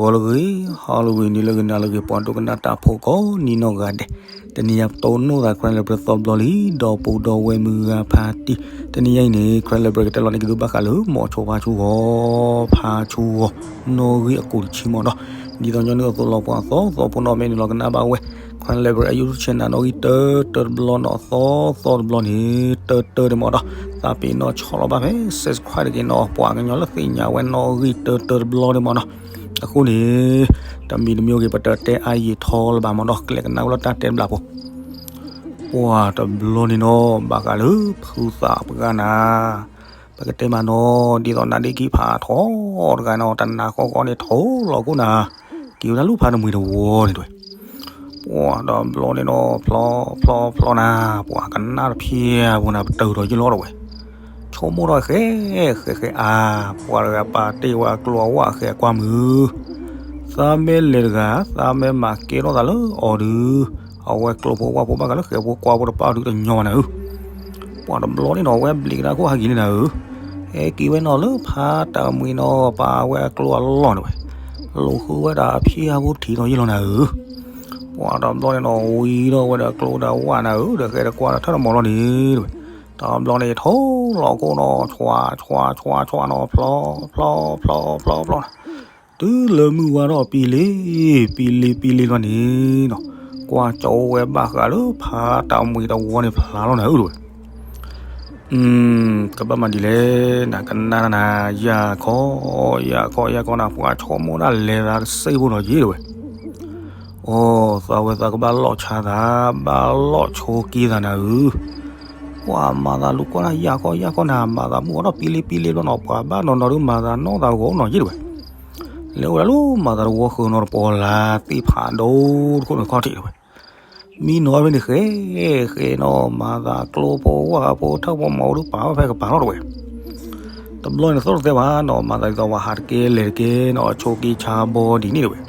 ဟါလၢအဂ့ၤ, ဟါလၢအဂ့ၤ, နံၤလၢအဂ့ၤ, နၤလၢအဂ့ၤ, ပှၤဒိကနၣ်တၢ်ဖိကိးနံၤနီၢ်ဂၤဒဲး, တနံၤအံၤပတိၢ်နီၣ်သး Crime Library သီဘျီလံ, ဒီပုၢ်ဒီဝဲၢ်မုၢ်ဂၤဖါတံၢ်, တနံၤအံၤန့ၣ် Crime Library ကတဲလီၤန့ၢ်က့ၤသုဘၣ်ဃးလၢ မိၤဆိဖါဆူဂီၤ, ဖါဆူဂီၤ, နီၣ်ဂံၢ်အကိာ်တဆံမးဒီး, ဒ်သိးညီနုၢ်အသိးလီၤ ပှၤသီသီဖိနီၣ် မ့ၢ်နုာ်လီၤကနၣ်ဘၣ်ဝဲ Crime Library အ YouTube channel နီၣ်ဂံၢ်တၢတၢတဘျီနီၣ် သီသီတဘျီန့ၣ် တၢတၢန့ၣ်မးဒီး, သးပ့ၤနီၣ်ဆီၣ်လီၤဘၣ်ဖဲ subscribe တက့ၢ်နီၣ်, ပှၤကညီလၢသ့ၣ်ညါဝဲနီၣ်ဂံၢ်တၢတၢတဘျီန့ၣ်မးနီၣ်, အဃိန့ၣ် တမံၤတမံၤဂ့ၤ ပတတဲအါယံာ်ထီလၢၤဘၣ်မးဒီး ကလဲၤကနၣ်ဝဲလၢတၢ်တဲတဘျီဖိ ပှၤတဘျီန့ၣ်နီၣ် ဘၣ်ဃးလၢဖုသးပှၢ်နၤ, ပကတဲမးနီၣ် ဒ်သိးနါဒ့ခံဖးထီတဂၤနီၣ် တနၤဃီဃီန့ၣ် ထိၣ်လီၤခိၣ်နၤ, က့ၤဝဲဒၣ်လူၢ်ဖါတမှံၤတဝီန့ၣ်တဝဲ, ပှၤတဘျီန့ၣ်နီၣ် ဖျီဖျီဖျီနၤ, ပှၤကနၣ်တဖျၢၣ်ဖိနၤ ပတုာ်ထီၣ်ယ့ၢ်လီၤတဝဲ, ဆိကမိၣ်ထီၣ်ဃဲ ဃဲဃဲအါ, ပှၤတဂၤပာ်တ့ၢ်ဝဲအကျိအဝၣ်အဃဲအကွၢ်မုၢ် သးမ့ၢ်လဲၤတဂၤ သးမ့ၢ်မၤကဲထီၣ်သးလၢအီၤဒုး, အဝဲကျိဖိဝၣ်ဖိဘၣ်ဃးလၢဃဲဖိကွၢ်ဖိတပာ်အီၤဒုးတညီဘၣ်နၤဧၢ, ပှၤတဘျီန့ၣ်နီၣ် အဝဲဘျံးကဒါခိၣ်ဟးက့ၤန့ၣ်နၤဧၢ, ဟဲက့ၤဝဲနီၣ်လၢဖါတမှံၤနီၣ် ပာ်ဝဲအကျိအလီၢ်န့ၣ်ဝဲ, လိာ်ဃုဝဲဒၣ်အဖျၢၣ်ဖိထံးထီၣ်ယ့ၢ်လီၤနၤဧၢ, ပှၤတဘျီန့ၣ်နီၣ် ဝံၤထီၣ်ဝဲဒီးကျိဒီးဝၣ်နၤဧၢ ဒီးဃဲဒီးကွၢ်ဒီးထၢၣ်တမီၤလီၤန့ၣ်တဝဲ, တဘျီန့ၣ် ထိၣ်လီၤခိၣ်နီၣ် ဆွးဆွးဆွးဆွးနီၣ် ဖျီဖျီဖျီဖျီဖျီနၤ တုၤလၢမုၢ်ဝါထီၣ်ပံလ့ၤ, ပံလ့ၤပံလ့ၤလီၤန့ၣ်နီၣ်, ကွၢ်ကၠီဝဲဘၣ်ဃးလၢဖါတမှံၤတဝီန့ၣ်ဖျါလီၤနၤဧၢတဝဲ, ကဘၣ်မၤဒ်လဲၣ် နကနၣ်နၤ ယၢ်ခီ, ယၢ်ခီ ယၢ်ခီနၤ ပှၤဆိကမိၣ်ဒၣ်လဲၤသးတစဲးဖိနီၣ်ယ့ၢ်တဝဲ, အိ သးဝဲသးကဘၣ်လီၢ်ဆါသး ဘၣ်လီၢ်ဆိက့သးနၤဧၢ, ပှၤမၤသးလူၤကွၢ်နၤ ယၢ်ခီ ယၢ်ခီနၤ မၤသးမုၢ်ဝါထီၣ်ပံလ့ၤပံလ့ၤဘျီနီၣ် ပှၤဘၣ်နီၢ်နီၢ်ဒုးမၤသးနီၢ်သးဂီၤနီၣ်ယ့ၢ်တဝဲ, လဲၤအိၣ်ဝဲဒၣ်လၢမၤသးတဝီဃၢၤနီၣ်တပီၤလၢသ့ၣ်ဖးဒိၣ်တခိၣ်န့ၣ်ခီၣ်ထံးတဝဲ မံနီၣ်ဖဲန့ၣ်ဃဲ, ဃဲနီၣ် မၤသးကျိဖိဝၣ်ဖိထၢၣ်ဖိမီၤဒုးပာ်ဝဲဖဲကပၤလီၤတဝဲ, တဘျီန့ၣ်သိၣ်တသဲဘၣ်နီၣ် မၤသးဒ်သိးပှၤဟးတကဲလဲၤတကဲနီၣ် ဆိက့ဆါဘီဒ်န့ၣ်တဝဲ,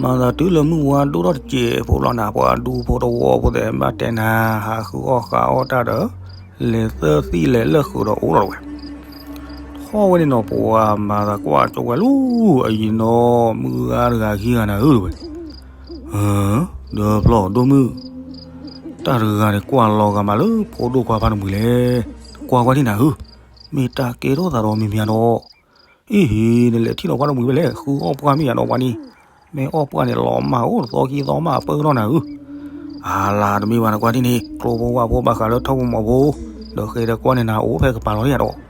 မၤသးတုၤလၢမုၢ်ဝါဒိၣ်ထီၣ်တစဲးဖိဘျီနၤ ပှၤဒူဖိတဝီဖိသ့ၣ်ဘၣ်တဲနၤ ဟးဃုအီၣ်ဃုအီၣ်တၢ်ဒီး လဲၤသၢသံၣ်လဲၤလၢာ်ဃုာ်ဒီးအိၣ်လီၤတဝဲ ထီၣ်ဝဲန့ၣ်နီၣ် ပှၤမၤသးကွၢ်ကၠီဝဲလူၤ အယံၤနီၣ် မုၢ်ဂၤတဂၤခံဂၤနၤဧၢတဝဲ, ဒီးဖျီၣ်ဒိၣ်မုၢ်, တၢ်တဂၤန့ၣ်ကွၢ်လီၤဂာ်မးလၢဖိဒိၣ်ခွါဖါတမှံၤလဲၣ်, ကွၢ်ကွၢ်န့ၣ်နၤဧၢ, မ့ၢ်တၢ်ကဲထီၣ်သးဒီးမံၤမံၤဒီး, အ့ဟ့ၣ် နလဲၤထံၣ်လီၤဖါတမှံၤဝဲလဲၣ် ဃုအီၣ်ပှၢ်မ့ၢ်ယၤဒီးပှၤန့ၣ်, မ့ၢ်အီၣ်ပှၢ်န့ၣ်လီၤမၢ်အိၣ်သီခံသီမၢ်ပၢၢ်ထီၣ်နၤဧၢ အလါတမ့ၢ်ဘၣ်နကွၢ်ထံၣ်န့ၣ် ကျိဖိဝၣ်ဖိဘၣ်ဃးလၢထၢၣ်ဖိမီၤဖိ, ဒီးဃဲဒီးကွၢ်န့ၣ်နၤအိၣ်ဖဲကပၤလီၤယၤဒီး,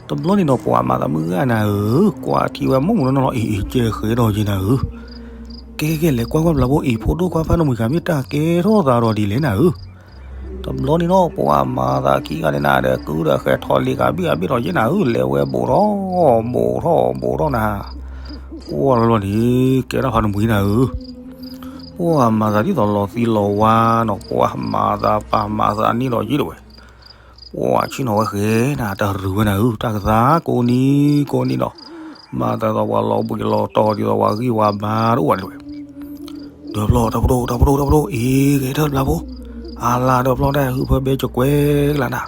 တဘျီန့ၣ်နီၣ် ပှၤမၤသးမုၢ်ဂၤနၤဧၢ, ကွၢ်ထံၣ်ဝဲမုၢ်မုၢ်နီၢ်နီၢ်လီၤ အ့အ့ကဲဃဲဒီးယ့ၢ်နၤဧၢ, ကဲကဲလဲၤကွၢ်ကွၢ်ဘျီဖိအံၤ ဖိဒိၣ်ခွါဖါတမှံၤဂၤမ့ၢ်တၢ်ကဲထီၣ်သးဒီးဒ်လဲၣ်နၤဧၢ တဘျီန့ၣ်နီၣ် ပှၤမၤသးခံဂၤန့ၣ်နၤဒီး ကုဒီးဃဲထီၣ်လံကဘံၣ်အဘ့ၣ်ထီၣ်ယ့ၢ်နၤဧၢ, လဲၤဝဲဘူးထီၣ်, ဘူးထီၣ်, ဘူးထီၣ်နၤ, ကွၢ်လီၤလီၤန့ၣ် ကဲထီၣ်ဖါတမှံၤနၤဧၢ, ပှၤမၤသးဒ်သိးလီၤသံလီၤဝါနီၣ် ပှၤမၤသးပာ်မၤသးန့ၣ်ဒီးယ့ၢ်တဝဲ ပှၤဆ့ၣ်နီၤဝဲဃဲနၤ တၢ်ရူၤဝဲနၤဧၢ, တၢ်ကသါကိးနံၤကိးနံၤနီၣ်, မၤသးဒ်သိးပှၤလီၤဘှံးလီၤတီၤဒ်သိးပှၤဂံၢ်ပှၤဘါတအိၣ်ဘၣ်န့ၣ်တဝဲ, ဒီးဖျီၣ် တၢ်ပဒိၣ် တၢ်ပဒိၣ် တၢ်ပဒိၣ် အ့ ဂဲၤထၢၣ်တဘျီဖိ, အလါဒီးဖျီၣ်တၢ်ဟုၣ်ဖၢဘဲကကွဲကလါနၤ,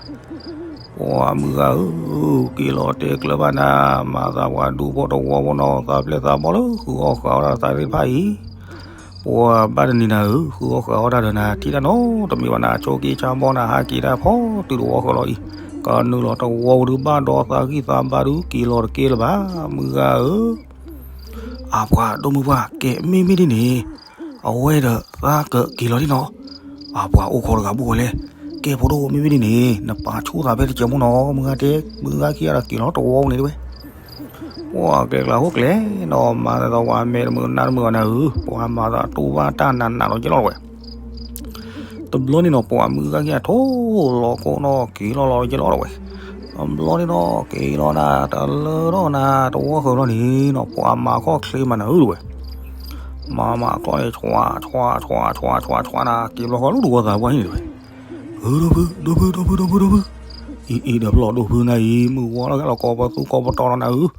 ပှၤမုၢ်ဂၤဧၢ, က့ၤလီၤတဲကျၢၤဘၣ်နၤ, မၤသးပှၤဒူဖိတဝီဖိနီၣ် သးပျဲၢ်သးဘီၣ်လၢဃုအီၣ်ဃုအီၣ်တၢ်သးသ့ၣ်တဖၣ်အံၤ ပှၤဘၣ်တနံၤနၤဧၢ, ဃုအီၣ်ဃုအီၣ်တၢ်ဒီးနၤ ထံၣ်တၢ်နီတမံၤဘၣ်နၤ, ဆိက့ဆါဘီနၤ ဟးက့ၤတၢ်ဖီတုၤတဝီဃၢၤလီၤအံၤ, ကနုာ်လီၤတဝီဒုးဘၣ်ဒီးသးဂံၢ်သးဘါဒုးက့ၤလီၤတကဲလၢၤဘၣ်, မုၢ်ဂၤဧၢ, အပှၤဒိၣ်မုၢ်ပှၢ် ကဲမ့မ့ၢ်ဒ်န့ၣ်, အဝဲဒီးသးကက့ၤလီၤဒ်နီၤ, အပှၤအိၣ်ခိးတဂၤဘူၣ်ဝဲလဲၣ်, ကဲဖိဒိၣ်မ့မ့ၢ်ဒ်န့ၣ် နပာ်ဆူၣ်သးဖဲတကဲမိၢ်နီၤ, မုၢ်ဂၤတဲ, မုၢ်ဂၤခံဂၤဒီးက့ၤလီၤတဝီန့ၣ်တဝဲ ပှၤကဲကျါဟိကျဲနီၤ, မၤသးဝဲမဲာ်တမုာ်နါတမုာ်အီၤနၤဧၢ, ပှၤမၤသးတူၢ်ဘၣ်တၢ်နးနးလီၤကဲလီၤဝဲ, တဘျီန့ၣ်နီၤ ပှၤမုၢ်ဂၤခံဂၤထိၣ်လီၤခိၣ်နီၤ က့ၤလီၤလီၤကဲလီၤဝဲ, တဘျီန့ၣ်နီၤ က့ၤလီၤနၤ တလၢထီၣ်နၤတဝီဃၢၤလီၤန့ၣ်နီၤ ပှၤမၤခီၣ်ချ့မးနၤဧၢတဝဲ, မၤမၤကျီန့ၣ် ဆွးဆွးဆွးဆွးဆွးနၤ က့ၤဘျီဃီလၢတဝီသးပှၢ်န့ၣ်တဝဲ, ဧၢ ဒီပုၢ် ဒီပုၢ် ဒီပုၢ် ဒီပုၢ် ဒီပုၢ်, အံၤအံၤဒီးပျီၢ်ဒိၣ်ဖုနၤအံၤ မုၢ်ဝါလီၤကဲလီၤကီၢ်ပသူကီၢ်ပတီၢ်လီၤနၤဧၢ,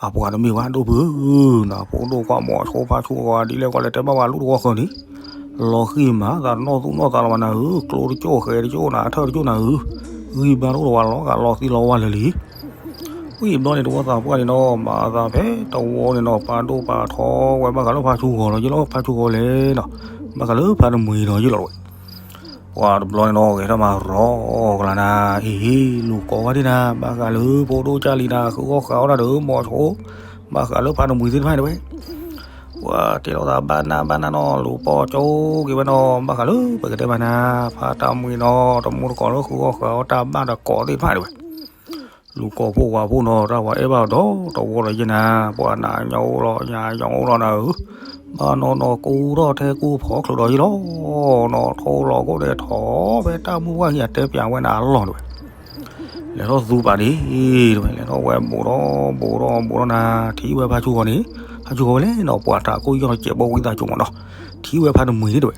အပှၤတမ့ၢ်ဘၣ်ဒိၣ်ဖုဧၢ, နဖိဒိၣ်ကွၢ်မိၤဆိဖါဆူအဂီၤဒ်လဲၣ်ကီးလဲၣ်တဲဘၣ်ဝဲလၢတဝီဃၢၤန့ၣ်, လီၤဃံၤမးသးနီၢ်သူၣ်နီၢ်သးလီၤဘၣ်နၤဧၢ, ကျိတကၠိၣ်ဃဲတကၠိၣ်နၤ ထၢၣ်တကၠိၣ်နၤဧၢ, ဂံၢ်ဘါတအိၣ်လၢၤဝဲလီၤဂာ်လီၤသံလီၤဝါလၢာ်လံ ဝံၤဘျီန့ၣ်တဝီသးပှၢ်န့ၣ်နီၤ မၤသးဖဲတဝီန့ၣ်နီၤ ပာ်ဒိၣ်ပာ်ထီဝဲဘၣ်ဃးလၢဖါဆူၣ်ဂီၤလီၤယ့ၢ်လီၤ ဖါဆူၣ်ဂီၤလဲၣ်နီၤ ဘၣ်ဃးလၢဖါတမှံၤလီၤယ့ၢ်လီၤတဝဲ ပှၤတဘျီန့ၣ်နီၤ ဂဲၤထီၣ်မၤရီကလၤနၤ အ့ၣ် လူၤကိးဝဲဒၣ်နၤ ဘၣ်ဃးလၢဖိဒိၣ်ကၢ်လံၤနၤ ဃုအီၣ်ဃုအီတၢ်ဒီးမိၤဆိ ဘၣ်ဃးလၢဖါတမှံၤသ့ၣ်တဖၣ်န့ၣ်တဝဲ ပှၤတဲလိာ်သးဘၣ်နၢ်ဘၣ်နၢ်နီၤ လူၤပိာ်ကၠိက့ၤဝဲနီၤ ဘၣ်ဃးလၢပကတဲဘၣ်နၤ ဖါတမှံၤနီၤ တမူတကိးလၢဃုအီၣ်ဃုအီတၢ်ဘၣ်တကိးသ့ၣ်တဖၣ်တဝဲ လူၤကိးဖိဝၤဖိနီၤ တၢ်ဝၤအဲၣ်ဘၣ်ဒီးတဝီဒီးယဲၢ်နၤ ပှၤနၤညါအိၣ်လီၤ ညါညါအိၣ်လီၤနၤဧၢ ဘၣ်နီၢ်နီၢ်ကူထီၣ်ထဲကူဖီချိးဒီးယ့ၢ်လီၤ နီၢ်ထိလီၤကိၣ်ဒီးထီၣ်ဖဲတၢ်မုၢ်ပှၢ်ဟံၣ်အတဲပၠးဝဲနၤအလီၢ်တဝဲ လဲၤထီၣ်သူပာ်ဒံးတဝဲ လဲၤထီၣ်ဝဲဘူးထီၣ်ဘူးထီၣ်ဘူးထီၣ်နၤ ထံၣ်ဝဲဖါဆူၣ်ဂီၤန့ၣ် ဖါဆူၣ်ဂီၤဝဲလဲၣ်နီၤ ပှၤတၢ်ကိၣ်ယီၣ်စဲးဘီဝံသးစူၤမးနီၤ ထံၣ်ဝဲဖါတမှံၤန့ၣ်တဝဲ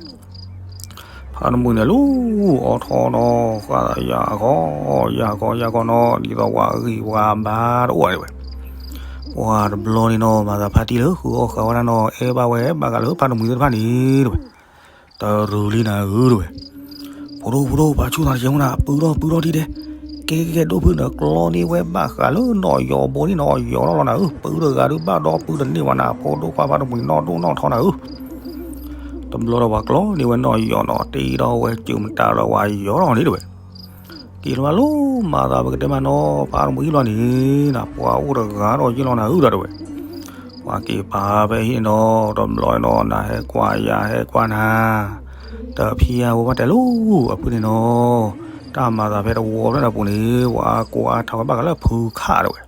ဖါတမှံၤန့ၣ်လူၤအီထီနီၤ ဃၣ်ယၤခီ ယၤခီယၤခီနီၤ ဒ်သိးဝၤဂံၢ်ဝၤဘါတအိၣ်ဝဲတဝဲ ပှၤတဘျီန့ၣ်နီၤ မၤသးဖါတံၢ်လၢဃုအီၣ်ဃုအီတၢ်နီၤ အဲၣ်ဘၣ်ဝဲဘၣ်ဃးလၢဖါတမှံၤသ့ၣ်တဖၣ်န့ၣ်တဝဲ တရူးလံနၤဧၢတဝဲ ဖိဒိၣ်ဖိဒိၣ် ပှၤဆူၣ်သးတကဲမနၤ ပုၢ်ထီၣ်ပုၢ်ထီၣ်ထံၣ်တဲ ကဲကဲကဲ ဒိၣ်ဖုနကျီန့ၢ်ဝဲဘၣ်ဃးလၢနီၢ်ယီၤဘိန့ၣ်နီၤ ယီၤထီၣ်လီၤနၤဧၢ ပုၢ်တဂၤဒုးဘၣ်ဒီပုၢ်တန့ၢ်ဘၣ်နၤ ဖိဒိၣ်ခွါဖါတမှံၤနီၢ်ဒိၣ်နီၢ်ထီနၤဧၢ တဘျီဒီးပှၤကျီန့ၢ်ဝဲနီၢ်ယီၤနီၤ တ့ထီၣ်ဝဲစုမတၤဒီးဝၤယီၤထီၣ်န့ၣ်တဝဲ က့ၤလီၤဘၣ်လၢမၤသးပကတဲမးနီၤ ဖါတမှံၤလီၤန့ၣ် နပှၤအိၣ်တဂၤဒီးယ့ၢ်လီၤနၤဧၢတဝဲ ပှၤက့ၤပာ်ဖဲဟံၣ်နီၤ တဘျီနီၤ နဟဲကွၢ်ယၤဟဲကွၢ်နၤ တဖံးအဝဲဘၣ်တဲလိၤအဖုန့ၣ်နီၤ တၢ်မၤသးဖဲတဝီဖျၢၣ်န့ၣ်အပူၤန့ၣ် ပှၤကိးအါထီၣ်ဝဲဘၣ်ဃးလၢဖုခၣ်တဝဲ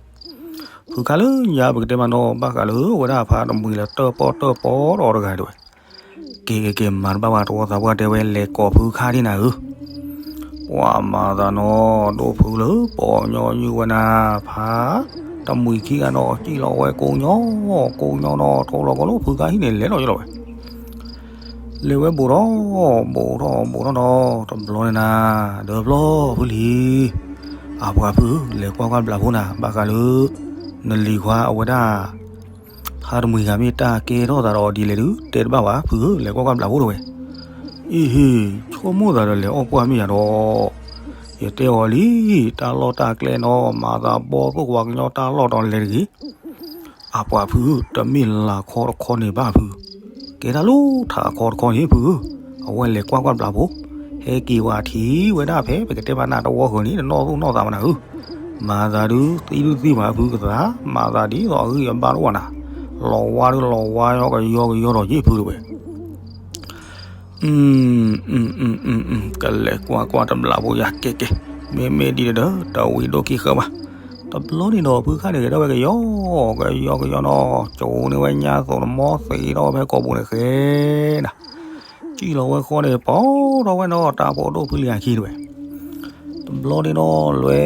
ဖုခၣ်လၢညါပကတဲမးနီၤ ဘၣ်ဃးလၢအဝဲဒၣ်ဖါတမှံၤလၢတၢၣ်ပီၣ်တၢၣ်ပီဒီးတဂၤတဝဲ က့ၤက့ၤက့ၤ မၤတဘၣ်ဝဲတဝီသးပှၢ်တဲဝဲ လဲၤကိးဖုခၣ်ဒံးနၤဧၢ ပှၤမၤသးနီၤ ဒိၣ်ဖုလၢပိာ်ညီနုၢ်ဝဲနၤ ဖါတမှံၤခံဂၤနီၤ စံၣ်လီၤဝဲကိးညီ ကိးညီနီၤ ထိလီၤကိးလၢဖုခၣ်ဟံၣ်န့ၣ် လဲၤလီၤယလီၤဝဲ လဲၤဝဲဘူးထီၣ် ဘူးထီၣ်ဘူးထီၣ်နီၤ တဘျီန့ၣ်နၤ ဒီးဘျီဖုလံ အပှၤဖု လဲၤကွၢ်ကွၢ်ဘျးဖိနၤ ဘၣ်ဃးလၢ နလံၤခွါအဝဲဒၣ် ဖါတမှံၤဂၤမ့ၢ်တၢ်ကဲထီၣ်သးဒီးဒ်လဲၣ်ဒုး တဲတဘၣ်ဘၣ်ဖုဧၢ လဲၤကွၢ်ကွၢ်ဘျးဖိတဝဲ အံၤဟ့ၣ် ဆိကမိၣ်သးဒီးလဲၤအီၣ်ပှၢ်မ့ၢ်ယၤဒီး ယတဲအီၤလံ တၢ်လီၢ်တၢ်ကျဲနီၤ မၤသးဘီသိၣ်ပှၤကညီတၢ်လီၢ်ဒီးလဲၤတဂ့ၤ အပှၤဖု တမ့ၢ်လၤခီတခီန့ၣ်ဘၣ်ဖု ကဲတၢ်လီၤထးအခီတခီန့ၣ်ဖုဧၢ အဝဲလဲၤကွၢ်ကွၢ်ဘျးဖိ ဟဲက့ၤဝဲထံၣ်ဝဲဒၣ်ဖဲ ပကတဲဘၣ်နၤတဝီဃၢၤန့ၣ် တနီၢ်သူၣ်နီၢ်သးမနၤဧၢ မၤသးဒုးသံဒုးသံမးဖုကသး မၤသးဒ်သိးအဂံၢ်အဘါတအိၣ်ဘၣ်နၤ လီၤဝါဒုးလီၤဝါယီကယီကယီဒီးယ့ၢ်ဖုတဝဲ အ ကလဲၤကွၢ်ကွၢ်တဘျးဖိယၤကဲကဲ မ့မ့ၢ်ဒ်န့ၣ်ဒီး တဝံၤဒိၣ်ခံဃၢဘၣ် တဘျီန့ၣ်ဒီး ဖုခၣ်န့ၣ်ဂဲၤထီၣ်ဝဲကယီ ကယီကယီနီၤ ကၠိန့ၢ်ဝဲညါသိးနမီသံးထီၣ်ဝဲဖဲကိာ်ပူၤန့ၣ်ဃဲနၤ စံၣ်လီၤဝဲဃီန့ၣ် ပီထီၣ်ဝဲနီၤ တၢ်ဖိဒိၣ်ဖုလံၤအခံတဝဲ တဘျီန့ၣ်နီၤ လွဲ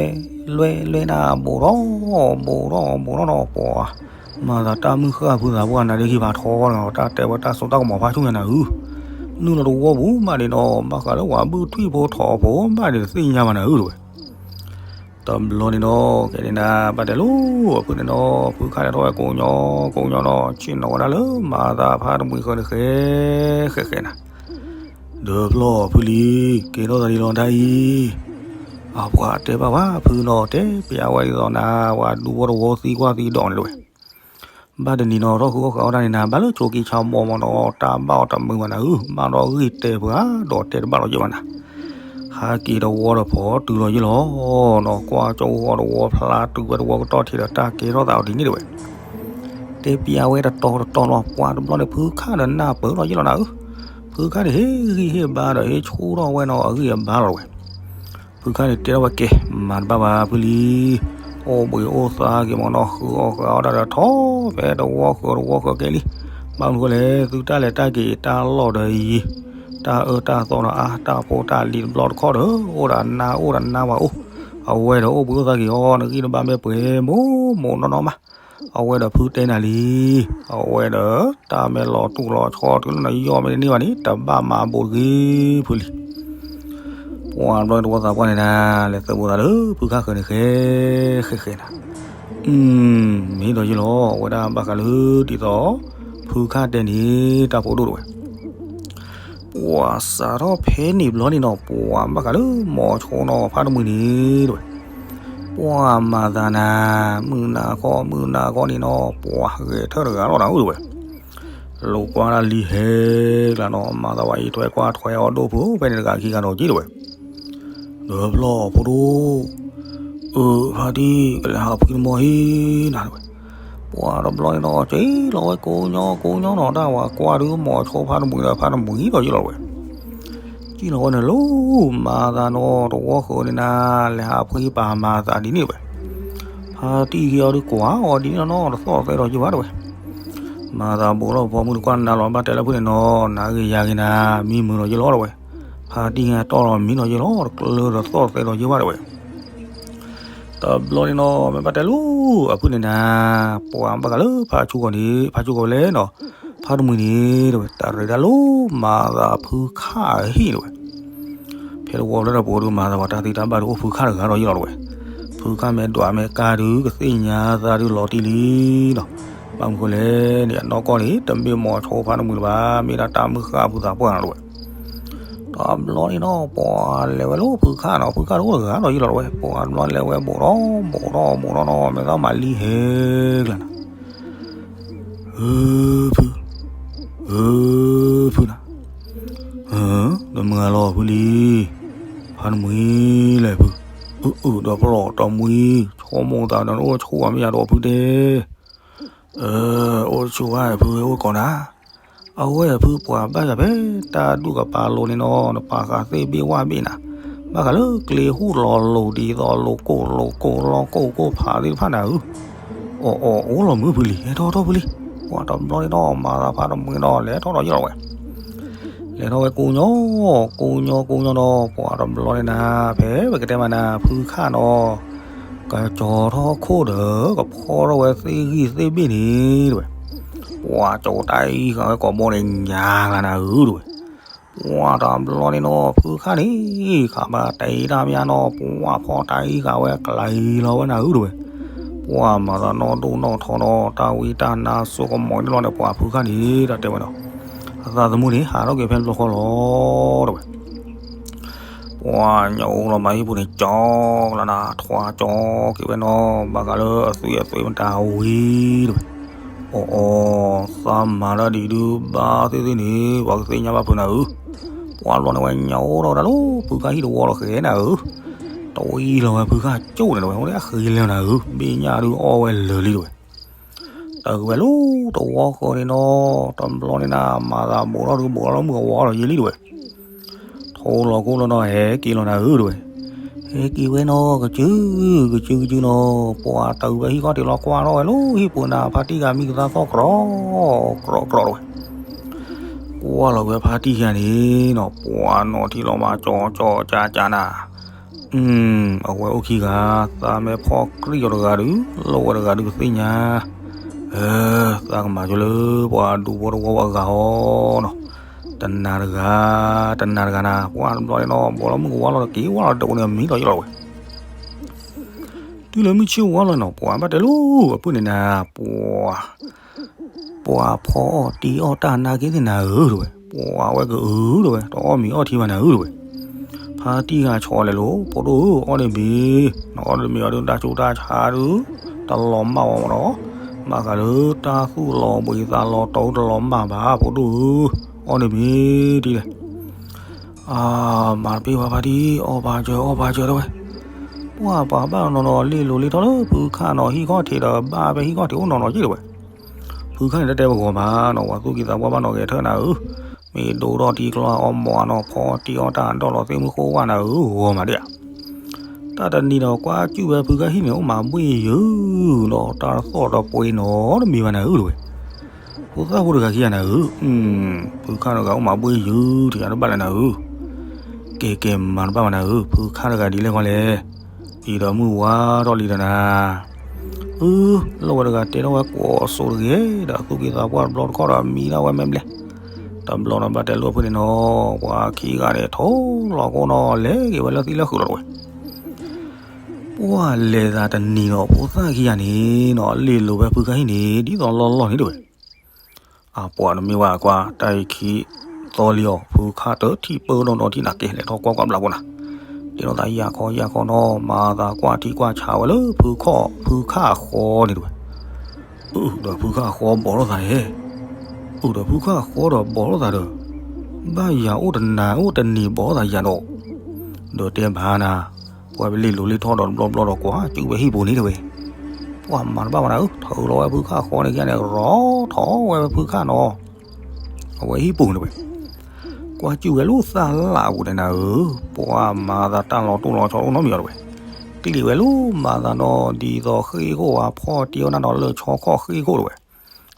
လွဲ လွဲနၤ ဘူးထီၣ် ဘူးထီၣ် ဘူးထီၣ်နီၤ ပှၤ မၤသးတၢ်မုၢ်ဃၢ်ဖုသးပှၢ်နၤဒုးဟံၣ်ဖးထီနီၤ တၢ်တဲဝဲတၢ်စိတၢ်ကမီၤဖးဆူၣ်ညါနၤဧၢ နုာ်လီၤတဝီပူၤဘၣ်န့ၣ်နီၤ ဘၣ်ဃးလၢပှၤဘုၣ်ထွံၣ်ဖိထိးဖိဘၣ်န့ၣ်တသ့ၣ်ညါဘၣ်နၤဧၢတဝဲ တဘျီန့ၣ်နီၤ ကဲန့ၣ်နၤ ဘၣ်တဲလိၤအဖုန့ၣ်နီၤ ဖုခၣ်လဲၤထီၣ်ဝဲကိးညီ ကိးညီနီၤ ဆ့ၣ်နီၤဝဲဒၣ်လၢမၤသးဖါတမှံၤဃၢၤန့ၣ်ဃဲ ဃဲဃဲနၤ ဒီးဖျီဖုလံၤ ကဲထီၣ်သးဒ်လီၤတၢ်အံၤ အပှၤတဲဘၣ်ဝဲဖုနီၤ တဲပျးဝဲဒ်သိးနၤ ပှၤဒူဖိတဝီသံကွၢ်သံဒိးန့ၣ်တဝဲ ဘၣ်တနံၤနီၤ ထီၣ်ဃုအီၣ်ဃုအီတၢ်န့ၣ်နၤ ဘၣ်လၢဆိးက့ဆါမီမီနီၤ တၢ်ဘၣ်အီၤတမုာ်ဘၣ်နၤဧၢ ဘၣ်ဒီးဂံၢ်တဲပှၤဒီးတဲတဘၣ်လီၤယဲၢ်ဘၣ်နၤ ဟးက့ၤတဝီဒီးဖီတုၤလီၤယဲၢ်လီၤနီၤ ကွၢ်ကၠိဝီတဝီဖျါတုၤဝဲတဝီကတီၢ်ထံးဒီးတၢ်ကဲထီၣ်သးအီၤဒ်န့ၣ်တဝဲ တဲပျးဝဲတတီၤတတီၤနီၤ ပှၤတဘျီန့ၣ် ဖုခၣ်ဒီးနၢ်ပၢၢ်လီၤယဲၢ်လီၤနၤဧၢ ဖုခၣ်န့ၣ် ဟ့ၣ်ဂံၢ်ဟ့ၣ်ဘါဒီး ဟ့ၣ်ဆူၣ်ထီၣ်ဝဲနီၤ အဂံၢ်အဘါလီၤတဝဲ ဖုခၣ်န့ၣ်တဲထီၣ်ဝဲကဲ မၤတဘၣ်ဘၣ်ဖုလံၤ အိၣ်ဘှံးအိၣ်သါက့ၤမီၤနီၤ ဃုအီၣ်ဃုအီတၢ်ဒီးထီၣ်ဖဲတဝီဃၢၤတဝီဃၢၤကဲလံ ဘၣ်မနုၤဃိလဲၣ် သုတၢ်လဲၤတၢ်က့ၤတၢ်လီၢ်ဒီးယံၤ တၢ်အၢတၢ်သီဒီးအါ တၢ်ဖိတၢ်လံၤတဘျီတခီၣ်ဒီး အိၣ်ဒီးနါအိၣ်ဒီးနါဝၤအိၣ် အဝဲဒီးအိၣ်ဘှံးအိၣ်သါက့ၤအီၤ နဂံၢ်နဘါမ့ၢ်ပှဲၤမိၢ်မိၢ်နီၢ်နီၢ်မး အဝဲဒီးဖုတဲနၤလံ အဝဲဒီးတၢ်မ့ၢ်လီၤတူၢ်လီၤဆီတုၤလၢနယီၢ်မ့ၢ်တန့ၢ်ဘၣ်န့ၣ် တဘၣ်မၤဘူးတဂ့ၤဖုလံၤ ပှၤဘျီတဝီသးပှၢ်န့ၣ်နၤ လဲၤသုးဘူးသးလၢဖုခၣ်ဃၢၤန့ၣ်ဃဲ ဃဲဃဲနၤ မ့ၢ်ဒီးယလီၤ အဝဲဒၣ်ဘၣ်ဃးလၢဒ်သိး ဖုခၣ်တဲန့ၣ် တၢ်ဖိဒိၣ်တဝဲ ပှၤစးထီၣ်ဖဲန့ၣ်ဘျီန့ၣ်နီၤ ပှၤဘၣ်ဃးလၢမိၤဆိနီၤ ဖါတမှံၤန့ၣ်တဝဲ ပ ပှၤမၤသးနၤ, မုၢ်နၤခီ မုၢ်နၤခီန့ၣ်နီၤ ပှၤဂဲၤထၢၣ်တဂၤလီၤနၤဧၢတဝဲ. လိာ်ကွၢ်ဒၣ်လံဟဲကျါနီၤ မၤသးဝဲအံၤ ထွဲကွၢ်ထွဲအီၣ်ဒိၣ်ဖုဖဲန့ၣ်တဂၤခံဂၤဒီးက့တဝဲ. ဒီးဖျီၣ်ဖိဒိၣ်, အၢ ဖါတံၢ် ကလဲၤဟးဖှံတမီၢ်ဟံၣ်နၤတဝဲ. ပှၤတဘျီန့ၣ်နီၤ က့ၤလီၤဝဲကိးညီကိးညီနီၤ တၢ်ဝဲကွၢ်ဒုး မိၤဆိဖါတမှံၤဒီး ဖါတမှံၤဒီးယ့ၢ်လီၤတဝဲ. က့ၤလီၤဝဲန့ၣ်လီၤ မၤသးနီၤ တဝီဃၢၤန့ၣ်နၤ လဲၤဟးဖှံပာ်မၤသးဒ်န့ၣ်တဝဲ. ဖါတံၢ်ဟံၣ်အီၤဒုးကွၢ်အီၤဒ်န့ၣ်နီၤ တသီၣ်တသဲဒီးယ့ၢ်ဘၣ်တဝဲ. မၤသးဘိးထီၣ်ဖီမုၢ်တကွၢ်နၤလီၤ ဘၣ်တဲလၢဖုန့ၣ်နီၤ နၤဂ့ၤယၤဂ့ၤနၤ မံမုာ်ဒီးယ့ၢ်လီၤတဝဲ. ဖါတံၢ်ဟံၣ်တီၢ်လီၤမံဒီးယ့ၢ်လီၤ တကျၢၤတသီၣ်တသဲဒီးယ့ၢ်ဘၣ်တဝဲ. တဘျီန့ၣ်နီၤ မ့ၢ်ဘၣ်တဲလၢအဖုန့ၣ်နၤ ပှၤဘၣ်ဃးလၢဖါဆူကီၢ်န့ၣ် ဖါဆူကီၢ်ဝဲလဲၣ်နီၤ ဖါတမှံၤန့ၣ်တဝဲ တၢ်ရ့ဒၣ်လိာ်မၤသးဖုခၣ်အဟံၣ်တဝဲ. ဖဲတဝီလၢတပူၤဒုးမၤသးပှၤတၢ်သံတၢ်ဘၣ်ဒုးအိၣ်ဖုခၣ်တဂၤဒီးယ့ၢ်လီၤတဝဲ. ဖုခၣ်မ့ၢ်ဒွးမ့ၢ်ကါဒုး ကသ့ၣ်ညါသးဒုးလီၤတံၢ်လံနီၤ. ဘၣ်မနုၤဃိလဲၣ်န့ၣ် အနီၢ်ကီၢ်န့ၣ် တမ့ၢ်မိၤဆိဖါတမှံၤလၢၤဘၣ် မ့ၢ်ဒၣ်တၢ်မုၢ်ဃၣ်ဖုသးပှၢ်နီၤတဝဲ. တဘျီန့ၣ်နီၤ ပှၤလဲၤဝဲလၢဖုခၣ်နီၤ ဖုခၣ်တအိၣ်တဂၤဒီးယ့ၢ်လီၤတဝဲ ပှၤတဘျီလဲၤဝဲဘိးထီၣ်ဘိးထီၣ်ဘိးထီၣ်နီၤ မ့ၢ်သးမၤလံဟဲကျါနီၤ ဧၢ ဖု, ဧၢ ဖုနၤ, တမုာ်လီၤဖုလံ, ဖါတမှံၤလဲၣ်ဖု, အၢ အၢ ဒီးဖျီၣ်တမှံၤ ဆိကမိၣ်သးဒီးနအိၣ်ဆူၣ်အမ့ၢ်ယၤဒီးဖုတဲ, အိၣ်ဆူၣ်ဝဲဖုအိၣ်ကိးနၤ, အဝဲဖုပှၤဘၣ်ယၤဖဲတၢ်ဒူၣ်ကပၤလိၤန့ၣ်နီၤ နပာ်ဃာ်သ့ၣ်ဘ့ၣ်ဝၣ်ဘ့ၣ်နၤ, ဘၣ်ဃးလၢကျ့ဟူၣ်လီၤလိၤဒ်သိးလိၤကိၢ်လိၤကိၢ်လီၤကိၢ်ကိၢ်ဖးသ့ၣ်တဖၣ်နၤဧၢ, အီၣ်အီၣ်အိၣ်လီၤမုာ်ဖုလံ ဟဲထီၣ်ထီၣ်ဖုလံ, ပှၤတဘျီန့ၣ်နီၤ မၤသးဖါတမှံၤနီၤ လဲၤထီၣ်ဒီးယ့ၢ်လီၤဝဲ လဲၤထီၣ်ဝဲကိးညီ, ကိးညီကိးညီနီၤ ပှၤတဘျီန့ၣ်နၤ ဖဲပကတဲမးနၤ ဖုခၣ်နီၤ, ကကၠီၤထီၣ်ခိၣ်ဒီး ကဖီထီၣ်ဝဲသ့ၣ်ဂံၢ်သ့ၣ်ဘ့ၣ်န့ၣ်တဝဲ, ပှၤကၠီၤတၢ်အံၤဃာ်ဝဲကိးဘီန့ၣ်ညါလၢနၤဧၢတဝဲ, ပှၤတဘျီန့ၣ်နီၤ ဖုခၣ်န့ၣ် ခးဘၣ်တဲတၢ်မယါနီၤ ပှၤဖီတၢ်အံၤဃာ်ဝဲကျဲၤလီၤဝဲနၤဧၢတဝဲ, ပှၤမၤသးနီၢ်ဒိၣ်နီၢ်ထီနီၤ တၢ်ဝံတၢ်နါစိကမီၤန့ၣ်လီၤန့ၣ် ပှၤဖုခၣ်န့ၣ် တၢ်တဲဝဲနီၤ, အသးသမူန့ၣ် ဟးထီၣ်က့ၤဖဲဘျီဃီလီၤတဝဲ ပှၤညၣ်အိၣ်လီၤမးဟံၣ်ပူၤန့ၣ် ကၠီကလါနၤ ထွါကၠီက့ၤဝဲနီၤ ဘၣ်ဃးလၢအသွံၣ်အသွဲၣ်မတၤဝံၤတဝဲ, အီၣ်အီၣ် သးမၤတၢ်ဒ်ဒုးဘၣ်သ့ၣ်သ့ၣ်န့ၣ် ပှၤကသ့ၣ်ညါဘၣ်ဖုနၤဧၢ, ပှၤဘျီန့ၣ်ဝဲညၣ်အိၣ်ဒီးတၢ်လၢ ဖုခၣ်ဟံၣ်တဝီလီၤဃဲနၤဧၢ, တဝံၤလီၤဝဲဖုခၣ်ကၠိၣ်န့ၣ်တဝဲ အဃ့လၢနၤဧၢ ဘ့ၣ်ညၣ်ဒုးအီၣ်ဝဲလၢာ်လံတဝဲ တၢ်ကဝဲလၢတဝီဃီန့ၣ်နီၤ တဘျီန့ၣ်နၤ မၤသးဘိးထီၣ်ဒုးဘိးထီၣ်လၢမုၢ်အဝီဒီးယ့ၢ်လံတဝဲ, ထိလီၤခိၣ်လီၤနီၤ ဟဲက့ၤလီၤနၤဧၢတဝဲ, ဟဲက့ၤဝဲနီၤ ကစု ကစု ကစုနီၤ ပှၤတၢ်ဝံၤဝဲဟံၣ်ခီၣ်ထံးလီၤကွၢ်ထီၣ်ဝဲလၢဟံၣ်ပူၤနၤ ဖါတံၢ်ဂၤမံကသါသီၣ်ကြီ ကြီ ကြီ တဝဲ, ကွၢ်လီၤဝဲဖါတံၢ်ဂၤန့ၣ်နီၤ ပှၤနီၢ်ထံလီၤမး ကၠီကၠီကၠးကၠးနၤ အဝဲအိၣ်ခံဂၤ သးမ့ၢ်ဖီၣ်ကြံၢ်အီၤတဂၤဒုး လိၣ်ဝဲတဂၤဒုးကသ့ၣ်ညါ, သးကမၤကၠိလၢပှၤဒူဖိတဝီဝဲအဂၤအီၤနီၤ, တနၤတဂၤ တနၤတဂၤနၤ ပှၤတဘျီန့ၣ်နီၤ ဘိးလီၤမုၢ်ကဝါလီၤတက့ၢ် ဝါလီၤတဝဲန့ၣ်မံလီၤယ့ၢ်လီၤဝဲ တုၤလၢမုၢ်ဆ့ၣ်ဝါလီၤနီၤ ပှၤဘၣ်တဲလၢအဖုန့ၣ်နၤ ပှၤ ပှၤဖီအီၣ်တံၢ်အီၣ်တၢ်နါက့သ့ၣ်နၤဧၢတဝဲ, ပှၤဝဲကအုတဝဲ တအီၣ်မ့ၤအီၣ်ထံဘၣ်နၤဧၢတဝဲ, ဖါတံၢ်ဂၤဆီလဲၤလိာ် ဖိဒိၣ်ဧၢ အီၣ်န့ၢ်မ့ၤ, နအီၣ်န့ၢ်မ့ၤအီၤဒုး တၢ်ဆူးတၢ်ဆါဒုး တလီၤမၢ်ဝဲမးနီၤ, ဘၣ်ဃးလၢတၢ်သူၣ်လီၤဘှံးသးလီၤတီၤတလီၤမၢ်ဘၣ် ဖိဒိၣ်ဧၢ, အီၣ်န့ၢ်မ့ၤတံၢ်လဲၣ် အၢ မၤတပ့ၢ်ဘၣ်ဖါတံၢ် အီၣ်ပာ်စၢၤ အီၣ်ပာ်စၢၤတဝဲ, ပှၤပှၤဘၣ်နီၤနီၤ လ့ၣ်လိၤလ့ၣ်ထီၣ်လၢဖုခၣ်နီၤ ဟံၣ်ခီၣ်ထံးဒီးဘၣ်ဖဲဟံၣ်ခီၣ်ထံးအိၣ်နီၤနီၤက့တဝဲ, ဖုခၣ်န့ၣ်တတဲပဂီၤမးနီၤ ပှၤသူၣ်ကံၢ်သးပှၢ်ဘၣ်နီၤဂဲၤထၢၣ်နၤဧၢ, မ့ၢ်ဒိၣ်ထီၣ်ထံကျီအီၣ်မီၤနီၤ ဖီတံၢ်အီၣ်တၢ်ဒီၣ်လီၤသ့ၣ်မုၢ်ဃိဝဲနၤဧၢ ဂီၤမးဒၣ်ဧါ တၢ်တနံၤဒီးကွၢ်ကုၢ်ဝဲဖုခၣ်ဟံၣ်န့ၣ် အိၣ်မးဘှ့ၣ်ယုာ်ဒီး တၢ်တသီၣ်တပှ့ၤနီတမံၤဘၣ်နၤဧၢတဝဲ, ဖိသၣ်ဖိတဂၤခံဂၤနၤဧၢ, ဖုခၣ်တဂၤအိၣ်မးဘှ့ၣ်ယုာ်ထံၣ်ယၤတဘၣ်လၢနၤဧၢ, ကဲကဲမၤတဘၣ်ဘၣ်နၤဧၢ, ဖုခၣ်တဂၤဒ်လဲၣ်ခီလဲၣ်, အံၤဒီးမုၢ်ဝါထီၣ်လံဒီးနၤ အၢ လိၣ်ဝဲတဂၤတဲထီၣ်ဝဲကိးစိတဂ့ၤဒီး သူၣ်က့သးပှၢ်တဘျီတခီၣ်ဒီးမံထီၣ်ဝဲမ့ၢ်ဘျဲၣ်, တဘျီဒီးဘၣ်တဲလိၣ်ဖုန့ၣ်နီၤ, ပှၤခံဂၤန့ၣ် ထိလီၤကိၣ်နီၤ လဲၤက့ၤဝဲလၢသံလၢဃုာ်လီၤတဝဲ, ပှၤလဲၤသးတနံၤဒီး ဖိသၣ်ခံဂၤန့ၣ်နီၤ လ့ၣ်လိၤဝဲဖုခၣ်ဟံၣ်န့ၣ် ဒ်သိးလီၢ်လီၢ်န့ၣ်တဝဲ အပှၤတမ့ၢ်ဝဲအကွၢ် တၢ်အံၤခံသီလံအီၤ ဖုခၣ်တထံၣ်ပၢၢ်နီၢ်နီၢ်ထံၣ်နၤကဲ လဲၤထီၣ်ကွၢ်ကွၢ်ဘျးဖိနၤ, တ့ထီၣ်သးယၢ်ခီယၢ်ခီနီၤ, မၤသးကွၢ်ထံကွၢ်ဆးဝဲလၢဖုခီၣ်ဖုခၣ်အဃီန့ၣ်တဝဲ. အုး ဒီးဖုခၣ်အဃီဘီၣ်ထီၣ်သးယဲၢ်, အုး ဒီးဖုခၣ်အဃီဒီးဘီၣ်ထီၣ်သးဒီး, ဘၣ်ယၤအိၣ်တနၤအိၣ်တနံၤဘီၣ်ထီၣ်သးယၤဒီး, ဒီးတဲဘၣ်နၤ, ပှၤပလ့ၣ်လိၤလ့ၣ်ထီၣ်ဒီးတဘျီဘျီဒီးကွၢ်စူၣ်ဝဲဟံၣ်ပူၤန့ၣ်တဝဲ. ပှၤမၤတဘၣ်ဘၣ်နၤဧၢ, ထုးလီၤဝဲဖုခၣ်ဃီန့ၣ်ကန့ၣ် ရီထီၣ်ဝဲဖုခၣ်နီၤ, အဝဲဟံၣ်ပူၤန့ၣ်တဝဲ. ကွၢ်စူၣ်ဝဲလၢသးလၢ်အပူၤန့ၣ်နၤဧၢ, ပှၤမၤသးတၢ်လီၤတိၢ်လီၤဆီအိၣ်နီတမံၤအီၤတဝဲ. ကျံးဝဲလၢမၤသးနီၤ ဒ်သိးဃ့ၢ်ခိၣ်ဝဲဖီၣ်တ့ၢ်အီၣ်နၤနီၤလၢဆီခီၣ်ဃ့ၢ်ခိၣ်တဝဲ.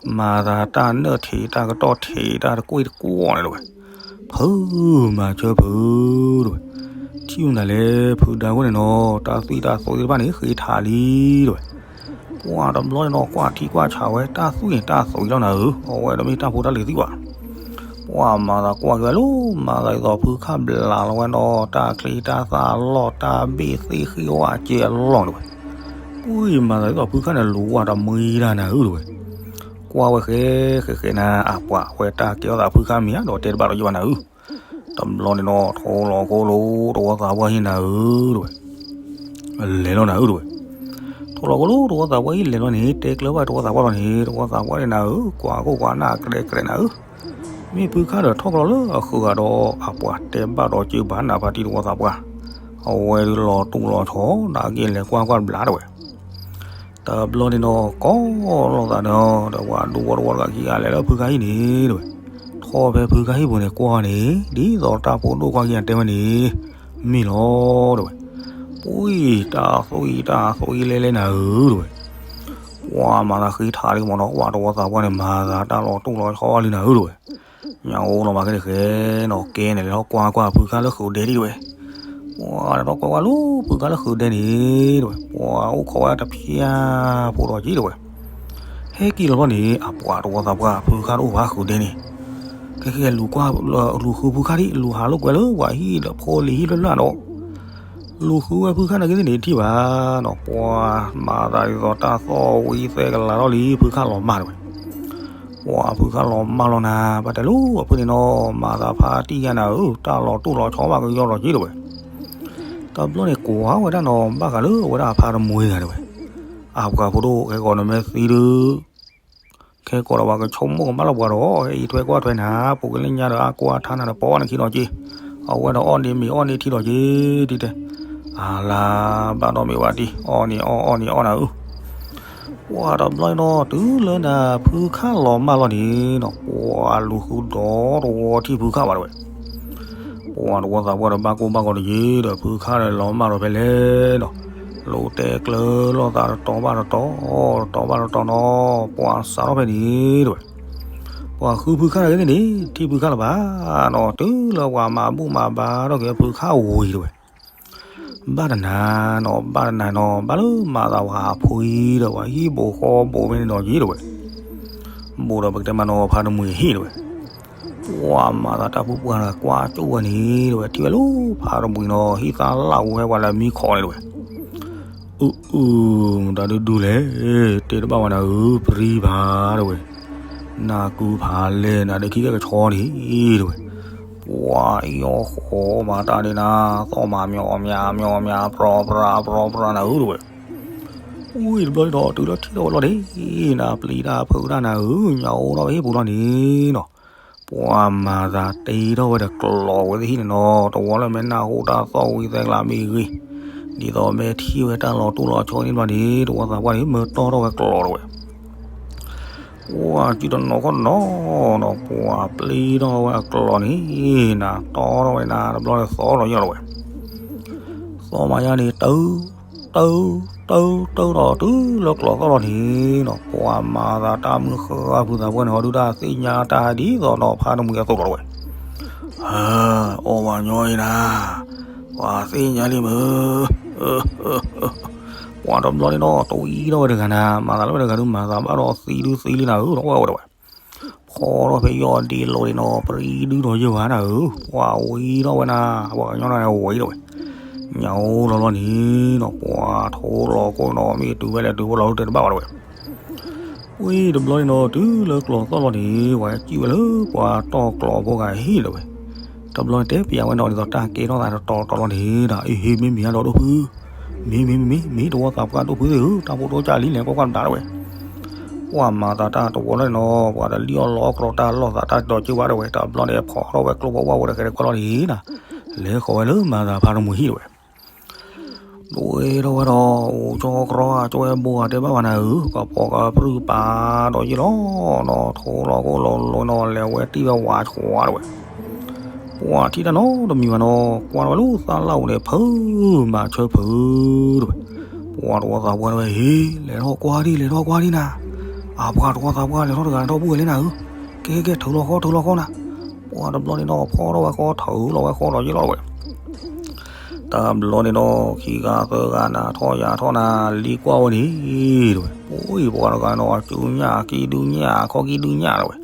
မၤသးတၢ်နၢၣ်ထံးတၢ်ကတီၢ်ထံးတၢ်တကွ့ၢ်တကွီၢ်န့ၣ်တဝဲ. ဖုမၤဆၢဖုတဝဲ. ထံၣ်မနုၤလဲၣ် ဖုဒါဝဲန့ၣ်နီၤ, တၢ်သွံၣ်တၢ်သိးသ့ၣ်တဖၣ်န့ၣ် ဃ့ထးလံတဝဲ. ပှၤတဘျီန့ၣ်နီၤ ကွၢ်ထံကွၢ်ဆးဝဲ တၢ်သွံၣ်န့ၣ်တၢ်သိးလီၤနၤဧၢ, အဝဲတမ့ၢ်တၢ်ဖိတၢ်လံၤသံဘၣ်. ပှၤမၤသးကွၢ်က့ၤဝဲလၢ မၤသးဒ်သိးဖုခၣ်ဘျးလီၤဝဲနီၤ တၢ်ချံတၢ်သၣ်အလီၢ် တၢ်ဘ့ၣ်သ့ၣ်ဃ့ဝဲအကဲအလီၢ်တဝဲ. ပှၤမၤသးဒ်သိးဖုခၣ်န့ၣ် လူၤဝဲတမှံတၢ်နၤဧၢတဝဲ. ကွၢ်ဝဲဃဲဃဲဃဲနၤ အပှၤဝဲတၢ်ကဲထီၣ်သးဖုခၣ်မံၤဧါ ဒီးတဲတဘၣ်ဒီးယဘၣ်နၤဧၢ. တဘျီန့ၣ်နီၤ ထိလီၤကိလိာ် တဝီသးပှၢ်ဟံၣ်နၤဧၢတဝဲ. လဲၤလီၤနၤဧၢတဝဲ. ထိလီၤကိလိာ်တဝီသးပှၢ်ဟံၣ်လဲၤလီၤန့ၣ် တဲကျၢၤဘၣ်တဝီသးပှၢ်လီၤန့ၣ် တဝီသးပှၢ်န့ၣ်နၤဧၢ ကွၢ်ကိၢ်ကွၢ်နၢ်ကြဲးကြဲးနၤဧၢ. မ့ၢ်ဖုခၣ်ဒီးထီၣ်ကလီလၢအဃုာ်ဂၤဒီး အပှၤတဲဘၣ်ဒီးစၢဘၣ်နၤဖါတံၢ်တဝီသးပှၢ်. အဝဲဒုးလီၤတိၢ်လီၤဆီ နာ်က့လဲၤကွၢ်ကွၢ်ဘျါတဝဲ. တဘျီန့ၣ်နီၤ ကိးလိာ်သးဒီး ဒီးပှၤဒူဖိတဝီတဂၤခံဂၤလဲၤလၢဖုခၣ်ဟံၣ်န့ၣ်တဝဲ. ထီၣ်ဖဲဖုခၣ်ဟံၣ်ပူၤန့ၣ်ကွၢ်န့ၣ် ဒ်သိးတၢ်ဖိဒိၣ်ခွါခံဂၤတဲဝဲန့ၣ် မ့ၢ်လီၤတဝဲ. ပှၤတၢ်သွံၣ်တၢ်သွံၣ်လဲၤလဲၤနၤဧၢတဝဲ. ပှၤမၤသးဃ့ထးလံမ့ၢ်နီၤ ပှၤတဝီသးပှၢ်န့ၣ် မၤသးတၢ်လီၤတိၢ်လီၤဆီလံနၤဧၢတဝဲ. ညါအိၣ်လီၤမးကဲန့ၣ်ဃဲနီၤ ကဲန့ၣ်လဲၤထီၣ်ကွၢ်ကွၢ်ဖုခၣ်လၢဃုာ်ဒဲဒံးတဝဲ. ပှၤထီၣ်ကွၢ်ကွၢ်လၢဖုခၣ်လၢဃုာ်ဒဲန့ၣ်တဝဲ ပှၤအိၣ်ခိးဝဲတဖျၢၣ်ဖိဒီးက့တဝဲ. ဟဲက့ၤလီၤလီၤန့ၣ် အပှၤတဝီသးပှၢ် ဖုခၣ်တအိၣ်ဘၣ်ဃုာ်ဒဲန့ၣ် ကဲကဲလူၤကွၢ် လူၤဃုဖုခၣ်ဒံး လူၤဟးလိာ်ကွဲလၢပှၤဟံၣ်ဒီးဖိလံၤဟံၣ်ဖျၢၣ်ဖျၢၣ်ဒီး လူၤဃုဝဲဖုခၣ်နာ်က့သ့ၣ်န့ၣ်ထံၣ်ဘၣ်နီၤ ပှၤမၤသးဒ်သိးတၢ်သီၣ်ဝံသဲကလၤထီၣ်လံ ဖုခၣ်လီၤမၢ်တဝဲ. ပှၤဖုခၣ်လီၤမၢ်လီၤနၤ ဘၣ်တဲလိၤအဖုန့ၣ်နီၤ မၤသးဖါတံၢ်ယါနၤဧၢ တၢ်လီၤတိၢ်လီၤဆီဘၣ်ကယီဒီးက့တဝဲ. တဘျီန့ၣ်ကွၢ်ဝဲဒၣ်နီၤ ဘၣ်ဃးလၢအဝဲဒၣ်အဖါတမှံၤဂၤတဝဲ. အပှၤဖိဒိၣ် ခဲကိးနမဲာ်သံဒုး ခဲကိးဒီးပှၤကဆိကမိၣ်ကမၣ်လီၤပှၤဒီး အံၤထွဲကွၢ်ထွဲနၤ ပူၤကလၢညါဒီးအကွၢ်ထါနၤဒီးပိာ်အီၣ်နခံဒီးက့ အဝဲဒီးအီၣ်န့ၢ်မ့ၤအီၣ်န့ၢ်ထံဒီးက့ ဒ်တဲ အလါဘၣ်ဒီးမ့ၢ်ဝဲဒၣ် အီၣ်န့ၢ်အီၣ်အီၣ်န့ၢ်အီၣ်နၤဧၢ. ပှၤတဘျီနီၤ တုၤလၢနၤဖုခၣ်လီၤမၢ်လီၤန့ၣ်နီၤ ပှၤလူၤဃုဒီးတဝီထံၣ်ဖုခၣ်ဘၣ်တဝဲ. ပှၤတဝီသးပှၢ်ဒီးဘၣ်ကိၢ်ဘၣ်ဂီၤတယ့ဒီး ဖုခၣ်ဒီးလီၤမၢ်လီၤဖဲလဲၣ်ဒီး လူၤတဲကျၢၤလိာ်သးတတီၤဘၣ်တတီၤ တတီၤဘၣ်တတီၤနီၤ ပှၤစးထီၣ်ဖဲန့ၣ်တဝဲ. ပှၤဃုဖုခၣ်နာ်က့သ့ၣ်န့ၣ် ထံၣ်ဖုခၣ်လၢၤဘၣ်နီၤ တုၤလၢပှၤမၤဘူၣ်မၤဘါထီၣ်က့ၤဖုခၣ်ဝံၤတဝဲ. ဘၣ်တနၤနီၤ ဘၣ်တနၤနီၤ ဘၣ်လၢမၤသးပှၤအဖိအံၤဒီးပှၤဟံၣ်ဘိးဃီဘိးဖဲန့ၣ်ဒီးက့တဝဲ. ဘိးဒီးပကတဲမးနီၤ ဖါတမှံၤဟံၣ်တဝဲ. ပှၤမၤသးတၢ်ဖုပှၢ်ကွၢ်ကၠိဝဲန့ၣ်တဝဲ ထံၣ်ဝဲလၢဖါတမှံၤနီၤ ဟံၣ်သၣ်လၣ်ဝဲပှၤလၢမံခီန့ၣ်တဝဲ. အုအု မတၤဒုဒူလဲၣ် တဲတဘၣ်ဝဲနၤဧၢ ပြံဖးတဝဲ. နၢ်ကုဖးလဲၣ် နၤဒုခံကဲကဆီန့ၣ်တဝဲ. ပှၤအီၣ်ဃီမၤတၢ်ဒ်နၤ သီၣ်မၤမၠီမၠၤမၠီမၠၤ ပြီပြါပြီပြါနၤဧၢတဝဲ. ဝံၤတဘျီဒီး တုၤလၢထံၣ်ထီၣ်ဝဲလီၤန့ၣ် နၤပျံၤတၢ်ဖုးတၢ်နၤဧၢ ညါအိၣ်ထီၣ်ဝဲဟံၣ်ပူၤလီၤန့ၣ်နီၤ. ပှၤမၤသးတ့ထီၣ်ဝဲဒီးကျိးဝဲသ့ၣ်ဟံၣ်န့ၣ်နီၤ တဝီလၢမဲာ်နၢ်ဟူတၢ်သီၣ်ဝံသဲကျါမ့ၢ်ဂ့ၤ, ဒ်သိးမဲာ်ထံၣ်ဝဲတၢ်လီၤတိၢ်လီၤဆီန့ၣ်ဘျီန့ၣ် တဝီသးပှၢ်န့ၣ် မၢတီၢ်ထီၣ်ဝဲကျိးတဝဲ. ပှၤစုတနီၤခီၣ်နီၤနီၤ ပှၤပျံၤထီၣ်ဝဲအကျိးန့ၣ် နၤတီထီၣ်ဝဲနၤတဘျီန့ၣ်သီထီၣ်ယီၢ်လီၤဝဲ. သီမၤယါန့ၣ် တၢ တၢ တၢ တၢဒီးတုၤလၢကျိးသီၣ်လီၤန့ၣ်နီၤ ပှၤမၤသးတၢ်မုၢ်ဃၢ်ဖုသးပှၢ်န့ၣ် ဟီဒုတၢ်သ့ၣ်ညါတၢ်ဒ်သိးနီၤ ဖါတမှံၤအသိးလီၤတဝဲ. အီၣ်ဘၣ်ညီအံၤနၤ ပှၤသ့ၣ်ညါလံမ့ၢ် ပှၤတဘျီန့ၣ်နီၤ တဝံထီၣ်ဝဲတဂၤနၤ မၤသးလၢဝဲတဂၤဒုး မၤသးဘၣ်ဒီးသံဒုသံလံနၤဧၢ ဒီးဝဲဝဲတဝဲ. ဖီထီၣ်ဖဲယီၢ်ဒ့လိၤန့ၣ်နီၤ ပြံဒုဒီးယဲၢ်ဝဲနၤဧၢ ပှၤဝံထီၣ်ဝဲနၤ ပှၤကညီနၤန့ၣ်ဝံထီၣ်ဝဲ. ညါအိၣ်လီၤလီၤန့ၣ်နီၤ ပှၤထိလီၤကိၢ်နီၤ မ့ၢ်တုၤဝဲလဲၣ်တုၤဝဲလီၤတဲတဘၣ်ဝဲတဝဲ. ဝံၤတဘျီန့ၣ်နီၤ တုၤလၢကျိးသီၣ်လီၤန့ၣ် ပှၤစံၣ်ဝဲလၢပှၤတီၢ်ကျိးဖိဂၤဟံၣ်တဝဲ. တ တဘျီန့ၣ်တဲပယၤဝဲနီၤဒ်သိးတၢ်ကဲထီၣ်သးတတီၤတီၤလီၤန့ၣ်ဒီး အ့ဟ့ မ့ၢ်မ့ၢ်အဒိဒိၣ်ဖု, မ့ၢ်မ့ၢ်မ့ၢ်မ့ၢ် တဝီသးပှၢ်ဒိၣ်ဖုသ့ၣ်ဧၢ, တၢ်ဖိတိကၢ်လံလဲၣ် ကွၢ်ကွၢ်တဘျီတဝဲ. ပှၤမၤသးတၢ်တဝီလီၤန့ၣ်နီၤ ပှၤတလံၣ်အီၣ်လီအီၣ်ကြီတၢ်လီၢ်သးတၢ်ဒီးက့ၢ်ဝါတဝဲ တဘျီန့ၣ်ဖီထီၣ်ဝဲကျိဖိဝၣ်ဖိတဃဲးတခီလီၤန့ၣ်နီၤ, လဲၤဃီၤဝဲလၢမၤသးဖါတမှံၤဟံၣ်တဝဲ. ဒိးဝဲထီၣ်ဝဲဒီး အိၣ်ကၠီကြီ ကၠီဝဲဘိဂၤတဲဘၣ်ဝဲနၤဧၢ, ပှၤဖီကပြုၢ်ပာ်ဒီးယ့ၢ်လီၤနီၤ, ထိလီၤကိၢ်လီၤလိၤနီၤ လဲၤဝဲတံၢ်ဝဲဝးဆှးတဝဲ. ပှၤထံၣ်တၢ်နီတမံၤဘၣ်နီၤ ကွၢ်ထီၣ်ဝဲလၢသၣ်လၣ်အူန့ၣ် ဖုမၤဆၢဖုတဝဲ. ပှၤတဝီသးပှၢ်တဝဲ ဟ့ လဲၤထီၣ်ကွၢ်ဒံး လဲၤထီၣ်ကွၢ်ဒံးနၤ, အပှၤတဝီသးပှၢ်လဲၤထီၣ်တဂၤန့ၣ်ထီၣ်ဘူၣ်ဝဲလံနၤဧၢ, ကဲကဲ ထုးလီၤဃီ ထုးလီၤဃီနၤ. ပှၤတဘျီန့ၣ်နီၤ ဖီထီၣ်ဝဲဃီ ထုးလီၤဝဲဃီဒီးယ့ၢ်လီၤတဝဲ. တဘျီန့ၣ်နီၤ ခံဂၤသၢဂၤနၤထီၣ်ယၤထီၣ်နၤ လံကွၢ်ဝဲန့ၣ်တဝဲ. ပှၤအံၤပှၤတဂၤနီၤ အစုညၣ်ကံဒုညၣ် အခီၣ်ကံဒုညၣ်တဝဲ.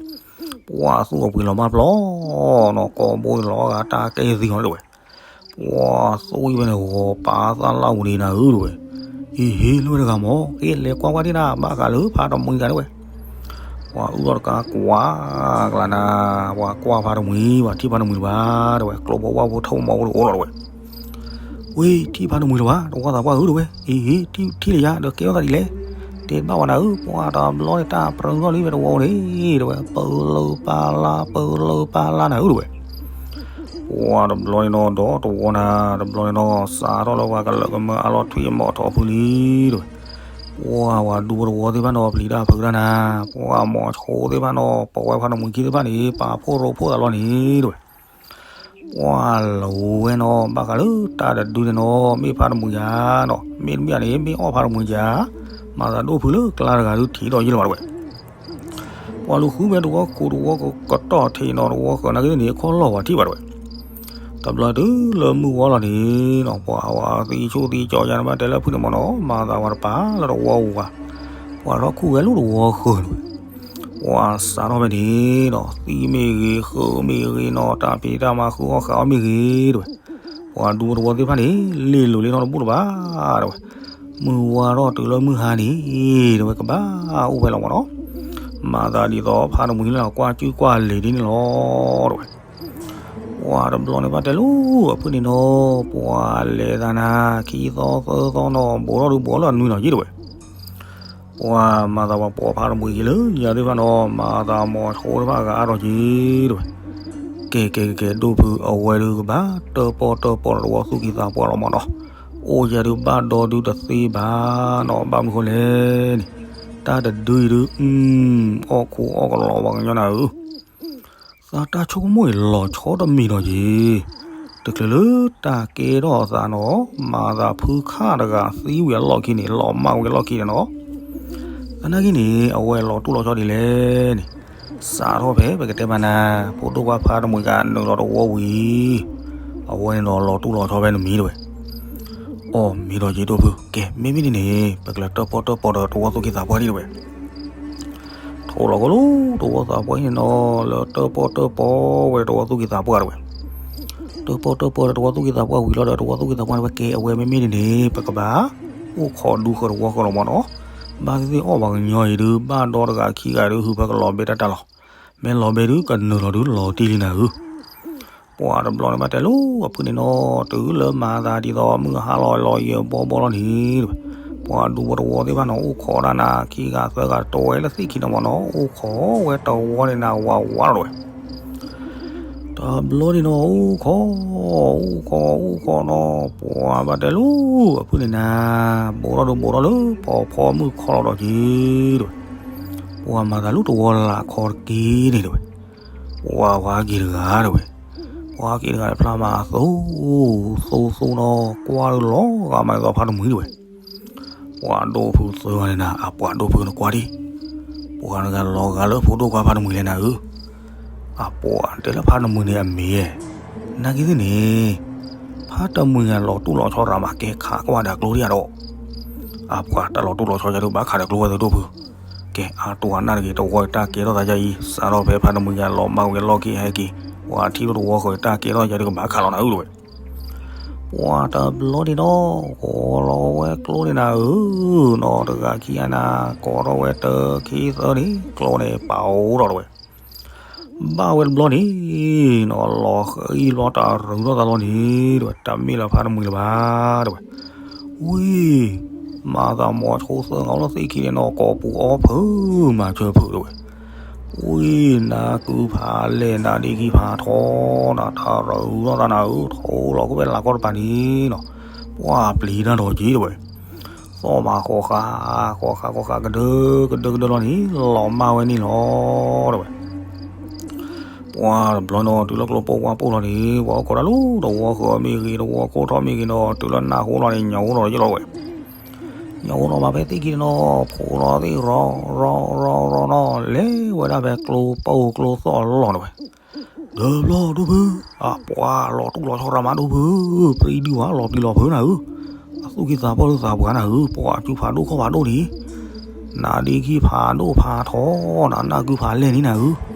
ပှၤသူၣ်အပှ့ၤလီၤမၢ်ပျီနီၤ ကိးဘိလီၤဂာ်တၢ်ကဲသံအီၤတဝဲ. ပှၤသူၣ်အံၤဖဲန့ၣ် ဂီၤပာ်သၣ်လၣ်အူဒံးနၤဧၢတဝဲ. အ့ဟ့ လၢတဂၤမၢ် က့လဲၤကွၢ်ကွၢ်ဒံးနၤ ဘၣ်ဃးလၢဖါတမှံၤဂၤတဝဲ. ပှၤအုၣ်ထီၣ်တကးကွၢ်ကလၤနၤ, ပှၤကွၢ်ဖါတမှံၤ ပှၤထံၣ်ဖါတမှံၤလၢၤဘၣ်တဝဲ, ကျိဖိဝၣ်ဖိထိၣ်မိၢ်ဖိတအိၣ်လီၤတဝဲ. ဝ့ၢ် ထံၣ်ဖါတမှံၤလၢၤဘၣ် တဝီသးပှၢ်ဧၢတဝဲ. အ့ဟ့ ထံၣ်လၢယၤ ဒီးကဲထီၣ်သးဒ်လဲၣ်. တဲဘၣ်ဝဲနၤဧၢ, ပှၤတဘျီန့ၣ် တၢ်ပြၢထီၣ်လံဖဲတဝီန့ၣ်တဝဲ, ပၢလၢပၢလၢပၢလၢနၤဧၢတဝဲ. ပှၤတဘျီန့ၣ်နီၤ ဒီးတဝီနၤ တဘျီန့ၣ်နီၤ စးထီၣ်လၢပှၤကလၢာ်ကမၢအလီၢ်ထွံၣ်အမီၤထီၣ်ဖုလံတဝဲ. ပှၤဝၤဒူဖိတဝီသ့ၣ်တဖၣ်နီၤ ပျံၤတၢ်ဖုးတၢ်နၤ, ပှၤမိၤဆိသ့ၣ်တဖၣ်နီၤ ပိာ်ဝဲဖါတမှံၤခံသ့ၣ်တဖၣ်န့ၣ် ပာ်ဖှိၣ်ရိဖှိၣ်သးလီၤန့ၣ်တဝဲ. ပှၤလီၤဝဲနီၤ ဘၣ်ဃးလၢတၢ်တဒုန့ၣ်နီၤ မ့ၢ်ဖါတမှံၤယၤနီၤ မ့တမ့ၢ်န့ၣ် မ့ၢ်အီၣ်ဖါတမှံၤယၤ, မၤသးဒိၣ်ဖုလၢကျါတဂၤဒုးထံၣ်ဒီးယ့ၢ်လီၤဘၣ်တဝဲ. ပှၤလူၤဃုဖဲတဝီခိၣ်တဝီကတီၢ်ထံးနီၤ တဝီဃၢၤနာ်က့သ့ၣ်န့ၣ် ခီၣ်လီၢ်ဝဲထံၣ်ဘၣ်တဝဲ. တဘျီတုၤလၢမုၢ်ဝါလီၤန့ၣ်နီၤ ပှၤဝဲသံဆိၣ်သံကၠီယါန့ၣ်ဘၣ်တဲလၢဖုန့ၣ်မၢ်နီၤ မၤသးဝဲတပၤလၢတဝီပူၤဘၣ်. ပှၤထီၣ်ခူၣ်ဝဲလၢတဝီဃၢၤတဝဲ. ပှၤစးထီၣ်ဖဲန့ၣ်နီၤ သံမ့ၢ်ဂ့ၤ ဃၢၤမ့ၢ်ဂ့ၤနီၤ တၢ်ဖံးတၢ်မၤဃုအီၣ်ဃုအီမ့ၢ်ဂ့ၤတဝဲ. ပှၤဒူဖိတဝီသ့ၣ်တဖၣ်န့ၣ် လ့ၣ်လိၤလ့ၣ်ထီၣ်တဘူၣ်တဘၣ်တဝဲ. မုၢ်ဝါထီၣ်တုၤလၢမုၢ်ဟါန့ၣ်တဝဲ ကဘၣ်အိၣ်ဖဲလီၤမၢ်နီၤ. မၤသးဒ်သိးဖါတမှံၤလၢကွၢ်စုကွၢ်လံၤဒ်န့ၣ်လီၤတဝဲ. ပှၤတဘျီန့ၣ်ဘၣ်တဲလၢအဖုန့ၣ်နီၤ ပှၤလဲၤသးနၤ ခံသီသၢသီနီၤ ဘူးထီၣ်ဒုးဘူးလၢအနွံနီၤယ့ၢ်တဝဲ. ပှၤမၤသးပှၤပိာ်ဖါတမှံၤက့ၤလၢညါသ့ၣ်တဖၣ်နီၤ မၤသးမိၤဆိသ့ၣ်တဖၣ်အဂၤအါထီၣ်က့ၤတဝဲ. ကဲကဲကဲ ဒိၣ်ဖုအဝဲဒုးကဘၣ်တၢၣ်ပီၣ်တၢၣ်ပီၣ်ဒီးတဝီသူၣ်ကံၢ်သးပှၢ်လီၤမၢ်နီၤ. အိၣ်ယၤဒုးဘၣ်ဒီဒုးတသ့ဘၣ်နီၤ ဘၣ်မနုၤဃိလဲၣ်န့ၣ် တၢ်တဒုအံၤဒုး အီၣ်ခိၣ်အီၣ်ကလီၤပှၤကညီနၤဧၢ. သးတၢ်ဆိကမိၣ်အံၤလီၤဆီတမံၤဒီးယ့ၢ်, တချုးလၢတၢ်ကဲထီၣ်အသးနီၤ မၤသးဖုခၣ်တဂၤသံဝံၤအလီၢ်ခံန့ၣ် လီၤမၢ်ဝံၤအလီၢ်ခံန့ၣ်နီၤ. သနာ်က့န့ၣ် အဝဲလီၤတူၢ်လီၤဆီဒ်လဲၣ်န့ၣ်, စးထီၣ်ဖဲပကတဲမးနၤ ဖိဒိၣ်ခွါဖါတမှံၤကနုာ်လီၤတဝီဝံၤ အဝဲန့ၣ်ဒီးလီၤတူၢ်လီၤဆီဖဲနမံၤတဝဲ. အိၣ်မ့ၢ်ဒီးယ့ၢ်ဒိၣ်ဖု ကဲ မ့မ့ၢ်ဒ်န့ၣ် ပကလဲၤတၢၣ်ပီၣ်တၢၣ်ပီၣ်ဒီးတဝီသူၣ်ကံၢ်သးပှၢ်ဒံးတဝဲ. ထိၣ်လီၤကီလီၤ တဝီသးပှၢ်အံၤန့ၣ်နီၤ လၢတၢၣ်ပီၣ်တၢၣ်ပီၣ်ဝဲတဝီသူၣ်ကံၢ်သးပှၢ်တဝဲ. တၢၣ်ပီၣ်တၢၣ်ပီၣ်ဒီးတဝီသူၣ်ကံၢ်သးပှၢ်ဝံၤလီၤဒီး တဝီသူၣ်ကံၢ်သးပှၢ်န့ၣ်ဝဲ ကဲအဝဲမ့မ့ၢ်ဒ်န့ၣ် ပကဘၣ်အိၣ်ခိးဒူဃၢၤတဝီဃၢၤလီၤမၢ်နီၤ. ဘၣ်သ့ၣ်သ့ၣ်အီၣ်ပှၤကညီအံၤဒုး ဘၣ်ဒီတဂၤခံဂၤဒုး ဟုဖၢကလီၤဘဲတၢ်တၢ်လီၤ. မ့ၢ်လီၤဘဲဒုး ကနုာ်လီၤဒုးလီၤတံၢ်လံနၤဧၢ. ပှၤတဘျီန့ၣ်ဘၣ်တဲလၢအဖုန့ၣ်နီၤ တုၤလၢမၤသးဒ်သိးမုၢ်ဟါလီၤလီၤယံာ်ဘီဘီလီၤန့ၣ်တဝဲ. ပှၤဒူဖိတဝီသ့ၣ်တဖၣ်နီၤ အိၣ်ခိးဒၣ်နၤ ခံဂၤသၢဂၤတဝဲလၢသ့ၣ်ခံန့ၣ်မၢ်နီၤ အိၣ်ခိးဝဲတဝီန့ၣ်နၤဝးဝးလီၤတဝဲ. တဘျီန့ၣ်နီၤ အိၣ်ခိး အိၣ်ခိး အိၣ်ခိးနီၤ ပှၤဘၣ်တဲလၢအဖုန့ၣ်နၤ ဘူးထီၣ်ဒုးဘူးထီၣ်လၢပီၤဖီမုၢ်ခီလီၤဒီးက့ၤတဝဲ. ပှၤမၤသးလၢတဝီလၢခီတက့ၢ်န့ၣ်တဝဲ. ပှၤဝါက့ၤတဂၤတဝဲ. ပှၤက့ၤတဂၤန့ၣ်ဖျါမးအသိ သိသိနီၤ ကွၢ်ဒုးလီၤဂာ်မးဒ်သိးဖါတမှံၤတဝဲ. ပှၤဒိၣ်ဖုသၢဂၤန့ၣ်နၤ အပှၤဒိၣ်ဖုနကွၢ်ဒံး. ပှၤတဂၤလီၤဂာ်လၢဖိဒိၣ်ခွါဖါတမှံၤလဲၣ်နၤဧၢ. အပှၤတဲလၢဖါတမှံၤန့ၣ်အမ့ၢ်ဧဲ. နာ်က့သ့ၣ်န့ၣ် ဖါတမှံၤဂၤလီၤတူၢ်လီၤဆီရၤမး ကဲခးကွၢ်ဒီးကျိဒံးဧါဒီး. အပှၤတၢ်လီၤတူၢ်လီၤဆီယၤဒုးဘၣ်ခးဒီးကျိဝဲသဒိၣ်ဖု. ကဲ အါတူၢ်အနၢ်တဂ့ၤ တဝီတၢ်ကဲထီၣ်သးယါအံၤ စးထီၣ်ဖဲဖါတမှံၤဂၤလီၤမၢ်ဝံၤအလီၢ်ခံဟဲက့ၤ ပှၤထံၣ်လိာ်တဝီဃီတၢ်ကဲထီၣ်ယၤဒုးကဘၣ်ခးလီၤနၤဧၢတဝဲ. ပှၤတဘျီန့ၣ်ဒီး ကိးလီၤဝဲကျိန့ၣ်နၤဧၢ, နီၢ်တဂၤခံဂၤနၤ ကိးထီၣ်ဝဲတၢခံသၢန့ၣ် ကျိန့ၣ်ပာ်အိၣ်ထီၣ်တဝဲ. ဘၣ်ဝဲတဘျီန့ၣ်နီၤ လီၤဃံၤဘျီတၢ်ရူၤထီၣ်သးလီၤန့ၣ် တဲဝဲ တမ့ၢ်လၢဖါတမှံၤလၢၤဘၣ် တဲဝဲ. ဝံၤ မၤသးမိၤဆိသၢဂၤအိၣ်လၢသ့ၣ်ခံန့ၣ်နီၤ ကိးပူၤအီဖုး မၤစၢၤဖုး တဲဝဲ. ဝံၤ နးကုဖးလဲၢ် နးဒ့ခံဖးထီ နးတၢ်ရူၤထီၣ်သးနၤဧၢ ထိလီၤကဝဲလၢကီၢ်တပၤန့ၣ်နီၤ ပှၤပျံၤတၢ်ဒီးက့ တဲဝဲ. သီၣ်မးဃီဃာ် ဃီဃာ်ဃီဃာ် ကဒၢကဒၢကဒၢလီၤန့ၣ် လီၤမၢ်ဝဲန့ၣ်လီၤ တဲဝဲ. ပှၤတဘျီနီၤ တုၤလၢကျိပိာ်ဝါပိာ်လီၤန့ၣ် ပှၤအိၣ်ခိးတၢ်လၢတဝီဃၢၤမ့ၢ်ဂ့ၤ တဝီကိၢ်ထီၣ်မ့ၢ်ဂ့ၤနီၤ တုၤလၢနၢ်ဟူလီၤန့ၣ် ညၣ်အိၣ်လီၤယ့ၢ်လီၤဝဲ. ညၣ်အိၣ်လီၤမးဖဲသ့ၣ်ခံန့ၣ်နီၤ ဖိလီၤသ့ၣ်ရီ ရီ ရီ ရီနီၤ လဲၤဝဲဒၣ်ဖဲကျိပိာ်ကျိသီၣ်လီၤ တဲဝဲ. ဒီးဘျီဒိၣ်ဖု အပှၤလီၤတူၢ်လီၤဆီရၤမးဒိၣ်ဖု ပျံၤဒုးဝဲလီၤပျံၤလီၤဖုနၤဧၢ, အသူၣ်ကံၢ်သးပှၢ်ဒိၣ်သးပှၢ်နၤဧၢ, ပှၤစုဖးဒိၣ်ခီၣ်ဖးဒိၣ်န့ၣ်, နးဒ့ခံဖးဒိၣ်ဖးထီ နးနၢ်ကုဖးလဲၢ်န့ၣ်နၤဧၢ.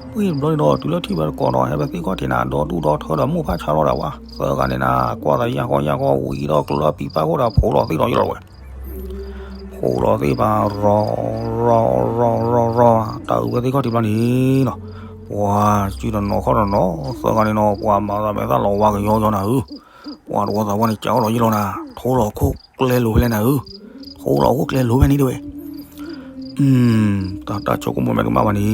ပှ့ၤတဘျီန့ၣ်ဒီး တုၤလၢထံၣ်ဘၣ်တကိးဒီး ဟဲဖဲသ့ၣ်ခီၣ်ထံးနၤ ဒီဒူၣ်ဒီထၢဒီးမိၢ်ဖးဆါလီၤဒၣ်ဝဲ, သၢဂၤန့ၣ်နၤ ကွၢ်သးယၢ်ဃီယၢ်ဃီ ဝံၤဒီးကျၢၤလၢပံၤပၢ်ခိၣ်ဒီးဖိလီၤသ့ၣ်ဒီးယလီၤဝဲ ဖိလီၤသ့ၣ်ဖးရီ ရီ ရီ ရီ ရီ တၢ်အုးဝဲသ့ၣ်ခီၣ်ထံးဘျီန့ၣ်နီၤ, ပှၤစုတနီၤခီၣ်တနီၤ သၢဂၤန့ၣ်နီၤ ပှၤမၤသးမဲာ်သၣ်လီၤဝါကယီကယီနၤဧၢ, ပှၤတဝီသးဝီန့ၣ် ကးအီၣ်လီၤယလီၤနၤ, ထိလီၤခိၣ်ကျဲလိၤဖဲလဲၣ်နၤဧၢ, ထိလီၤခိၣ်ကျဲလိၤဖဲန့ၣ်တဲဝဲ တၢ်တၢ်ဆိကမိၣ်မဲာ်တကမၣ်ဘၣ်န့ၣ်နီ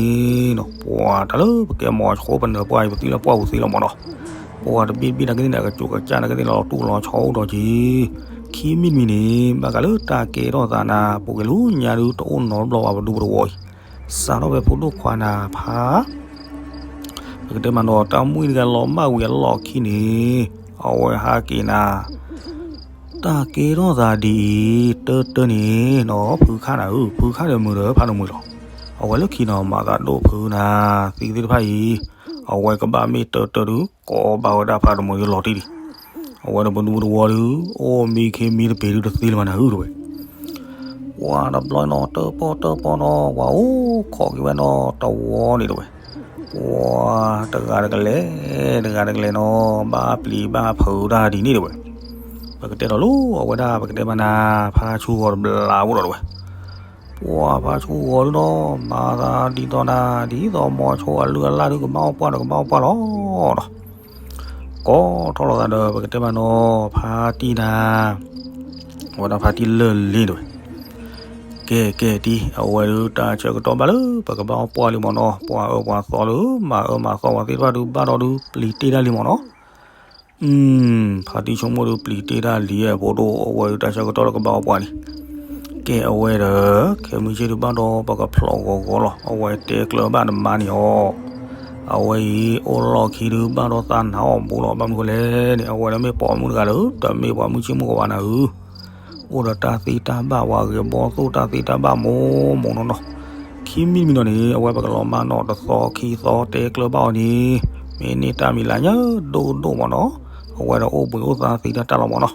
ၤ, ပှၤတၢ်လၢပကဲမီၤဆိပနၢၤပှၢ်အံၤ ပသံလၢပှၢ်ပူၤသ့လီၤမးနီၤ, ပှၤတဘ့ၣ်တဘ့ၣ်နာ်က့သ့ၣ်န့ၣ် အကစူးကစၢ်နာ်က့သ့ၣ်န့ၣ် လီၤတူၢ်လီၤဆီအိၣ်ဒီးက့ၤ, ခံမံၤတမံၤန့ၣ် ဘၣ်ဃးလၢတၢ်ကဲထီၣ်သးနၤ ပူၤကွံာ်လၢညါဒုးတအိၣ်နီတဘျီဘၣ် ပဒူပတဝီအံၤ, စးထီၣ်ဖဲဖိဒိၣ်ခွါနၤဖး ပကတဲမးနီၤ တၢ်မှံတဂၤလီၤမၢ်ဝံၤအလီၢ်ခံန့ၣ်, အဝဲဟးက့ၤနၤ, တၢ်ကဲထီၣ်သးဒ်အံၤ တၢတၢန့ၣ်နီၤ ဖုခါနၤဧၢ, ဖုခါဒီးမုာ်ဒီးဖးတမှံၤလီၤ. အဝဲလၢခံနီၤ မၤသးဒိၣ်ဖုနၤ သံသ့ၣ်တဖၣ်အံၤ, အဝဲကဘၣ်မ့ၢ်တၢတၢဒုး ကိးဘၣ်ဝဲဒၣ်ဖးတမှံၤလီၤတံၢ်ဒံး, အဝဲဒီးပဒူပတဝီဒုး အိၣ်မံခ့မံတပ့ၤဒုးတသ့လၢၤဘၣ်နၤဧၢ တဲဝဲ ပှၤတဘျီနီၤ တၢပီၢ်တၢပီၢ်နီၤ ပှၤအိၣ်ခိးက့ၤဝဲနီၤ တဝီန့ၣ်တဲဝဲ, ပှၤတဂၤတကလဲၤ တဂၤတကလဲၤနီၤ ဘၣ်ပျံၤဘၣ်ဖုးတၢ်ဒ်န့ၣ်တဲဝဲ, ပကတဲဒီးလၢအဝဲဒၣ် ပကတဲဘၣ်နၤ ဖါဆူဂီၤတဘျီအိၣ်ဒီးတဲဝဲ, ပှၤဖါဆူဂီၤဒုးနီၤ မၤသးဒ်သိးနၤ ဒ်သိးမိၤဆိအလုၢ်အလၢ်ဒုး ကဘၣ်အီၣ်ပှၢ်ဒီးကဘၣ်အီၣ်ပှၢ်လီၤနီၤ ကိးထီၣ်လီၤသးဒီး ပကတဲမးနီၤ ဖါတံၢ်နၤ, အဝဲဒၣ်ဖါတံၢ်လၢာ်လံတဲဝဲ, ကဲကဲတံၢ် အဝဲဒုးတၢ်ဆၢကတီၢ်ဘၣ်လၢ ပကဘၣ်အီၣ်ပှၢ်လံမးနီၤ ပှၤအၢပှၤသီလၢ မၤအၢမၤသီပှၤသ့ၣ်တဖၣ်ဒုး ဘၣ်ဒီးဒုးပျံၤတ့ၢ်တၢ်လံမးနီၤ ဖါတံၢ်ဆိကမိၣ်ဒုးပျံၤတ့ၢ်တၢ်လံ ဖိဒိၣ် အဝဲဒုးတၢ်ဆၢကတီၢ်လၢကဘၣ်အီၣ်ပှၢ်န့ၣ်, ကဲအဝဲဒီး ခဲမုၢ်ဆ့ၣ်ဒုးဘၣ်ဒီးပကဖျိးဂီၤဂီၤလီၤ အဝဲတဲကျၢၤဘၣ်နမါန့ၣ်အီၤ, အဝဲအံၤ အိၣ်လီၢ်ခံဒုးဘၣ်ဒီးသးနးအီၣ်ဘူးလီၤ ဘၣ်မနုၤဃိလဲၣ်န့ၣ် အဝဲဒၣ်မ့ၢ်ပိာ်မုၣ်တဂၤလၢ တမ့ၢ်ပှၤမုၢ်ဆ့ၣ်မုၢ်ဂီၤဘၣ်နၤဧၢ အိၣ်ဒီးတၢ်သ့တၢ်ဘၣ် ပှၤဂဲၤဘီသိၣ်တၢ်သ့တၢ်ဘၣ်မိၢ်မိၢ်နီၢ်နီၢ်, ခံမံၤတမံၤနီၤန့ၣ် အဝဲပကလီၤမၢ်နီၣ်တသီခံသီတဲကျၢၤဘၣ်အီၤန့ၣ်, မ့ၢ်န့ၢ်တၢ်မံၤလၢညါဒိၣ်ဒိၣ်မးနီၤ, အဝဲဒီးအိၣ်ဘှံးအိၣ်သါသ့တၢ်တၢ်လီၤမး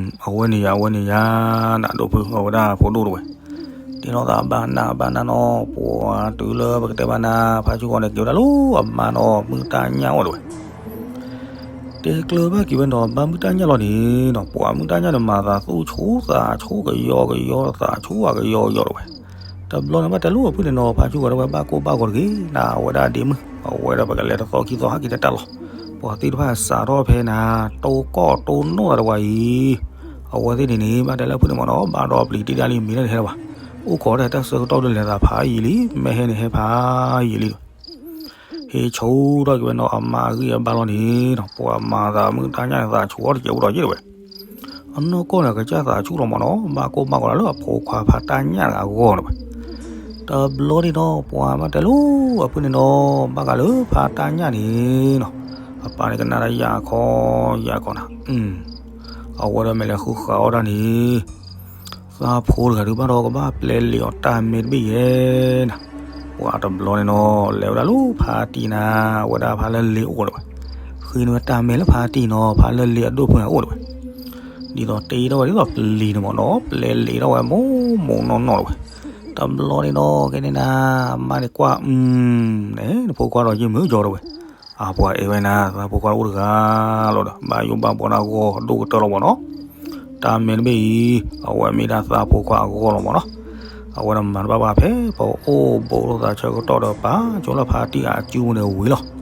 နီၤ အဝဲန့ၣ်ယၤ အဝဲန့ၣ်ယၤ, နးဒိၣ်ဖု အဝဲဒၣ်ဖိဒိၣ်တဝဲ, တဲထီၣ်သးဘၣ်နးဘၣ်နးနီၤ ပှၤတုၤလၢပကတဲဘၣ်နၤ ဖါဆူဂီၤန့ၣ် က့ၤဝဲဒၣ်လၢအမါနီၤ မုၢ်တၢ်ညၣ်အိၣ်တဝဲ တဲကျၢၤဘၣ်က့ၤဝဲနီၤ ဘၣ်မုၢ်တၢ်ညၣ်လီၤန့ၣ်နီၤ ပှၤမုၢ်တၢ်ညၣ်န့ၣ် မၤသးသူၣ်ဆူၣ်သးဆူၣ်ကယီကယီ သးဆူၣ်အကယီကယီတဝဲ, တဘျီန့ၣ်ဘၣ်တဲလိာ်အဖုန့ၣ်နီၤ ဖါဆူဂီၤတဝဲ ဘၣ်ကိၢ်ဘၣ်ဂီၤတဂ့ၤ နအဝဲဒၣ်ဒ့မုၣ် အဝဲဒီးပကလဲၤတသီခံသီဟးက့ၤတၢ်တၢ်လီၤ, ပှၤသ့ၣ်တဖၣ်စးထီၣ်ဖဲနၤ တိကီၢ်တိနိၣ်သးတဝဲအံၤ, အဝဲသ့ၣ်န့ၣ်န့ၣ် ဘၣ်တဲလၢအဖုန့ၣ်မးနီၤ ဘၣ်ဒီးပျံၤတ့ၢ်တၢ်လံ မ့ၢ်လၢနဟဲလၢၤဘၣ်, အိၣ်ခိးတၢ်တၢ်ဆၢကတီၢ်ဒုးလဲၤသးဖးယံာ်လံ မ့ၢ်ဟဲန့ၣ်ဟဲဖးယံာ်လံ ဟ့ၣ်ဆူၣ်ထီၣ်က့ၤဝဲနီၤ အမါအဂံၢ်အဘါလီၤန့ၣ်နီၤ ပှၤမၤသးမုၢ်တၢ်ညၣ်န့ၣ် သးဆူၣ်အီၤတကဲးဖိဒီးယ့ၢ်တဝဲ, အနီၢ်ကီၢ်န့ၣ် ကစၢ်သးဆူၣ်လီၤမးနီၤ ဘၣ်ကိၢ်ဘၣ်ဂီၤလၢအဖိခွါဖါတၢ်ညၣ်တဂၤအဂီၢ်တဝဲ, တဘျီန့ၣ်နီၤ ပှၤဘၣ်တဲလိာ်အဖုန့ၣ်နီၤ ဘၣ်ဃးလၢဖါတၢ်ညၣ်န့ၣ်နီၤ, အပၢ်န့ၣ်ကနၣ်တၢ်ယၢ်ခီယၢ်ခီနၤ, အဝဲဒီးမ့ၢ်လဲၤဃုဃာ်အီၣ်တၢ်န့ၣ် သးဖိတဂၤဒုးဘၣ်ဒီးကဘၣ်ပျဲလံာ်အီၤတၢ်မဲတဘ့ၣ်ယဲနၤ, ပှၤတဘျီန့ၣ်နီၤ လဲၤဝဲဒၣ်လၢဖါတံၢ်နၤ အဝဲဒၣ်ဖါလၢလ့ၤအိၣ်တဝဲ, ဃ့န့ၢ်ဝဲတၢ်မဲလၢဖါတံၢ်နီၤ ဖါလၢလ့ၤအဒိၣ်ဖုန့ၣ်အိၣ်တဝဲ, ဒ်သိးတ့ထီၣ်ဝဲဒ်သိးပျံၤန့ၣ်မးနီၤ ပျဲလံာ်ထီၣ်ဝဲမိၢ်မိၢ်နီၢ်နီၢ်တဝဲ, တဘျီန့ၣ်နီၤ ကဲန့ၣ်နၤ အမါန့ၣ်ကွၢ် အၢ န့ၣ် နဖိခွါဒီးယ့ၢ်မုၢ်ကီတဝဲ အပှၤအဲၣ်ဝဲနၤ သးဖိခွါအိၣ်တဂၤလီၤဒီး ဘၣ်ယိၣ်ဘၣ်ဘှီနၤဂီၢ်ဒိၣ်ကတၢၢ်လီၤမးနီၤ, တၢ်မဲတဘ့ၣ်အံၤ အဝဲမ့ၢ်ဒၣ်သးဖိခွါအဂီၢ်လီၤမးနီၤ, အဝဲန့ၣ်မၤတဘၣ်ဘၣ်ဖဲ ပအိၣ်ဘူးလိာ်သးဆၢကတီၢ်ဒီးပာ်ကၠိလၢဖါတံၢ်အစုပူၤန့ၣ်ဝံၤလီၤ.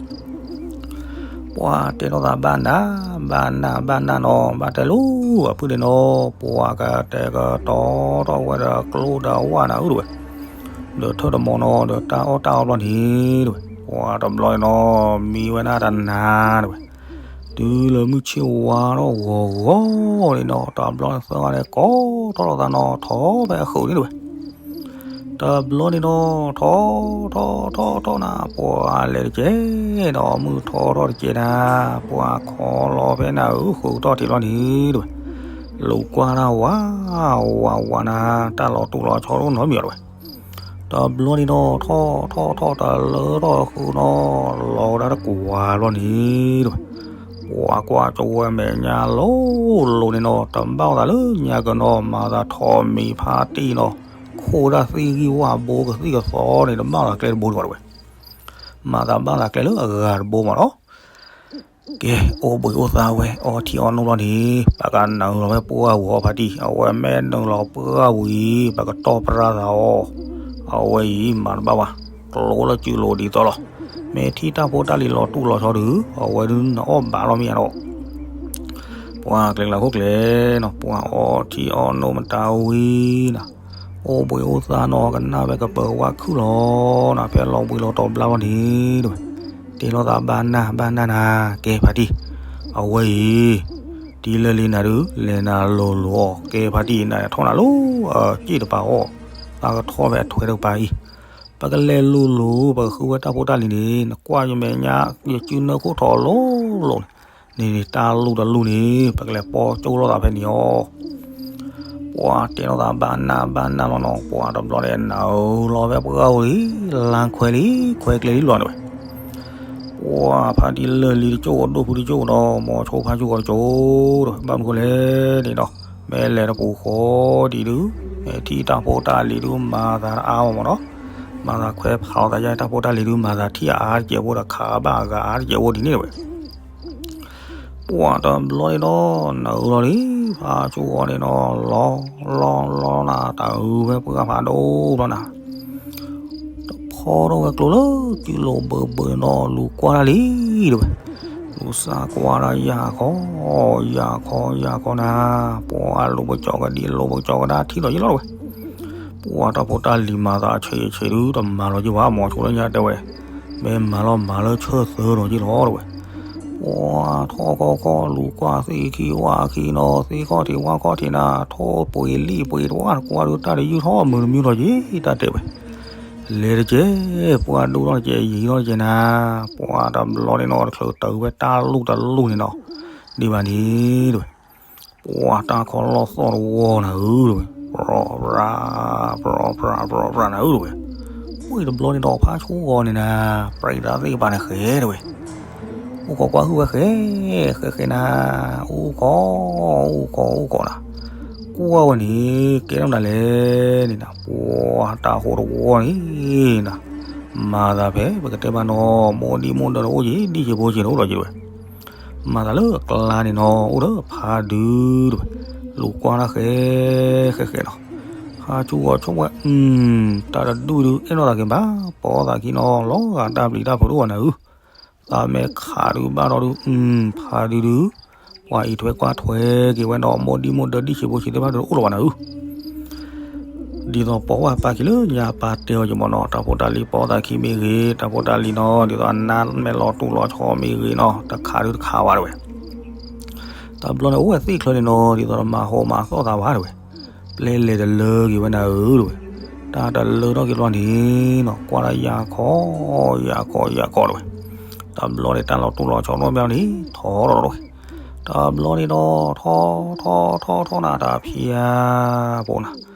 ပှၤတဲလိာ်သးဘၣ်နၢ်, ဘၣ်နၢ်ဘၣ်နၢ်နီၤ ဘၣ်တဲလိာ်အဖုၣ်ဒ့နီၤ ပှၤကတဲာ်ကတီၤထီၣ်ဝဲဒီးကျိဒီးဝၣ်နၤဧၢတဝဲ, ဒီးထၢၣ်တမီၤနီၤ ဒီးတၢ်အီၣ်တၢ်အီဘျီန့ၣ်တဝဲ, ပှၤတဘျီန့ၣ်နီၤ မံဝဲဒၣ်တနၤတဝဲ, တုၤလၢမုၢ်ဆ့ၣ်ဝါထီၣ်ဂီၤဂီၤန့ၣ်နီၤ တဘျီန့ၣ်သၢဂၤန့ၣ်ကိးထီၣ်လိာ်သးနီၤ ထီၣ်ဖဲအဃုာ်န့ၣ်တဝဲ တဘျီန့ၣ်နီၤ ထီၣ်ထီၣ်ထီၣ်ထီၣ်နၤ ပှၤလဲၤတကဲးနီၤ မုၢ်ထီၣ်ထီၣ်တကဲးနၤ, ပှၤခိးလီၤဖဲနၤဧၢဃုာ်ထီၣ်ထံးလီၤန့ၣ်တဝဲ, လူၤကွၢ်တၢ်ဝးဝးဝးနၤ တၢ်လီၤတူၢ်လီၤဆီဒိၣ်နီတမံၤအီၤတဝဲ, တဘျီန့ၣ်နီၤ ထီၣ်ထီၣ်ထီၣ်တလၢထီၣ်ဃုာ်နီၤ လီၤဝဲဒၣ်တကွၢ်ဘျီန့ၣ်တဝဲ, ပှၤကွၢ်ကၠိဝဲမဲာ်ညါလိၤလိၤန့ၣ်နီၤ တဘၣ်အသးလၢညါက့ၤနီၤ မၤသးထိးမံၤဖါတံၢ်နီၤ ခိးဝဲဒၣ်သ့ၣ်ဂံၢ်ဝၣ်ဘိကသံၣ်ကသီန့ၣ် တဘၣ်သးကျဲတဘိတဂီၤတဝဲ, မၤသးဘၣ်သးကျဲလၢအဂၤတဘိမးနီၤ ကဲ အိၣ်ဘှံးအိၣ်သါဝဲ အီထံအီနိလီၤန့ၣ် ပကနုာ်လီၤဝဲပှၢ်ဝံၤအီၤဖါတံၢ် အဝဲမ့ၢ်နုာ်လီၤပှၢ်ဝံၤ ပကတီၢ်ပြၢသးအီၤ, အဝဲအံၤမၤတဘၣ်ဘၣ်, ကျိလၢစုလိၤဒ်သိးလီၤ, မ့ၢ်ထံၣ်တၢ်ဖိတၢ်လံၤလီၤတူၢ်လီၤဆီဒုး အဝဲဒုးနအီၣ်ဘၣ်လီၤမ့ၢ်ဧါနီၤ ပှၤကျဲၤကျါခိၣ်ကျဲၤနီၤ ပှၤအီထံအီနိမတၤဝံၤနၤ, အိၣ်ဘှံးအိၣ်သါနီၤ ကနၣ်ဝဲကပၢၤဝါခုၣ်လီၤနၤ ဖဲလီၤဘှံးလီၤတီၤဘျါလီၤန့ၣ်တဝဲ, တဲလိာ်သးဘၣ်နၢ်ဘၣ်နၢ်နၤ ကဲဖါတံၢ်, အဝဲအံၤ တံၤလၢလံနၤဒုး လဲၤနၤလိၤလိၤအီၤ ကဲဖါတံၢ်နၤထီၣ်နၤလိၤ အစ့ၣ်တပၤအီၣ်, သးကထီၣ်ဖဲအထွဲတကပၤအံၤ, ပကလဲၤလိၤလိၤ ပကဃုဝဲတၢ်ဖိတၢ်လံၤန့ၣ် နကွၢ်ယမဲာ်ညါ ယစုနၢခိၣ်ထီၣ်လိၤလိၤန့ၣ်, န့ၣ်န့ၣ် တၢ်လူၢ်တလူၢ်န့ၣ် ပကလဲၤပိာ်ကၠိလိာ်သးဖဲန့ၣ်အီၤ ပှၤတဲလိာ်သးဘၣ်နၢ်ဘၣ်နၢ်လီၤနီၤ ပှၤတဘျီန့ၣ် နုာ်လီၤဖဲပှၢ်အိၣ်လံ လါခွဲလံ ခွဲကျဲလံလီၤန့ၣ်ဝဲ, ပှၤဖါတံၢ်လၢၢ်လံတကၠိၣ် ဒိၣ်ဖုတကၠိၣ်ဒီး မိၤဆိဖါဆူဂီၤတကၠိၣ်ဒီး ဘၣ်မနုၤဃိလဲၣ်န့ၣ်ဒီး မ့ၢ်လဲၤတပူၤဃီဒံးဒုး မ့ၢ်ထံၣ်တၢ်ဖိတၢ်လံၤဒုး မၤသးတအါမးမးနီၤ, မၤသးခွဲးဖးလီၤသးယါတၢ်ဖိတၢ်လံၤဒုး မၤသးထံၣ်အါတကဲးဖိဒီး ခးဘၣ်အဂၤအါတကဲးဖိဒ်န့ၣ်ဝဲ ပှၤတဘျီန့ၣ်ဒီး နုာ်လီၤလံ ဖါဆူဂီၤန့ၣ်ဒီး လီၤ လီၤ လီၤနၤ တၢ်အုးဖဲပှၢ်ဖးဒိၣ်ဘျီနၤ, တဖီထီၣ်ဝဲကျိလၢစုလိၤဘၢဘၢနီၤ လူၤကွၢ်တၢ်လံတဝဲ, လူၤစၢ်ကွၢ်တၢ်ယၢ်ခီ ယၢ်ခီ ယၢ်ခီနၤ, ပှၤလူၤပကၠီကဒံ လူၤပကၠီကဒါထံၣ်လီၤယံလီၤတဝဲ ပှၤတၢ်ဖိတၢ်လံၤမၤသးဆံးဆံးဒုး တမၤလီၤက့ၤဘၣ် မိၤဆိလၢညါတဲဝဲ, မ့ၢ်မၤလီၤမၤလၢဆၢသၢဒီးက့ၤလီၤတဝဲ, ပှၤထီၣ်ခီခီ လူၤကွၢ်သ့ၣ်ခံဝၣ်ခံနီၤ သ့ၣ်ခီၣ်ထံးဝၣ်ခီၣ်ထံးနၤ ထိၣ်ပှ့ၤလံၣ်ပှ့ၤတဝၣ် ကွၢ်ဒုးတၢ်တယုၢ်ထီၣ်မုာ်တမုာ်ထီၣ်က့ၤ တၢ်တဲဝဲ, လဲၤတကဲး ပှၤဒိၣ်ထီၣ်တကဲး ယံာ်ထီၣ်တကဲးနၤ, ပှၤတဘျီန့ၣ်နီၤ တချုးတၢ်ဝဲတၢ်လူၢ်တလူၢ်န့ၣ်နီၤ, ဒ်ဘၣ်န့ၣ်တဝဲ ပှၤတၢ်ခီလီၢ်သီၣ်တဝီနၤဧၢတဝဲ, ပြီပြး ပြီပြး ပြီပြးနၤဧၢတဝဲ, ဝံၤတဘျီန့ၣ်ဒီးဖါဆိကီၤန့ၣ်နၤ, ပြံးတၢ်သ့ၣ်ကပၤန့ၣ်ဃဲတဝဲ, အိၣ်ခိးကွၢ်ဟုၣ်ဝဲဃဲ, ဃဲဃဲနၤ, အိၣ်ခိး အိၣ်ခိး အိၣ်ခိးနၤ, ကွၢ်ဝဲန့ၣ် ကဲထီၣ်မနုၤလဲၣ်န့ၣ်နၤ, ပှၤတၢ်ဟိးတဝီန့ၣ်နၤ, မၤသးဖဲ ပကတဲဘၣ်နီၤ မိၢ်ဒံၣ်မိၢ်ဒၢတအိၣ်က့ၤ ဒံၣ်ဆံးဖိဆံးတအိၣ်ဒီးက့ၤတဝဲ မၤသးလၢအကျါန့ၣ်နီၤ အိၣ်ဒီးဖါဒုးတဝဲ, လူၤကွၢ်တၢ်ဃဲ ဃဲဃဲနီၤ, ဖါဆူဂီၤဆိကမိၣ်ဝဲ တၢ်တဒူၣ်ဒုး အဲၣ်နီၢ်သးက့ၤဘၣ် ပိာ်သးခံနီၤ လီၤဂာ်တၢ်ပျံၤတၢ်ဖုးတအိၣ်ဘၣ်နၤဧၢ, သးမဲာ်ခးဒုးဘၣ်ဒီးဒုး ဖါဒုးဒုး ပှၤအံးထွဲကွၢ်ထွဲက့ၤဝဲဒီး မိၢ်ဒံၣ်မိၢ်ဒၢဒံၣ်ဆံးဖိဆံးသ့ၣ်တဖၣ်ဒုးတအိၣ်လၢၤဘၣ်နၤဧၢ ဒ်သိးပိာ်ဝဲပာ်ခံလၢညါပာ်တဲအီၤက့ၤမးနီၤ တၢ်ဖိတၢ်လံၤပိာ်သးခံမ့ၢ်ဂ့ၤ တၢ်ဖိတၢ်လံၤနီၤ ဒ်သိးအနါမဲာ်လီၤတူၢ်လီၤဆီမ့ၢ်ဂ့ၤနီၤ တခးဒုးတခးဝဲတဝဲ, တဘျီန့ၣ်အိၣ်ဝဲသ့ၣ်ချၢန့ၣ်နီၤ ဒ်သိးဒီးမၤဟိးမၤသီၣ်သးဝဲတဝဲ, ပျဲလဲၤတလၢက့ၤဝဲနၤဧၢတဝဲ, တၢ်တလၢထီၣ်က့ၤဘျီန့ၣ်နီၤ ကွၢ်တၢ်ယၢ်ခီ ယၢ်ခီ ယၢ်ခီတဝဲ, တဘျီန့ၣ်တၢ်လီၤတူၢ်လီၤဆီနီၤဘျီန့ၣ် ထီၣ်ထီၣ်တဝဲ တဘျီန့ၣ်ဒီး ထီၣ်ထီၣ်ထီၣ်ထီၣ်နၤတၢ်ဖံးဧါ ပ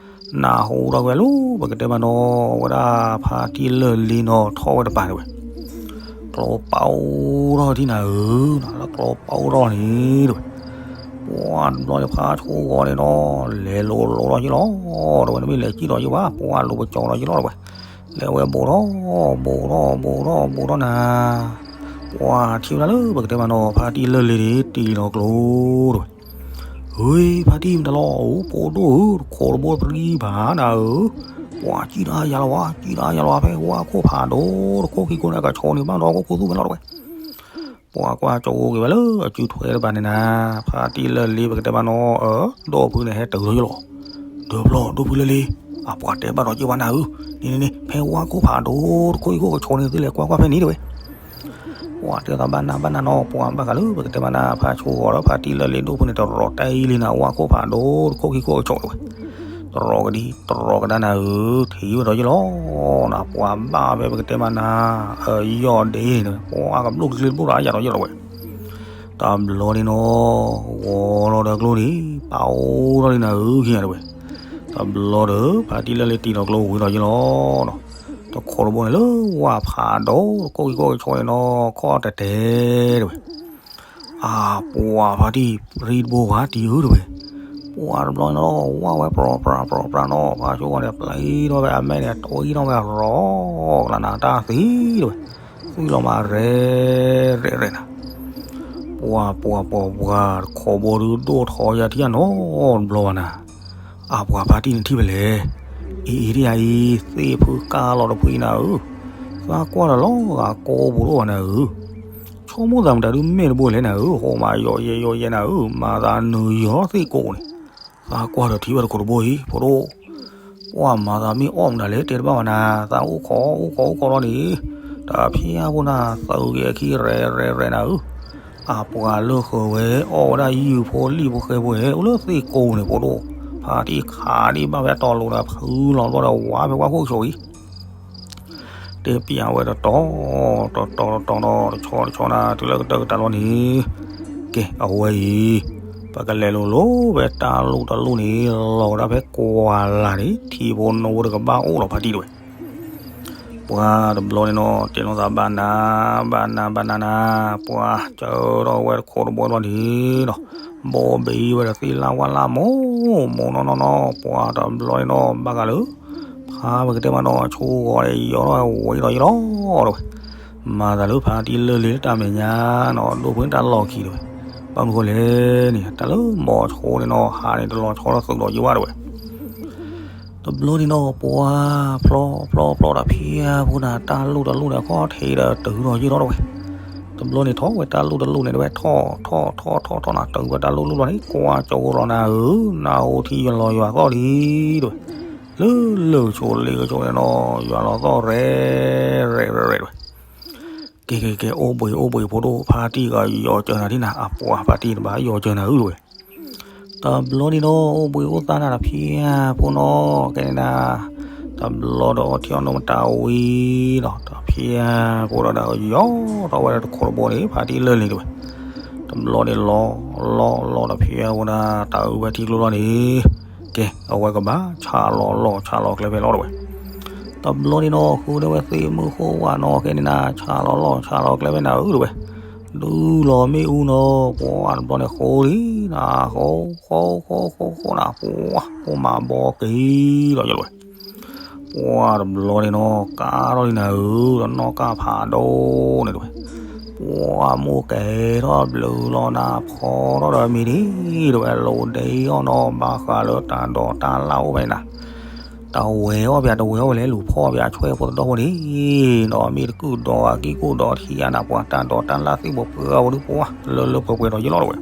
နၤ, နၢ်ဟူထီၣ်ဝဲလၢ ပကတဲဘၣ်နီၤ ဝဲဒၣ်ဖါတံၢ်လၢၢ်လံနီၤ ထီၣ်ဝဲတပၤတဝဲ, ကျိပာ်အိၣ်ထီၣ်ထံၣ်နၤဧၢ, လၢကျိပာ်အိၣ်ထီၣ်န့ၣ်တဝဲ, ပှၤတဘျီန့ၣ်ဖါဆိကီၤန့ၣ်နီၤ လဲၤလိၤလိၤထီၣ်ယံလီၤ တဝဲ နမ့ၢ်လဲၤစံၣ်ထီၣ်ယံဘၣ် ပှၤလူၤပကၠီလီၤယံလီၤတဝဲ, လဲၤဝဲဘူးထီၣ် ဘူးထီၣ် ဘူးထီၣ် ဘူးထီၣ်နၤ ပှၤထံၣ်ဝဲဒၣ်လၢ ပကတဲဘၣ်နီၤ ဖါတံၢ်လၢၢ်လံန့ၣ် တံၢ်လီၤကျိတဝဲ, ဟ့ ဖါတံၢ်မတၤလီၤ အိၣ်ပိဒိၣ်ဧၢ တခိးတဘိတရံဘၣ်နၤဧၢ, ပ ပှၤကံၣ်တၢ်ယၤလီၤဝဲ, ကံၣ်တၢ်ယၤလီၤဝဲဖဲဝါခိၣ်ဖးဒိၣ်တခိၣ်ခံခိၣ်န့ၣ် အကဆီန့ၣ် ဘၣ်ဒီးခိၣ်သူၣ်ဖဲလီၤတဝဲ. ပှၤကွၢ်ကၠိက့ၤဝဲလၢအစုထွဲတဘၣ်န့ၣ်နၤ, ဖါတံၢ်လၢလ့ပကတဲမးနီၤ, အၢ ဒိၣ်ဖုန့ၣ်ဟဲတုၤထီၣ်ယလီၤ. ဒၢးဖျီၣ်ဒိၣ်ဖုလၢလ့, အပှၤတဲဘၣ်ဒီးက့ၤဝဲနၤဧၢ, န့ၣ်န့ၣ်န့ၣ် ဖဲဝါခိၣ်ဖးဒိၣ်တခိၣ်ခံခိၣ်ကဆီန့ၣ် သုလဲၤကွၢ်ကွၢ်ဖဲန့ၣ်တဝဲ. ပှၤတဲသးဘၣ်နၤဘၣ်နၤနီၤ, ပှၤဘၣ်ဃးလၢပကတဲမးနၤ ဖါဆိဂီၤဒီးဖါတံၢ်လၢလ့ဒိၣ်ဖုန့ၣ် တရီးတၢ်အံၤလံနၤ ဝါခိၣ်ဖးဒိၣ်တခိၣ်ခံခိၣ်ကဆီတဝဲ. တရီးကဒံ တရီးကဒါနၤဧၢ, ထံၣ်ဝဲဒီးယလီၤနၤ, ပှၤဘၣ်ဖဲပကတဲမးနၤ, အယီၢ်ဒ့န့ၣ် ပှၤကဘျိၣ်ကကျ့တဘျိၣ်ဒီးယၤဒီးယလီၤဝဲ. တဘျီန့ၣ်နီၤ, ဂီၤလီၤဒီးကျိန့ၣ် ပာ်အိၣ်ထီၣ်လံနၤဧၢခံဂၤတဝဲ. တဘျီဒီး ဖါတံၢ်လၢလ့တံၤဒီးကျိဝံၤဒီးယလီၤနီၤ. တခိးတဘိန့ၣ်လၢဝါဖးဒိၣ် တခိၣ်ခံခိၣ်ကဆီန့ၣ်နီၤ ခီၣ်တဲာ်တဲာ်တဝဲ. အပှၤဖါတံၢ် ရံတဘိဝါတံၢ်ဧၢတဝဲ. ပှၤတဘျီန့ၣ်နီၤ ဝါဝဲပြီပြးပြီပြးနီၤ, ဖါဆိဂီၤန့ၣ် ပျံၤထီၣ်ဝဲအမဲန့ၣ် တွံထီၣ်ဝဲရီၤကလးနၤ တၢ်သံတဝဲ. သွံၣ်လီၤမးရဲၣ်ရဲၣ်ရဲၣ်နၤ. ပှၤပှၤပှၤပှၤ တခိးဘိဒုးဒိၣ်ထီယၤထံၣ်ယၤနီတဘျီဘၣ်နၤ. အပှၤဖါတံၢ်န့ၣ်ထံၣ်ဖဲလဲၣ်. အံၤအံၤဒ်အံၤ သ့ၣ်ဖုကၢ်လီၤတဖုအံၤနၤဧၢ, သးကွၢ်ဒီးလီၤဂာ်ကိးပူၤဒိၣ်ဘၣ်နၤဧၢ. ဆိကမိၣ်သးမတၤဒုးမ့ၢ်တဘိလဲၣ်နၤဧၢ, ဃိမးယီၤယဲယီၤယဲနၤဧၢ, မၤသးနုာ်ယီၤသ့ၣ်ကိးန့ၣ်. သးကွၢ်ဒီးထံၣ်ဝဲတခိးတဘိအံၤ ဖိဒိၣ် ပှၤမၤသးမ့ၢ်အီၣ်မတၤလဲၣ်တဲတဘၣ်ဘၣ်နၤ, သးအိၣ်ခိးအိၣ်ခိးအိၣ်ခိးလီၤန့ၣ်, တဖျၢၣ်ဖိနၤ သုးက့ၤအခံရဲၣ်ရဲၣ်ရဲၣ်နၤဧၢ. အပှၤလၢဃၢၤဝဲအီၣ်ဝဲဒၣ်ယုၢ်ဖိလံၣ်ဖိဃဲဖိဟဲ အိၣ်လၢသ့ၣ်ကိးန့ၣ် ဖိဒိၣ်, ဖါတံၢ်ခးဒံးဘၣ်ဖဲတီၤလိၤဒီး ဖုလီၤဘျီဒီးဝါဖဲဝါခိၣ်ဆိအံၤ တဲပျးဝဲတတီၤ တတီၤတတီၤနီၤ တဆီတဆီနၤ တုၤလၢကတၢၢ်ကတၢၢ်လီၤန့ၣ်, ကဲ အဝဲအံၤ ပကလဲၤလိၤလိၤဖဲတၢ်လိၣ်တၢ်လိၣ်န့ၣ် လီၤကဒါဖဲကွၢ်လၢ်န့ၣ် ထံဖိနိဖိတကဘၣ်အိၣ်လီၤဖါတံၢ်တဝဲ. ပှၤတဘျီန့ၣ်နီၤ တဲနီၢ်သးဘၣ်နၤ ဘၣ်နၤဘၣ်နၤနၤ, ပှၤစၢထီၣ်ဝဲတခိးတဘိလီၤန့ၣ်နီၤ, ဘိဘံဝဲဒီးသ့ၣ်လၣ်ဝၣ်လၣ်မိၢ်မိၢ်နီၢ်နီၢ်နီၤ, ပှၤတဘျီန့ၣ်နီၤ ဘၣ်ဃးလၢ ဖါပကတဲမးနီၤ ဆိဂီၤဒီးယီၤထီၣ်ဝဲဒီးယလီၤတဝဲ. မၤသးလၢဖါတံၢ်လၢလ့တၢ်မဲာ်ညါနီၤ ဒိၣ်ဖုန့ၣ်တၢ်လီၢ်ခံတဝဲ. ဘၣ်မနုၤဃိလဲၣ်န့ၣ် တၢ်လၢမိၤဆိန့ၣ်နီၤ ဟးန့ၣ်တလီၤဆီဒီးသုးဒီးယဝဲတဝဲ. တဘျီန့ၣ်နီၤ ပှၤဖျီဖျီဖျီတဖျၢၣ်ဖိနၤ တၢ်လိၣ်တၢ်လိၣ်န့ၣ် အခီၣ်ထံးဒီးတုၤဒီးယံာ်ထီၣ်တဝဲ. တဘျီန့ၣ်ထီၣ်ဝဲတၢ်လိၣ်တၢ်လိၣ်န့ၣ်တဝဲ ထီၣ်ထီၣ်ထီၣ်ထီၣ်ထီၣ်နၤ တုၤဝဲတၢ်လိၣ်လိၣ်လီၤန့ၣ် ကွၢ်ကၠိလီၤနၤဧၢ, နအိၣ်ထံယလီၤယွၤသီၣ်လံတဝဲ. လၢလၢာ်ဆိလ့ကဆိန့ၣ်နီၤ ယွၤလီၤသီၣ်ရဲၣ်ရဲၣ်ရဲၣ်ရဲၣ်တဝဲ. ကဲကဲကဲ အိၣ်ဘှံးအိၣ်ဘှံးဖိဒိၣ် ဖါတံၢ်ကယီၤစၢၤနၤဒ်နၤ အပှၤဖါတံၢ်တဘၣ်ယီၤစၢၤနၤဧၢတဝဲ. တဘျီန့ၣ်နီၤ အိၣ်ဘှံးအိၣ်သါနၤတဖျၢၣ်ဖိနီၤ ကဲန့ၣ်နၤ, တဘျီဒီးအီထံအီနိၣ်မတၤဝံၤနီၤ တဖျၢၣ်ဖိဒီးဒီးယီၤထီၣ်ဝဲဒီးတခိးတဘိန့ၣ် ဖါတံၢ်လၢလ့ၤတဝဲ. တဘျီန့ၣ်လီၤ လီၤလီၤတဖျၢၣ်ဖိနၤ တၢ်အုးဝဲထံကျိလီၤန့ၣ်, ကဲ အဝဲကဘၣ်ဆးလီၤလီၢ်ဆးလီၤကျဲဖဲလီၤတဝဲ. တဘျီန့ၣ်နီၤ ဃုန့ၢ်ဝဲသ့ၣ်မုၢ်ဃိဝဲနီၤ ကဲန့ၣ်နၤ ဆးလီၤလီၢ်ဆးလီၤကျဲဖဲနၤဧၢတဝဲ. ဒုးလီၤမ့ၣ်အူနီၤ ပှၤတဘျီန့ၣ်ဃိလံနၤ ဃိဃိဃိဃိဃိနၤ ပှၤ ဃိမးဘီက့ၤလီၤယလီၤဝဲ. ပှၤတဘျီန့ၣ်နီၤ ကါထီၣ်လံနၤဧၢ ဒီးနီၢ်ကါဖးဒိၣ်န့ၣ်တဝဲ. ပှၤမိၢ်ကဲထီၣ်ဘျုးလီၤနၤ ဖီထီၣ်ဒီးမံၤဒ်တဝဲ လိၤဒ့အီၣ်နီၤ ဘၣ်ဃးလၢတၢ်ဒိးတၢ်လၣ်အိၣ်ဖဲနၤ တဝဲအီၣ်ပၠးတဝဲအီၣ်ဝဲလဲၣ် လူၤဖီၣ်ပၠးဆွဲၣ်ဖိတဒီဖိန့ၣ်, ဒီးမ့ၢ်တကုၢ်ဒီးအကံၢ်ကူၣ်ဒီးထံယါနၤ ပှၤတၢ်ဒိးတၢ်လၣ်သ့ၣ်ပှၤပှဲၤအီၤဝဲဒုးပှၤ လၢလၢပှဲၤပှဲၤဒီးယလီၤတဝဲ.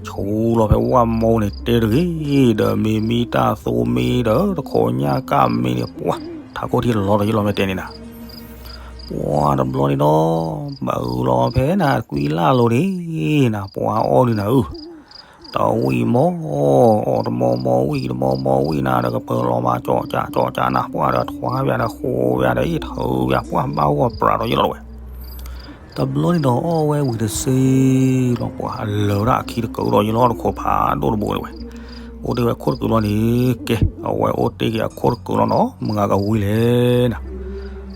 ဆူလီၤဖဲဝၣ်မိၢ်န့ၣ်တဲတဂ့ၤ, ဒီးမ့မ့ၢ်တၢ်သိမ့ၢ်ဒီး တခိးညၣ်ကၣ်မ့ၢ်န့ၣ် ပှၤ ထးခိၣ်ထံလီၤဒီးယလီၤမ့ၢ်တဲန့ၣ်နၤ. ပှၤတဘျီန့ၣ်ဒီး ဘၣ်အုးလီၤဖဲနၤ ကွံလၢ်လိၤန့ၣ်နၤ ပှၤအီၣ်ဒုးနၤဧၢ တဝံၣ်မီၢ်, အီၣ်တမီၢ်မီၢ်ဝံၣ် တမီၢ်မီၢ်ဝံၣ်နၤ ဒီးကပၢၤလီၤမး ကၠီၣ်ကၠးကၠီၣ်ကၠးနၤ ပှၤဒီးထွါပၠးဒီးဃိပၠးဒီးအ့ၣ်ထုးပၠး ပှၤဘၣ်ဂီၢ်ပြးဒီးယလီၤတဝဲ. တဘျီန့ၣ်ဒီးအီၣ်ဝဲဝံၤတစ့လီၤ ပှၤလၢၤဒၣ်အခံတကုာ်ဒီးယလီၤတခိးဖးဒိၣ်တဘိန့ၣ်ဝဲ. အိၣ်တ့ၢ်ဝဲခိၣ်တကုာ်လီၤန့ၣ် ကဲ အဝဲအိၣ်တ့ၢ်က့ၤအခိၣ်တကုာ်လီၤနီၤ မုၢ်ဂၤကဝံၤလဲၣ်နၤ.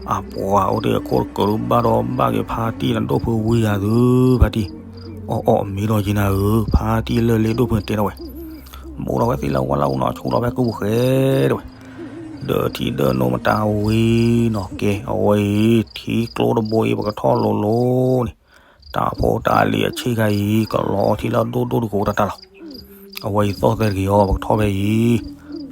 အပှၤအိၣ်တ့ၢ်အခိၣ်တကုာ်ဒီးဘၣ်ဒီးဘၣ်က့ၤဖါတံၢ်နဒိၣ်ဖုဝံၤယၤသု ဖါတံၢ်, အီၣ်အီၣ်မ့ၢ်ဒီးယနၤဧၢ ဖါတံၢ်လၢလ့ဒိၣ်ဖုတဲထီၣ်ဝဲ. ဘူးထီၣ်ဝဲသ့ၣ်လၢဝါလၢအူနီၤ ဆူလီၤဖဲကုၢ်ပူၤဃဲတဝဲ. ဒီးထံဒၢနိမတၤဝံၤနီၤ ကဲ အဝဲအံၤ ထံကျိတဘိအံၤ ပကထီၣ်လိၤလိၤန့ၣ် တၢ်ဖိတၢ်လံၤအဆ့ၣ်ခါအံၤ ကလီၤအီထံလၢအဒိၣ်ဒိၣ်တကိးတၢ်တၢ်လီၤ. အဝဲအံၤသီၣ်သဲတဂ့ၤအီၤ ပကထီၣ်ဖဲအံၤ,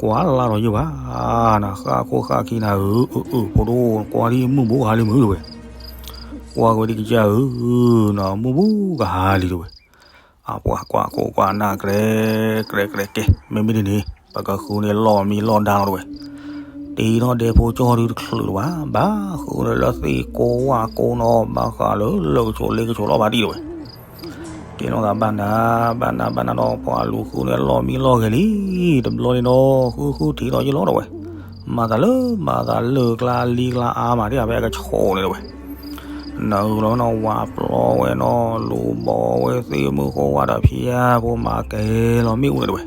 တၢ်တကွၢ်လၢ်ဒီးယဲၢ်ဘၣ်, နဃၣ်ခိၣ်ဃၣ်ခံနၤဧၢ, အၢ အၢ ဖိဒိၣ် ကွၢ်ဒ်မုၢ်ဘူးကဟါလံမုၢ်တဝဲ, ကွၢ်ကဝဲဒ်ကစၢ်ဧၢ, နမုၢ်ဘူးကဟါလံတဝဲ, အပှၤကွၢ်ခိၣ်ကွၢ်နၢ်ကြဲး ကြဲး ကြဲး ကဲ မ့မ့ၢ်ဒ်န့ၣ် ပကဃုန့ၢ်လီၢ်မံလီၢ်ဒါလီၤတဝဲ, တ့ထီၣ်ဒဲဖိကၠီဒုတချုးလၢၤဘၣ်, ဘၣ်ဃုန့ၢ်လၢသ့ၣ်ကိးဝၣ်ကိးနီၤ ဘၣ်ဃးလၢလၢၢ်ကဆိးလ့ကဆိးလီၤဖါတံၢ်တဝဲ က့ၤနီၢ်သးဘၣ်နၤ, ဘၣ်နၤ ဘၣ်နၤဒီး ပှၤလူၤဃုန့ၢ်လီၢ်မံလီၢ်ဂဲၤလံ, တဘျီန့ၣ်ဒီး ဃုဃုထံးဒီးယလီၤတဝဲ, မၤသးလၢ မၤသးလၢကျါလံကျါအါမး ဒ်အဝဲအကဆိးန့ၣ်တဝဲ, နုာ်လီၤနီၤ ဝးပျီဝဲနီၤ လူၤဘီဝဲသ့ၣ်မုၢ်ဃိဝါဒီးဖၠါဖိမၤကဲလီၤမ့ၣ်အူန့ၣ်တဝဲ,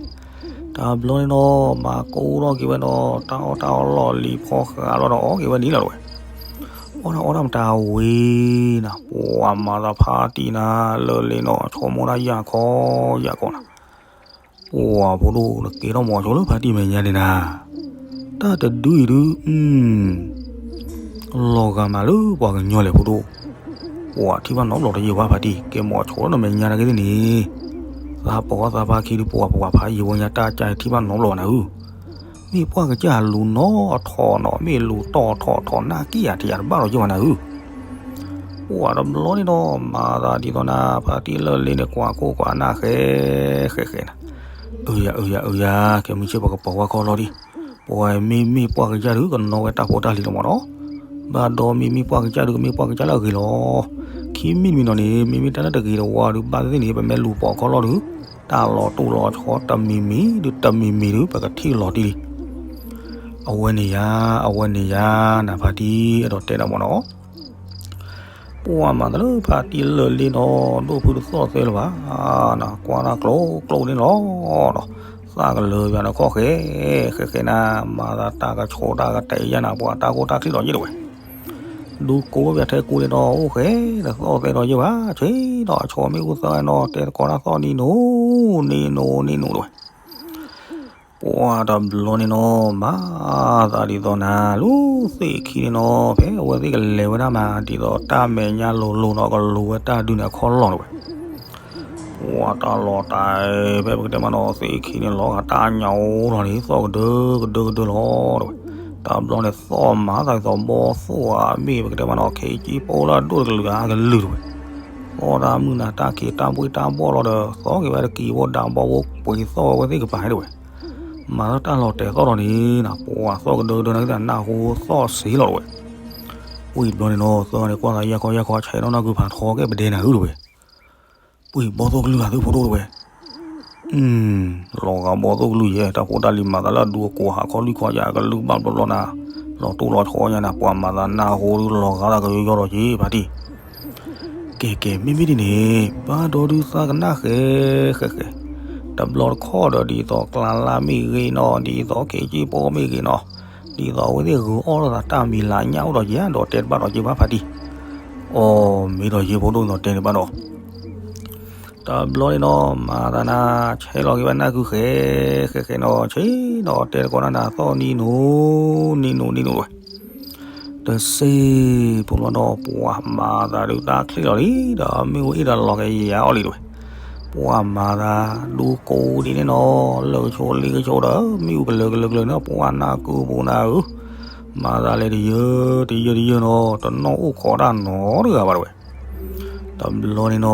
တဘျီန့ၣ်ဒီး မၤကိးထီၣ်က့ၤဝဲဒီး တၢ်အီၣ်တၢ်အီလီၢ်လံၤဖီဃးလီၤဒီးအီၣ်က့ၤဝဲန့ၣ်လီၤတဝဲ အီၣ်တၢ်အီၣ်တၢ်မတၤဝံၤနၤ ပှၤမၤသးဖါတံၢ်နၤ လၢလ့နီၤ ဆိကမိၣ်တၢ်ယၢ်ခီယၢ်ခီနၤ, ပှၤဖိဒိၣ် နကဲထီၣ်မီၤဆိလၢဖါတံၢ်မဲာ်ညါန့ၣ်နၤ, တၢ်တဒုအံၤဒု လီၤဂာ်မးလၢပှၤကညီလဲၣ်ဖိဒိၣ်, ပှၤထံၣ်ဘၣ်နီတဘျီတယံာ်ဘၣ်ဖါတံၢ် ကဲမီၤဆိလၢနမဲာ်ညါနာ်က့သ့ၣ်န့ၣ်, သးပှၢ်သးပှၢ်ခံဒု ပှၤပှၤဖးယံာ်ဝဲညါ တၢ်ကါထံၣ်ဘၣ်နီတဘျီဘၣ်နၤဧၢ မ့ၢ်ပှၢ်ကစၢ်လူၤနီထီၣ်နီၤ မ့ၢ်လူၤတီၢ်ထီၣ်ထီၣ် နၢ်က့ၢ်ယၤထံးယၤတဘၣ်ဒီးယဲၢ်ဘၣ်နၤဧၢ, ပှၤတဘျီန့ၣ်ဒီး မၤသးဒ်သိးနၤ ဖါတံၢ်လၢလ့န့ၣ် ကွၢ်ခိၣ်ကွၢ်နၢ်ဃဲဃဲဃဲနၤ, အၢယၤ အၢယၤ အၢယၤ ကဲမုၢ်ဆ့ၣ်ပကပိာ်ဝဲခီလီၤဒံး, ပဝဲမ့မ့ၢ်ပှၢ်ကစၢ်ဒု ကနီၣ်ဝဲတၢ်ဖိတၢ်လံၤလီၤမးနီၤ, ဘၣ်ဒီးမ့မ့ၢ်ပှၢ်ကစၢ်ဒု ကမ့ၢ်ပှၢ်ကစၢ်လၢအဂ့ၤလီၤ, ခံမံၤတမံၤနီၤန့ၣ် မ့မ့ၢ်တၢ်လၢတဂ့ၤတဝါဒု ဘၣ်သ့ၣ်သ့ၣ်န့ၣ် ပမ့ၢ်လူၤပိာ်ခီလီၤဒု တၢ်လီၤတိၢ်လီၤဆီတမံၤမံၤဒု တမံၤမံၤဒု ပကထံၣ်လီၤတံၢ်လံ, အဝဲန့ၣ်ယၤ အဝဲန့ၣ်ယၤ နဖါတံၢ်အဲၣ်ဒိးတဲဒၣ်မးနီၤ, ပှၤမၤသးလၢဖါတံၢ်လၢလ့နီၤ ဒိၣ်ဖုတသီၣ်သဲလၢၤဘၣ်, ကွၢ်တၢ်ကျိကျိန့ၣ်လီၤနီၤ, သၣ်ကလၢၤယၤနခီၣ်ဃဲ, ဃဲဃဲနၤ, မၤသးတၢ်ကဆိးတၢ်ကတဲာ်ယၤနၤ ပှၤတၢ်ကိၢ်တၢ်ချံးလီၤယ့ၣ်တဝဲ, ဒူကိးဘၣ်ထဲကိးန့ၣ်ဒီး အိၣ်ဃဲ တသီၣ်သဲဒီးယ့ၣ်ဘၣ်, ဆ့ဒီးအဆိးမ့ၣ်အူသၢနီၤ တဲသကိးတၢ်သီၣ်နံၤနိၤ နံၤနိၤ နံၤနိၤတဝဲ ပှၤတဘျီန့ၣ်နီၤ မၤသးဒ်သိးနၤ လၢသ့ၣ်ခံန့ၣ်နီၤ ဖဲအဝဲသ့ၣ်ကလဲၤဝဲဒၣ်မး ဒ်သိးတၢ်မဲာ်ညါလိၤလိၤနီၤ ကလိၤဝဲတၢ်ဒုးန့ၣ်အခီၣ်လီၢ်တဝဲ, ပှၤတၢ်လီၤတၢ် ဖဲပကတဲမးနီၤ သ့ၣ်ခံန့ၣ်လီၤဂာ်တၢ်ညါအိၣ်လီၤန့ၣ် သီၣ်ကဒၢကဒၢကဒၢလီၤတဝဲ, တဘျီန့ၣ်သီၣ်မၤသးဒ်သိးဘီသိၣ်ဧါ မ့ၢ်ပကတဲမးနီၤ ခ့ကၠံပိလၢအဒိၣ်တကလုာ်ဧါကလုာ်တဝဲ, သီၣ်တၢ်မုၢ်နၤတၢ်ခံးတၢ်ဘှ့ၣ်တၢ်ဘီၣ်လီၤဒီး သီၣ်က့ၤဝဲတကံးဘိဒၣ်ဘီၣ်ဘိပှ့ၤသီၣ်ဝဲသ့ၣ်ကပၤဒဝဲ မၤလၢတၢ်လီၤတဲာ်သီၣ်လီၤန့ၣ် ပှၤသီၣ်ကဒၢကဒၢနၤသ့ၣ်နၢ်ဟူသီၣ်စ့လီၤတဝဲ, ဝံၤဘျီန့ၣ်နီၤ သၢဂၤန့ၣ်ကွၢ်သးယၢ်ခီယၢ်ခီ ဆဲးနီၢ်နၢ်ကုပၤထီကဲပဒဲနၤဧၢတဝဲ, ပှ့ၤဘီၣ်သိၣ်ကလုၢ်ဂၤသုဖိဒိၣ်တဝဲ, လီၤဂာ်ဘီၣ်သိၣ်ကလုၢ်ယဲ တၢ်ဖိတၢ်လံၤမၤသးလၢအဒူအကိးဟးခီလွံၢ်ခီယၤ ကလုၢ်ဘၣ်ဘျီဘျီနၤ, လီၤတိၢ်လီၤဆီညါနၤ ပှၤမၤသးနၢ်ဟူဒုးလီၤဂာ်သးကယီယီဒီးက့ၤဖါတံၢ် ကဲကဲ မ့မ့ၢ်ဒ်န့ၣ် ဘၣ်ဒီဒုးသးကနၣ်ဃဲ ဃဲဃဲ, တဘျီတခီၣ်ဒီးဒ်သိးကျါလၢ်မ့ၢ်ဂ့ၤနီၤ ဒ်သိးခ့ကၠံပိမ့ၢ်ဂ့ၤနီၤ, ဒ်သိးအဝဲသ့ၣ်ဂုာ်အီၣ်လိာ်သးတၢ်မံၤလၢညၣ်အိၣ်ဒီးယဲဒီးတဲတဘၣ်ဒီးယ့ၢ်ဘၣ်ဖါတံၢ်, အိ မ့ၢ်ဒီးယ့ၢ်ဖိဒိၣ်ဒီးတဲန့ၣ်ဘၣ်ဒီး တဘျီန့ၣ်နီၤ မၤသးနၤ ဆဲးလီၤက့ၤဝဲနၢ်ကုဃဲ ဃဲဃဲနီၤ ဆ့ဒီးတဲသကိးနၤနၤသီၣ်နံၤနိၤ နံၤနိၤ နံၤနိၤတဝဲ တစ့ၢ်ဖိလီၤဒီး ပှၤမၤသးဒုးတၢ်ချံးလီၤလံ ဒီးမ့ၣ်အူအ့ၣ်ဒီးလီၤကယၤအီၤလံတဝဲ, ပှၤမၤသးဒူကိးဒ်န့ၣ်နီၤ လၢကဆိးလ့ကဆိးဒီး မ့ၣ်အူကလၢၤကလၢၤကလၢၤန့ၣ် ပှၤနၢ်ကုပူၤနၤဧၢ, မၤသးလဲၤတယၢတယၢတယၢနီၤ တနီၣ်အိၣ်ခိးတၢ်နီတဂၤဘၣ်တဝဲ တဘျီန့ၣ်နီၤ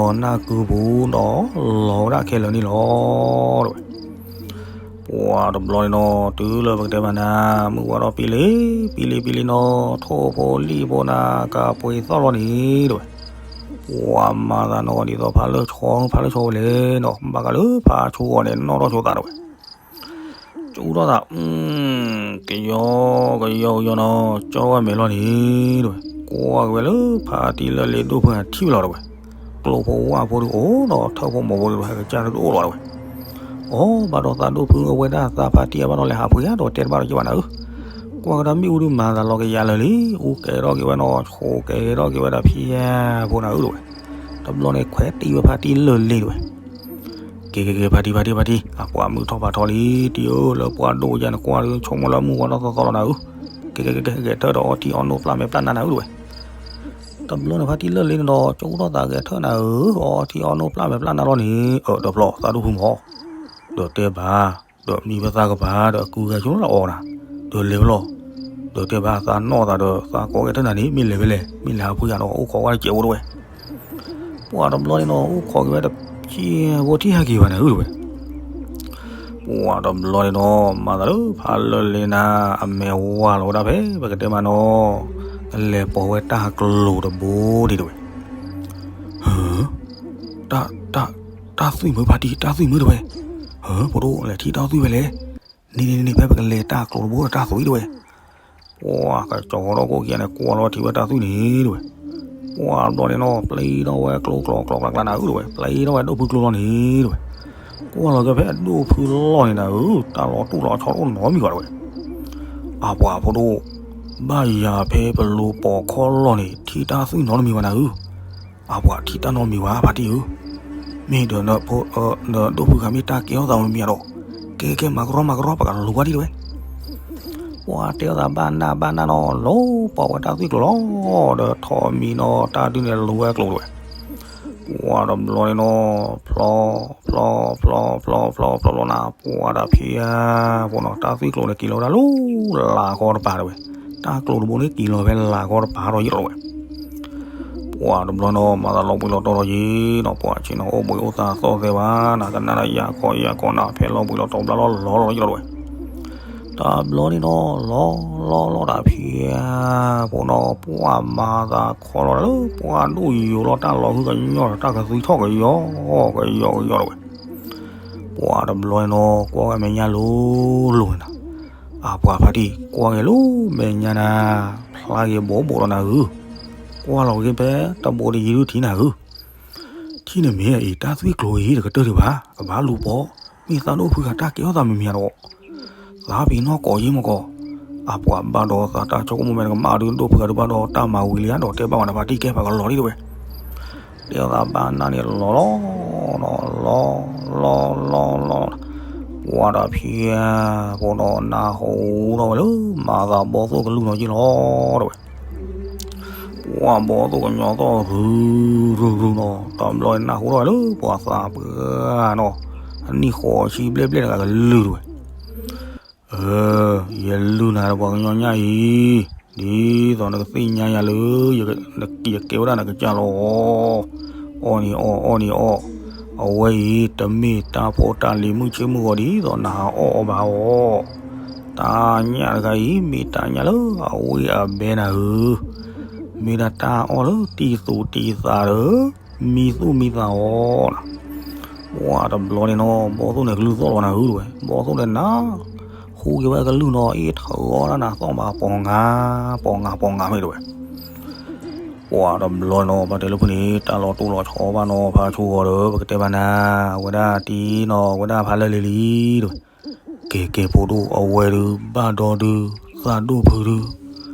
နၢ်ကုပူၤဒီးလီၤဝဲဒၣ်ခဲလၢာ်န့ၣ်လီၤတဝဲ, ပှၤတဘျီန့ၣ်နီၤ တုၤလၢပကတဲမးနၤ မုၢ်ဝါထီၣ်ပံလ့ၤ ပံလ့ၤပံလ့ၤနီၤ ထိၣ်ဖိလံၣ်ဖိနၤ ကပှ့ၤသီၣ်လီၤန့ၣ်တဝဲ, ပှၤမၤသးနီၤ ဒ်သိးဖးလၢဆီ ဖးလၢဆီဝဲလဲၣ်နီၤ ဘၣ်ဃးလၢဖးဆိအီၤန့ၣ် နီၣ်ထီၣ်ဆိသးတဝဲ ကၠူထီၣ်သး, ကယီကယီကယီနီၤ ကၠီဝဲမဲာ်လီၤန့ၣ်တဝဲ, ကွၢ်က့ၤဝဲလၢဖါတံၢ်လၢလ့ဒိၣ်ဖုအထံၣ်ဝဲလီၤတဝဲ, ကျိဖိဝၣ်ဖိဒုးအိၣ်ဒီးထၢၣ်ဖိမိၢ်ဖိဒုးဟဲကစၢ်တအိၣ်လီၤတဝဲ, အိဘၣ်ဒီးသးဒိၣ်ဖုအဝဲဒၣ်သးဖါတံၢ်အဘၣ်ဒီးလဲၤဟးဖှံဧါဒီးတဲတဘၣ်ဒီးယ့ၢ်ဘၣ်နၤဧၢ, ကွၢ်ကဒီးမ့ၣ်အူဒုးမၤသးလီၤကယၤလၢာ်လံ, အူကဲထီၣ်က့ၤဝဲနီၤ ဆိးကဲထီၣ်က့ၤဝဲဒၣ်ဖံယါဖိနၤဧၢတဝဲ, တဘျီန့ၣ်ခွဲးတံၢ်ဝဲဖါတံၢ်လၢလ့တဝဲ ကဲကဲကဲ ဖါတံၢ် ဖါတံၢ် ဖါတံၢ် အပှၤမုၢ်ထီၣ်ဖးထီလံ တံၢ်ဧၢ လၢပှၤဒိၣ်ယၤနကွၢ်ဒုးဆိကမိၣ်လၢမုၢ်ဝါထီၣ်သီသီလီၤနၤဧၢ, ကဲကဲကဲ ဂဲၤထၢၣ်ဒီးအီထံအီနိပျၢ်မဲာ်ပျၢ်နါနၤဧၢတဝဲ, တဘျီန့ၣ်ဖါတံၢ်လၢလ့န့ၣ်ဒီး ကၠီထီၣ်သးဂဲၤထၢၣ်နၤဧၢ, အီထံအီနိပျၢ်မဲာ်ပျၢ်နါလီၤန့ၣ် အၢ ဒီးဖျီသးဒိၣ်ဖုမီၤ, ဒီးတဲဘၣ်, ဒီးမံဝဲသးကပၤ ဒီးကုဂၤဆိလၢအီနၤ, ဒီးလဲၤဝဲလီၤ, ဒီးတဲဘၣ်သးနီၣ်သးဒီးသးကိးဂဲၤထၢၣ်နၤန့ၣ် မ့ၢ်လဲၤဝဲလဲၣ် မ့ၢ်လဲၤဟးဖှံဂၤဒီးအိၣ်ခိးဝဲတစဲးဖိတဝဲ ပှၤတဘျီန့ၣ်နီၤ အိၣ်ခိးက့ၤဝဲတစဲးဖိထံၣ်ဟဲက့ၤဘၣ်နၤဧၢတဝဲ, ပှၤတဘျီန့ၣ်နီၤ မၤသးလၢဖးလၢလ့နၤ အမဲာ်ဝါလီၤဝဲဒၣ်ဖဲ ပကတဲမးနီၤ ကလဲၤပိာ်ဝဲတၢ်ကျိၤတဘိဒံးတဝဲ, ဟၢ တၢ် တၢ် တၢ်သွံၣ်မုၢ်ဖါတံၢ် တၢ်သွံၣ်မုၢ်တဝဲ, ဟၢ ဖိဒိၣ် လဲၤထံၣ်တၢ်သွံၣ်ဝဲလဲၣ်, န့ၣ်န့ၣ်န့ၣ် ဖဲပကလဲၤတၢ်ကျိၤတဘိဒီးတၢ်သွံၣ်တဝဲ ပှၤကကၠီၤဒီးကိးက့ၤန့ၣ် ကွၢ်လီၤထံၣ်ဝဲတၢ်သွံၣ်န့ၣ်တဝဲ, ပှၤဘျီန့ၣ်နီၤ ပျံၤထီၣ်ဝဲကျိၤကျိၤကျိၤကျါကျါနၤဧၢတဝဲ ပျံၤထီၣ်ဝဲဒိၣ်ဖုကျိၤလီၤန့ၣ်တဝဲ, ကွၢ်လီၤက့ၤဖဲအဒိၣ်ဖုလီၢ်န့ၣ်နၤဧၢ တၢ်လီၤတူၢ်လီၤဆီတအိၣ်နီတမံၤဘၣ်တဝဲ, အပှၤဖိဒိၣ် ဘၣ်ယၤဖဲပလူၤပိာ်ခီၣ်လီၢ်န့ၣ် ထံၣ်တၢ်သွံၣ်နီတမံၤဘၣ်နၤဧၢ အပှၤထံၣ်တၢ်နီတမံၤဘၣ် ဖါတံၢ်ဧၢ, မ့ၢ်ဒီး ဒီးဒိၣ်ဖုဂၤမ့ၢ်တၢ်ကဲထီၣ်သးဝဲမံၤဒီး, ကဲကဲ မၤကရီမၤကရီ ပကလူၤဝဲဒံးတဝဲ, ပှၤတဲအီၤသးဘၣ်နၢ်ဘၣ်နၢ်နီၤ လူၤပိာ်ဝဲတၢ်သွံၣ်ကျိၤလီၤ, ဒီးထိးမံၤနီၤ တၢ်ဒုးန့ၣ်လူၤဝဲကျိၤတဝဲ, ပှၤတဘျီန့ၣ်နီၤ ဖျီ ဖျီ ဖျီ ဖျီ ဖျီ ဖျီ ဖျီလီၤနၤ ပှၤတၢ်ဖံးဧါ ဖိနီၤ တၢ်သွံၣ်ကျိၤန့ၣ်က့ၤလီၤဝဲဒၣ်လၢ လၤဃီတပၤတဝဲ, တၢ်ကျိၤတဘိန့ၣ်က့ၤလီၤဖဲလၤဃီတပၤဒီးယံာ်လီၤဝဲ ပှၤတဘျီနီၤ မၤသးလီၤဘှံးလီၤတီၤဒီးယံာ်နီၤ ပှၤဆ့ၣ်နီၤအိၣ်ဘှံးအိၣ်သါသီၣ်သဲဘၣ် နကနၣ်ဒီးယၤခီယၤကီနၤ ဖဲလီၤဘှံးလီၤတီၤဘျါလီၤလီၤလီၤယံာ်လီၤတဝဲ, တဘျီန့ၣ်နီၤ လီၤလီၤလီၤတၢ်ဖံးဧါ ဖိနီၤ ပှၤမၤသးခီလီၤလၢ ပှၤဒိၣ်ယိာ်လီၤတၢ်လီၤဟုကညီၤဒီးတၢ်ကသွံထီၣ်ကယီကယီကယီတဝဲ, ပှၤတဘျီန့ၣ်နီၤ ကွၢ်ဝဲမဲာ်ညါလိၤလိၤန့ၣ်နီၤ, အပှၤဖါတံၢ် ကွၢ်က့ၤလၢမဲာ်ညါနၤ, ဖျါက့ၤဘိးဘိးလီၤနၤဧၢ, ကွၢ်လီၤက့ၤဖဲတဘိးတယံၤဒုထံနၤဧၢ, ထံန့ၣ်မ့ၢ်အံၤ တၢ်သွံၣ်ကျိၤအံၤတကတၢၢ်ဒံးဘၣ်, အဘၣ်လူၤပိာ်, မ့ၢ်သးဒိၣ်ဖုဂၤတၢ်ကဲထီၣ်သးမံၤမံၤဧါဒီး, သးဖံးနီၢ်ကိးယ့ၢ်မကီး, အပှၤဘၣ်ဒီးသးတၢ်ဆိကမိၣ်မဲာ်တကမၣ်ဒုးဒိၣ်ဖုဂၤဒုးဘၣ်ဒီးတၢ်မၤဝံၤလံဧါဒီး တဲဘၣ်ဝဲဒၣ်ဖါတံၢ်ကဲ ပှၤကလီၤလံတဲဝဲ. တဲသးဘၣ်နၢ်န့ၣ်လီၤလီၤ, လီၤလီၤလီၤလီၤ, ပှၤတဖံးဖိဒီးနၢ်ဟူထီၣ်ဝဲလၢ မၤသးဘီၣ်သိၣ်ကလုၢ်နီၢ်ယ့ၢ်လီၤတဲဝဲ. ပှၤဘီၣ်သိၣ်ကညီသီၣ်ရုၢ်ရုၢ်ရုၢ်နီၤ, တဘျီနၢ်ဟူထီၣ်ဝဲလၢပှၤသးပှၢ်နီၤ, အနံၣ်ဃိးဆံဘျဲၣ်ဘျဲၣ်တဂၤကလုၢ်တဲဝဲ. ယလုၢ်နၤဒီးပှၤကညီညၣ်အံၤ, ဒ်သိးနကသ့ၣ်ညါယၤလၢ ယကဲဝဲဒၣ်နကစၢ်လီၤ. အီၣ်န့ၣ်အီၣ် အီၣ်န့ၣ်အီၣ်, အဝဲအံၤ တမ့ၢ်တၢ်ဖိတၢ်လံၤမုၢ်ဆ့ၣ်မုၢ်ဂီၤဒ်သိးနဟးအီၣ်အီဘၣ်အီၤ. တၢ်ညၣ်တခါအံၤ မ့ၢ်တၢ်ညၣ်လၢအဝ့ၢ်အဘဲနၤဧၢ, မ့ၢ်ဒၣ်တၢ်အီၣ်လၢတံၢ်သူၣ်တံၢ်သးဒီး မံသူၣ်မံသးအီၤနၤ. ပှၤတဘျီန့ၣ်နီၤ ဘီၣ်သိၣ်န့ၣ်ကလုၢ်သီၣ်လီၤနၤဧၢတဲဝဲ, ဘီၣ်သိၣ်န့ၣ်နၤ ဟူက့ၤဝဲကလုၢ်နီၤ အ့ၣ်ထၢၣ်အီၣ်ဒၣ်နၤသီၣ်မး ပီၤငါ ပီၤငါ ပီၤငါမ့ၢ်တဲဝဲ. ပှၤတဘျီနီၤ ဘၣ်တဲလၢဖုန့ၣ် တၢ်လီၤတိၢ်လီၤဆီဘၣ်နီၤ ဖါဆိဂီၤဒီး ပကတဲဘၣ်နၤ ဝဲဒၣ်တံၢ်နီၤ ဝဲဒၣ်ဖါလၢာ်လံလံတဲဝဲ. ကဲကဲ ဖိဒိၣ် အဝဲဒုးဘၣ်ဒီဒုး သးဒိၣ်ဖုဒုး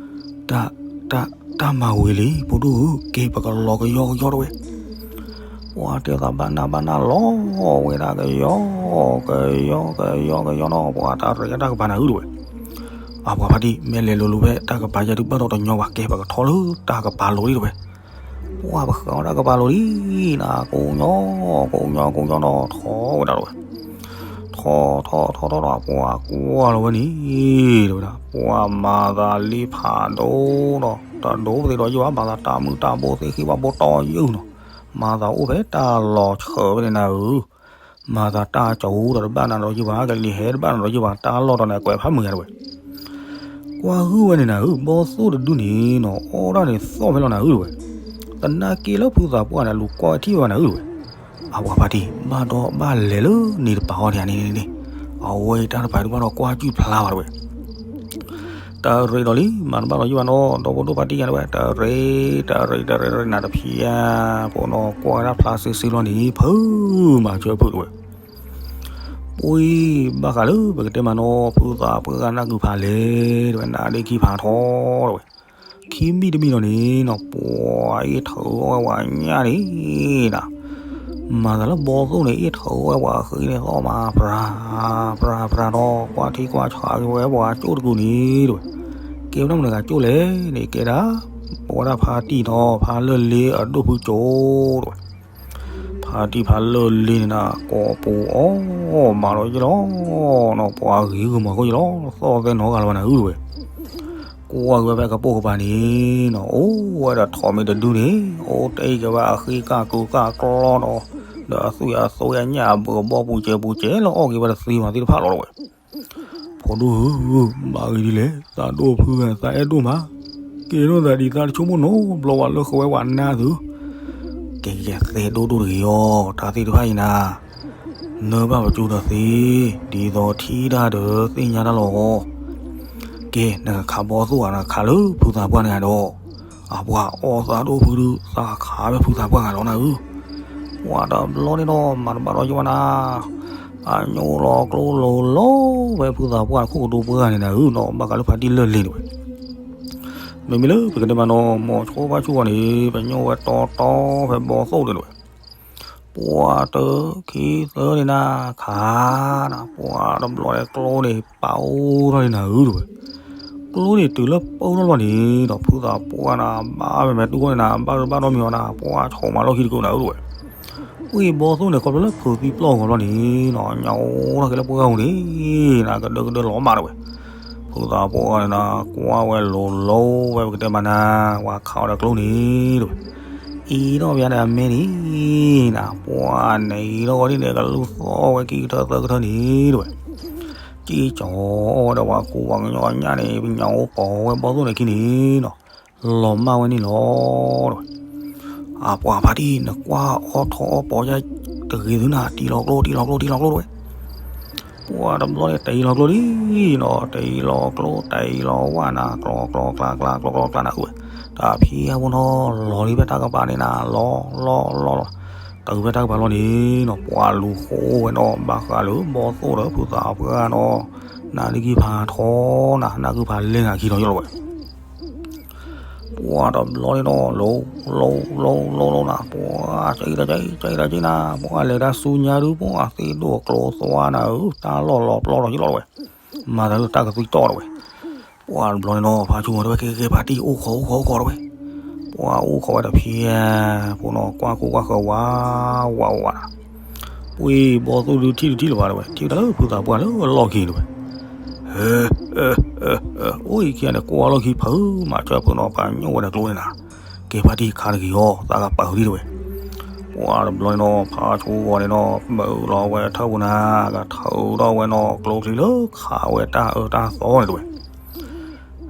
တၢ် တၢ် တၢ်မၤဝံၤလံ ဖိဒိၣ်ဧၢ ကဲ ပကလီၤကယီကယီတဲဝဲ. ပှၤတဲသးဘၣ်နၢ်ဘၣ်နၢ်လီၤဝဲဒၣ်ကယီ ကယီ ကယီ ကယီနီၤ ပှၤတၢ်ရ့တၢ်ကပၤနၤဧၢတဲဝဲ. အပှၤဖါတံၢ် မ့ၢ်လဲၤလိၤလိၤဖဲတၢ်ကပၤယဲဒုးဘၣ်ဒီးတညီဘၣ် ကဲ ပကထီၣ်လၢတၢ်ကပၤလိၤလံတဲဝဲ. ပှၤပဃးအီၣ်တၢ်ကပၤလိၤလံနၤ ကိးညီ ကိးညီ ကိးညီနီၤ ထီၣ်ဝဲဒၣ်တဲဝဲ. ထီၣ်ထီၣ်ထီၣ်ထီၣ်ဒီး ပှၤကွၢ်လီၤဝဲန့ၣ် တဲဝဲဒၣ် ပှၤမၤသးလံဖးဒိၣ်ဒီး တဒိၣ်ပသ့ဒီးယုၢ်ဘၣ် မၤသးတၢ်မုၢ်တၢ်ဘိသ့ၣ်ဃ့ဘၣ်ဘိတီယုၢ်နီၤ မၤသးအိၣ်ဖဲတၢ်လီၤဆၢဖဲန့ၣ်နၤဧၢ မၤသးတၢ်ကၠိဒီးတဘၣ်နၤဒီးယုၢ်ဘၣ် ကလံၤဟဲတဘၣ်နၤဒီးယုၢ်ဘၣ် တၢ်လီၢ်ဒီးန့ၣ် အကွဲးဖးမုာ်ယါတဲဝဲ. ကွၢ်ဟုၣ်ဝဲန့ၣ်နၤဧၢ ဘီၣ်သိၣ်တဒုန့ၣ်နီၤ အီၣ်ဒၣ်န့ၣ်သီၣ်ဖဲလီၤနၤဧၢတဲဝဲ. သနာ်က့လၢဖုသးပှၢ်န့ၣ် အလူၤကွၢ်ဝဲထံၣ်ဝဲနၤဧၢတဲဝဲ. အပှၤဖါတံၢ် ဘၣ်ဒီးဘၣ်လဲၤလၢန့ၣ်တပၤအီၤန့ၣ်န့ၣ်န့ၣ် အဝဲအံၤတၢ်တပၤဒုးဘၣ်ဒီးကွၢ်ကုၢ်ဖျါဘၣ်တဲဝဲ. တၢ်ရ့ဒီးလံ မၤတဘၣ်ဒီးယုၢ်ဘၣ်နီၤ ဒီဖိဒိၣ်ဖါတံၢ်ယါတဲဝဲ တၢ်ရ့ တၢ်ရ့ တၢ်ရ့ တၢ်ရ့ နၤတဖံးဧါ ဖိနီၤ ကွၢ်ဝဲဒၣ်ဖျါစ့စ့လီၤန့ၣ် ဖုမၤစၢၤဖုတဲဝဲ. ပှၤဘၣ်ဃးလၢပကတဲမးနီၤ ဖုသးပှၢ်ဂၤနၢ်ကုၢ်ဖးလဲၣ်တဲဝဲ နၢ်ဒ့ခံဖးထီတဲဝဲ. ခံမံၤတမံၤဒီးန့ၣ်နီၤ ပှၤအ့ၣ်ထၢၣ်အီၣ်ဝဲပှၤညၣ်န့ၣ်နၤ မၤသးလၢဘီၣ်သိၣ်န့ၣ် အ့ၣ်ထၢၣ်အီၣ်ဝဲပှၤဃ့န့ၣ်သီၣ်မး ပြၤ ပြၤ ပြၤဒီး ကွၢ်ထံကွၢ်ဆးက့ၤဝဲပှၤကၠိၣ်တကူာ်န့ၣ်တဲဝဲ. ကဲဝဲဒၣ်မနုၤဂၤကၠိၣ်လဲၣ်န့ၣ် ကဲဒၣ် ပဝဲဒၣ်ဖါတံၢ်နီၤ ဖါလၢာ်လ့အဒိၣ်ဖုကၠိၣ်တဲဝဲ. ဖါတံၢ်ဖါလၢာ်လ့န့ၣ်နၤ ကိးပူၤအီၣ်မးဒီးယ့ၢ်လီၤနီၤ ပှၤဂ့ၤဂ့ၤမၤဃိယ့ၢ်လီၤ သီၣ်သဲနီတဂၤလၢၤဘၣ်နၤဧၢတဲဝဲ. ကွၢ်က့ၤဝဲဖဲကပိာ်ကပၤန့ၣ်နီၤ အိၣ်ဝဲဒီးထိးမ့ၢ်တဒုန့ၣ် အိၣ်တ့ၢ်က့ၤဝဲအဃ့ကၢ်ကုာ်ကၢ်ကျီဒီး ဒီးအသွံၣ်အသိအညၣ်အဘၢၣ်အဘီပူၤစဲၤပူၤစဲၤလၢအီၣ်က့ၤဝဲတသ့မးသ့ၣ်တဖၣ်လီၤတဲဝဲ. ဖိဒိၣ်ဧၢ, မၤဂ့ၤဒ်လဲၣ်, သးဒိၣ်ဖုဂၤသးအဲၣ်ဒိၣ်မး, ကဲထီၣ်သးဒ်သးတဆိကမိၣ်နီတဘျီဘၣ်လၢဃဝဲပှၤနါသု, ကဲကဲ သဲဒိၣ်ဒိၣ်တဂ့ၤအီၤ, တၢ်သ့ၣ်တဖၣ်အံၤနၤ, နၢ်ဘၣ်ပကၠိဒီးသ့, ဒ်သိးထံၣ်တၢ်ဒီးသ့ၣ်ညါတၢ်လီၤ. ကဲ နကခးဘီသိၣ်ဧါ, နကခးလၢဖုသးပှၢ်န့ၣ်ဒီး, အပှၤအီၣ်သးဒိၣ်ဖုဒုး သးခးဖဲဖုသးပှၢ်ဂၤလီၤနၤဧၢ. ပှၤတဘျီန့ၣ်ဒီး မၤတဘၣ်ဒီးယဝဲနၤ, အညိလီၤကျိလိၤလီၤဝဲဖုသးပှၢ်ခိၣ်ကဒိပှၢ်ဂၤန့ၣ်နၤဧၢ, နီၢ်ဘၣ်ဃးလၢဖါတံၢ်လၢာ်လ့ၤန့ၣ်ဝဲ, မ့မ့ၢ်လၢပကတဲမးနီၤ မီၤဆိဘၣ်ဆူၣ်ဂီၤန့ၣ် ပညိၣ်ဝဲတီတီဖဲဘီသိၣ်န့ၣ်ဝဲ, ပှၤတခံသၢန့ၣ်နၤ, ခါနၤ ပှၤတဘျီန့ၣ်ကျိန့ၣ် ပာ်အိၣ်ထီၣ်န့ၣ်နၤဧၢတဝဲ, ကျိန့ၣ်တုၤလၢပၢထီၣ်လီၤန့ၣ်ဒီး ဖုသးပှၢ်နၤ ဘၣ်ဝဲမဲာ်တူၢ်ဃီန့ၣ်နၤ ဘၣ်ရဘၣ်ဒီမံၤအီၤနၤ ပှၤဆိးမၤလီၢ်ခံတကုာ်နၤဧၢတဝဲ, ဝံၤဘီသိၣ်န့ၣ် ခီဖျိလၢဖုးသံပျီၢ်ဂီၤဘျီန့ၣ်နီၤ ညါအိၣ်ထီၣ်က့ၤလၢပှၢ်ဂီၤန့ၣ်နၤ ကဒၢကဒၢလီၤမးတဝဲ, ဖုသးပှၢ်န့ၣ်နၤ ကွၢ်ဝဲလိၤလိၤဝဲပကတဲမးနၤ, ပှၤခးအီၤဒီးကျိန့ၣ်တဝဲ, အံၤထီၣ်ပယါန့ၣ်အမဲန့ၣ်နၤ ပှၤန့ၣ်အံၤထီၣ်ဝဲဒ်န့ၣ် ကလူၢ်သီၣ်ဝဲခံကထၢသၢကထၢန့ၣ်တဝဲ, ကံကၠီၤအီၣ်ဝဲဒီးပှၤကူပှၤကညီအညၣ်န့ၣ် ပညၣ်အိၣ်ပိာ်ဝဲဘီသိၣ်န့ၣ်ခံန့ၣ်နီၤ လီၤမၢ်ဝဲန့ၣ်လီၤတဝဲ, အပှၤဖါတံၢ် နကွၢ်အီၣ်ထီၣ်အီၣ်ပိာ်ယါတဂ့ၤသုနၤ တံၤလီၤကျိ တံၤလီၤကျိ တံၤလီၤကျိတဝဲ, ပှၤတဘျီန့ၣ် တံၤလီၤကျိလံနီၤ တံၤလီၤကျိ တံၤလီၤဝၣ်နၤ ကျီကျီကျါကျါ ကျီကျီကျါနၤဧၢ, တၢ်ဖံးအပူၤနီၤ လီၤလံဖဲတၢ်ကပၤန့ၣ်နၤ လီၤလီၤလီၤလီၤ, တုၤဖဲတၢ်ကပၤလီၤန့ၣ်နီၤ ပှၤလူၤဃိဝဲနီၤ ဘၣ်ဃးလၢဘီသိၣ်ဒီးဖုသးပှၢ်နီၤ, နးဒုကံဖးထီနၤ နးကုဖးလဲၢ်နၤခံထီယီၢ်လီၤဝဲ. ပှၤတဘျီန့ၣ်နီၤ လီၤ လီၤ လီၤ လီၤ လီၤနၤ ပှၤ ကၠံတၢ်ကၠံ ကၠံတၢ်ကၠံနၤ ပှၤလဲၤတၢ်ဆူညါဒု ပှၤသ့ၣ်ဒိၣ်ကျိသွါနၤဧၢ တၢ်လီၢ်လီၤပျီလီၤယီၢ်လီၤဝဲ. မၤသးလၢတၢ်ကသွံတီၢ်တဝဲ. ပှၤတဘျီန့ၣ်နီၤ ဖါဆူၣ်ဂီၤတဲဝဲ ကဲ ကဲ ဖါတံၢ် အိၣ်ခိး အိၣ်ခိး အိၣ်ခိးတဝဲ. ပှၤအိၣ်ခိးဝဲတဖံး ဖိနီၤ ကွၢ်ကိၢ်ကွၢ်ဃၢၤ ဝး ဝး ဝးနၤ. ပှၤဘီသိၣ်ဒုထံၣ်ဒုထံၣ်လၢၤဘၣ်တဝဲ ထံၣ်ဝဲဒၣ်လၢဖုသးပှၢ်လၢအလီၢ်ခံတဝဲ. ဟဲ ဟဲ ဟဲ ဟဲ အိၣ်အံၤခံဂၤန့ၣ် ကွၢ်လီၢ်ခံဖုမး ကၢ်ဖိနီၤ ပှၤညိၣ်ဝဲဒီးကျိန့ၣ်နၤ. ကဲ ဖါတံၢ် ခါတဂ့ၤအီၤ သးကပာ်ဃုာ်ဒံးတဝဲ. ပှၤတဘျီန့ၣ်နီၤ ဖါဆူၣ်ဂီၤန့ၣ်နီၤ မုာ်လီၤဝဲထၢၣ်ပူၤနၤ ကထုးထီၣ်ဝဲနီၤ ကျိချံလၢခးဝဲတၢ်အၢတၢ်သီန့ၣ်တဝဲ.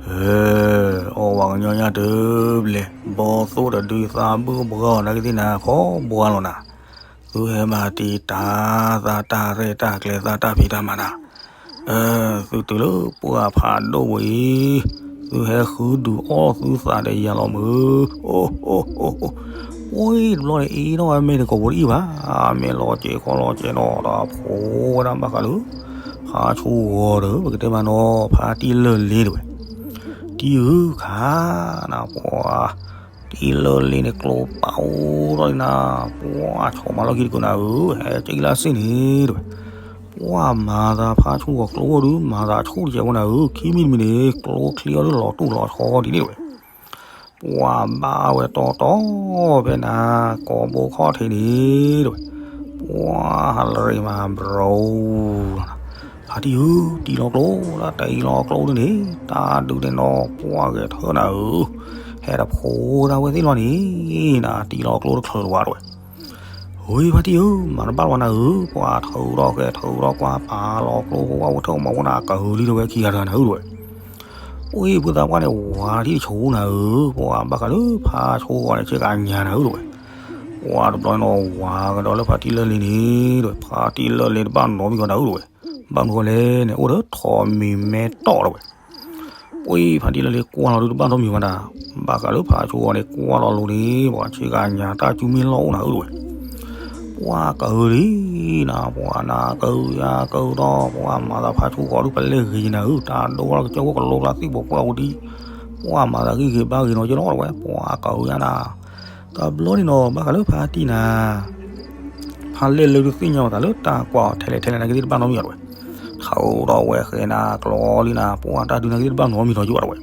ဟဲ အီၣ်ဝဲကညီညၣ်တဘျဲး ဘီသိၣ်တဒုသးဘုၣ်ဘှီနၤကသ့ၣ်နၤ ခီဘှါလီၤနၤ. သုဟဲမၤတံာ်တာ်သးတၢ်ရဲၣ်တၢ်ကျဲၤသးတၢ်ဖံးတၢ်မၤနၤ. သုတုၤလၢပှၢ်ဖးဒိၣ်ဝဲအံၤ သုဟဲဃုဒုးအီၣ်သုသးဒီးယၤလီၤမုၢ်. အိၣ် အိၣ် အိၣ် အိၣ် တဘျီန့ၣ်အံၤနီၤ ဝဲမ့ၢ်တကိးဖိတအံၤဘၣ် မ့ၢ်လီၤစဲးခီလီၤစဲးနီၤ ဒီးဖိဝဲဒၣ်ဘၣ်ဃးလၢ ဖါဆူၣ်ဂီၤဒီး ပကတဲမးနီၤ ဖါတံၢ်လၢၢ်လ့တဝဲ. တံၢ်ဧၢခါနၤ ပှၤ တံၢ်လၢၢ်လ့န့ၣ် ကျိပာ်အိၣ်ထီၣ်လံနၤ ပှၤဆိးမၤလီၢ်ခံတကုာ်နၤဧၢ ဟဲကၠံလၢစ့ၢ်န့ၣ်တဝဲ. ပှၤမၤသးဖါဆူၣ်ဂီၤကျိအိၣ်ဒုး မၤသးဆူၣ်တကဲးဖိနၤဧၢ ခံမံၤတမံၤန့ၣ် ကျိချံအီၤဒုးလီၤတူၢ်လီၤဆီဒ်န့ၣ်တဝဲ. ပှၤဘၣ်ဝဲတီတီဖဲနၤ ကိးဘိခီၣ်ထံးန့ၣ်တဝဲ. ပှၤဟးလရ့မၤဘြီၤ ဖါတံၢ်ဧၢ တံၢ်လီၤကျိ လၢတံၢ်လီၤကျိဒ်န့ၣ် တၢ်ဒုးန့ၣ်နီၤ ပှၤဂဲၤထၢနၤဧၢ ဟဲတဖိဒၣ်ဝဲသ့ၣ်လီၤန့ၣ် နတံၢ်လီၤကျိတချုးလၢၤဘၣ်တဝဲ. ဝံၤဖါတံၢ်ဧၢ မၤတဘၣ်လီၤနၤဧၢ ပှၤထုးထီၣ်ဃဲထုးထီၣ်ကွၢ်ပာ်လီၤကျိဖိဝဲဝဲထၢၣ်မၤဖိနၤ ကဟုးလံတဝဲခံဂၤတဂၤနၤဧၢတဝဲ. ပှၤအံၤဖုသးပှၢ်န့ၣ်ဝၤထံၣ်တဆိနၤဧၢ ပှၤဘၣ်ဃးလၢဖါဆူၣ်ဂီၤန့ၣ် ဆ့ကၤညါနၤဧၢတဝဲ. ပှၤတဘျီန့ၣ်နီၤ ဝၤကဒီးလၢဖါတံၢ်လၢၢ်လ့န့ၣ်တဝဲ ဖါတံၢ်လၢၢ်လ့တဘၣ်နီတမံၤဂီၤနၤဧၢတဝဲ. ဘၣ်မနုၤဃိလဲၣ်န့ၣ် အိၣ်ဒီးထိးမံၤမဲတီၢ်တဝဲ. ပှၤဖါတံၢ်လၢၢ်လ့ကွၢ်လီၤဒုးတဘၣ်နီတမံၤဘၣ်နၤ, ဘၣ်ဃးလၢဖါဆူၣ်ဂီၤန့ၣ် ကွၢ်လီၤလိၤန့ၣ် ပှၤဆ့ကၤညါတၢ်စုမ့ၢ်လီၢ်အိၣ်နၤဧၢတဝဲ. ပှၤကဟုးလံနၤ ပှၤနၤကဟုးယၤကဟုးဒီး ပှၤမၤသးဖါဆူၣ်ဂီၤဒုးပလဲၢ်ဂ့ၤနၤဧၢ တၢ်ဒိၣ်ထီၣ်ကစၢၢ်ဖိကလိကျါသံၣ်ဘိပှၢ်ဝံၤဒံး, ပှၤမၤသးဂံၢ်ဂ့ၤဘါဂ့ၤနီၤက့လီၤတဝဲ ပှၤကဟုးယၤနၤ. တဘျီန့ၣ်နီၤ ဘၣ်ဃးလၢဖါတံၢ်နၤ ဖါလၢၢ်လၢဒုးသ့ၣ်ညါဝဲသးလၢတၢ်ကွၢ်အီၤထဲလဲၣ်ထဲလဲၣ်နာ်က့သ့ၣ်တဘၣ်နီတမံၤအီၤတဝဲ. ထုးထီၣ်ဝဲဃဲနၤကျိလံနၤ ပှၤတၢ်ဒုးနာ်က့သ့ၣ်တဘၣ်နီတမံၤအီၤတဝဲ.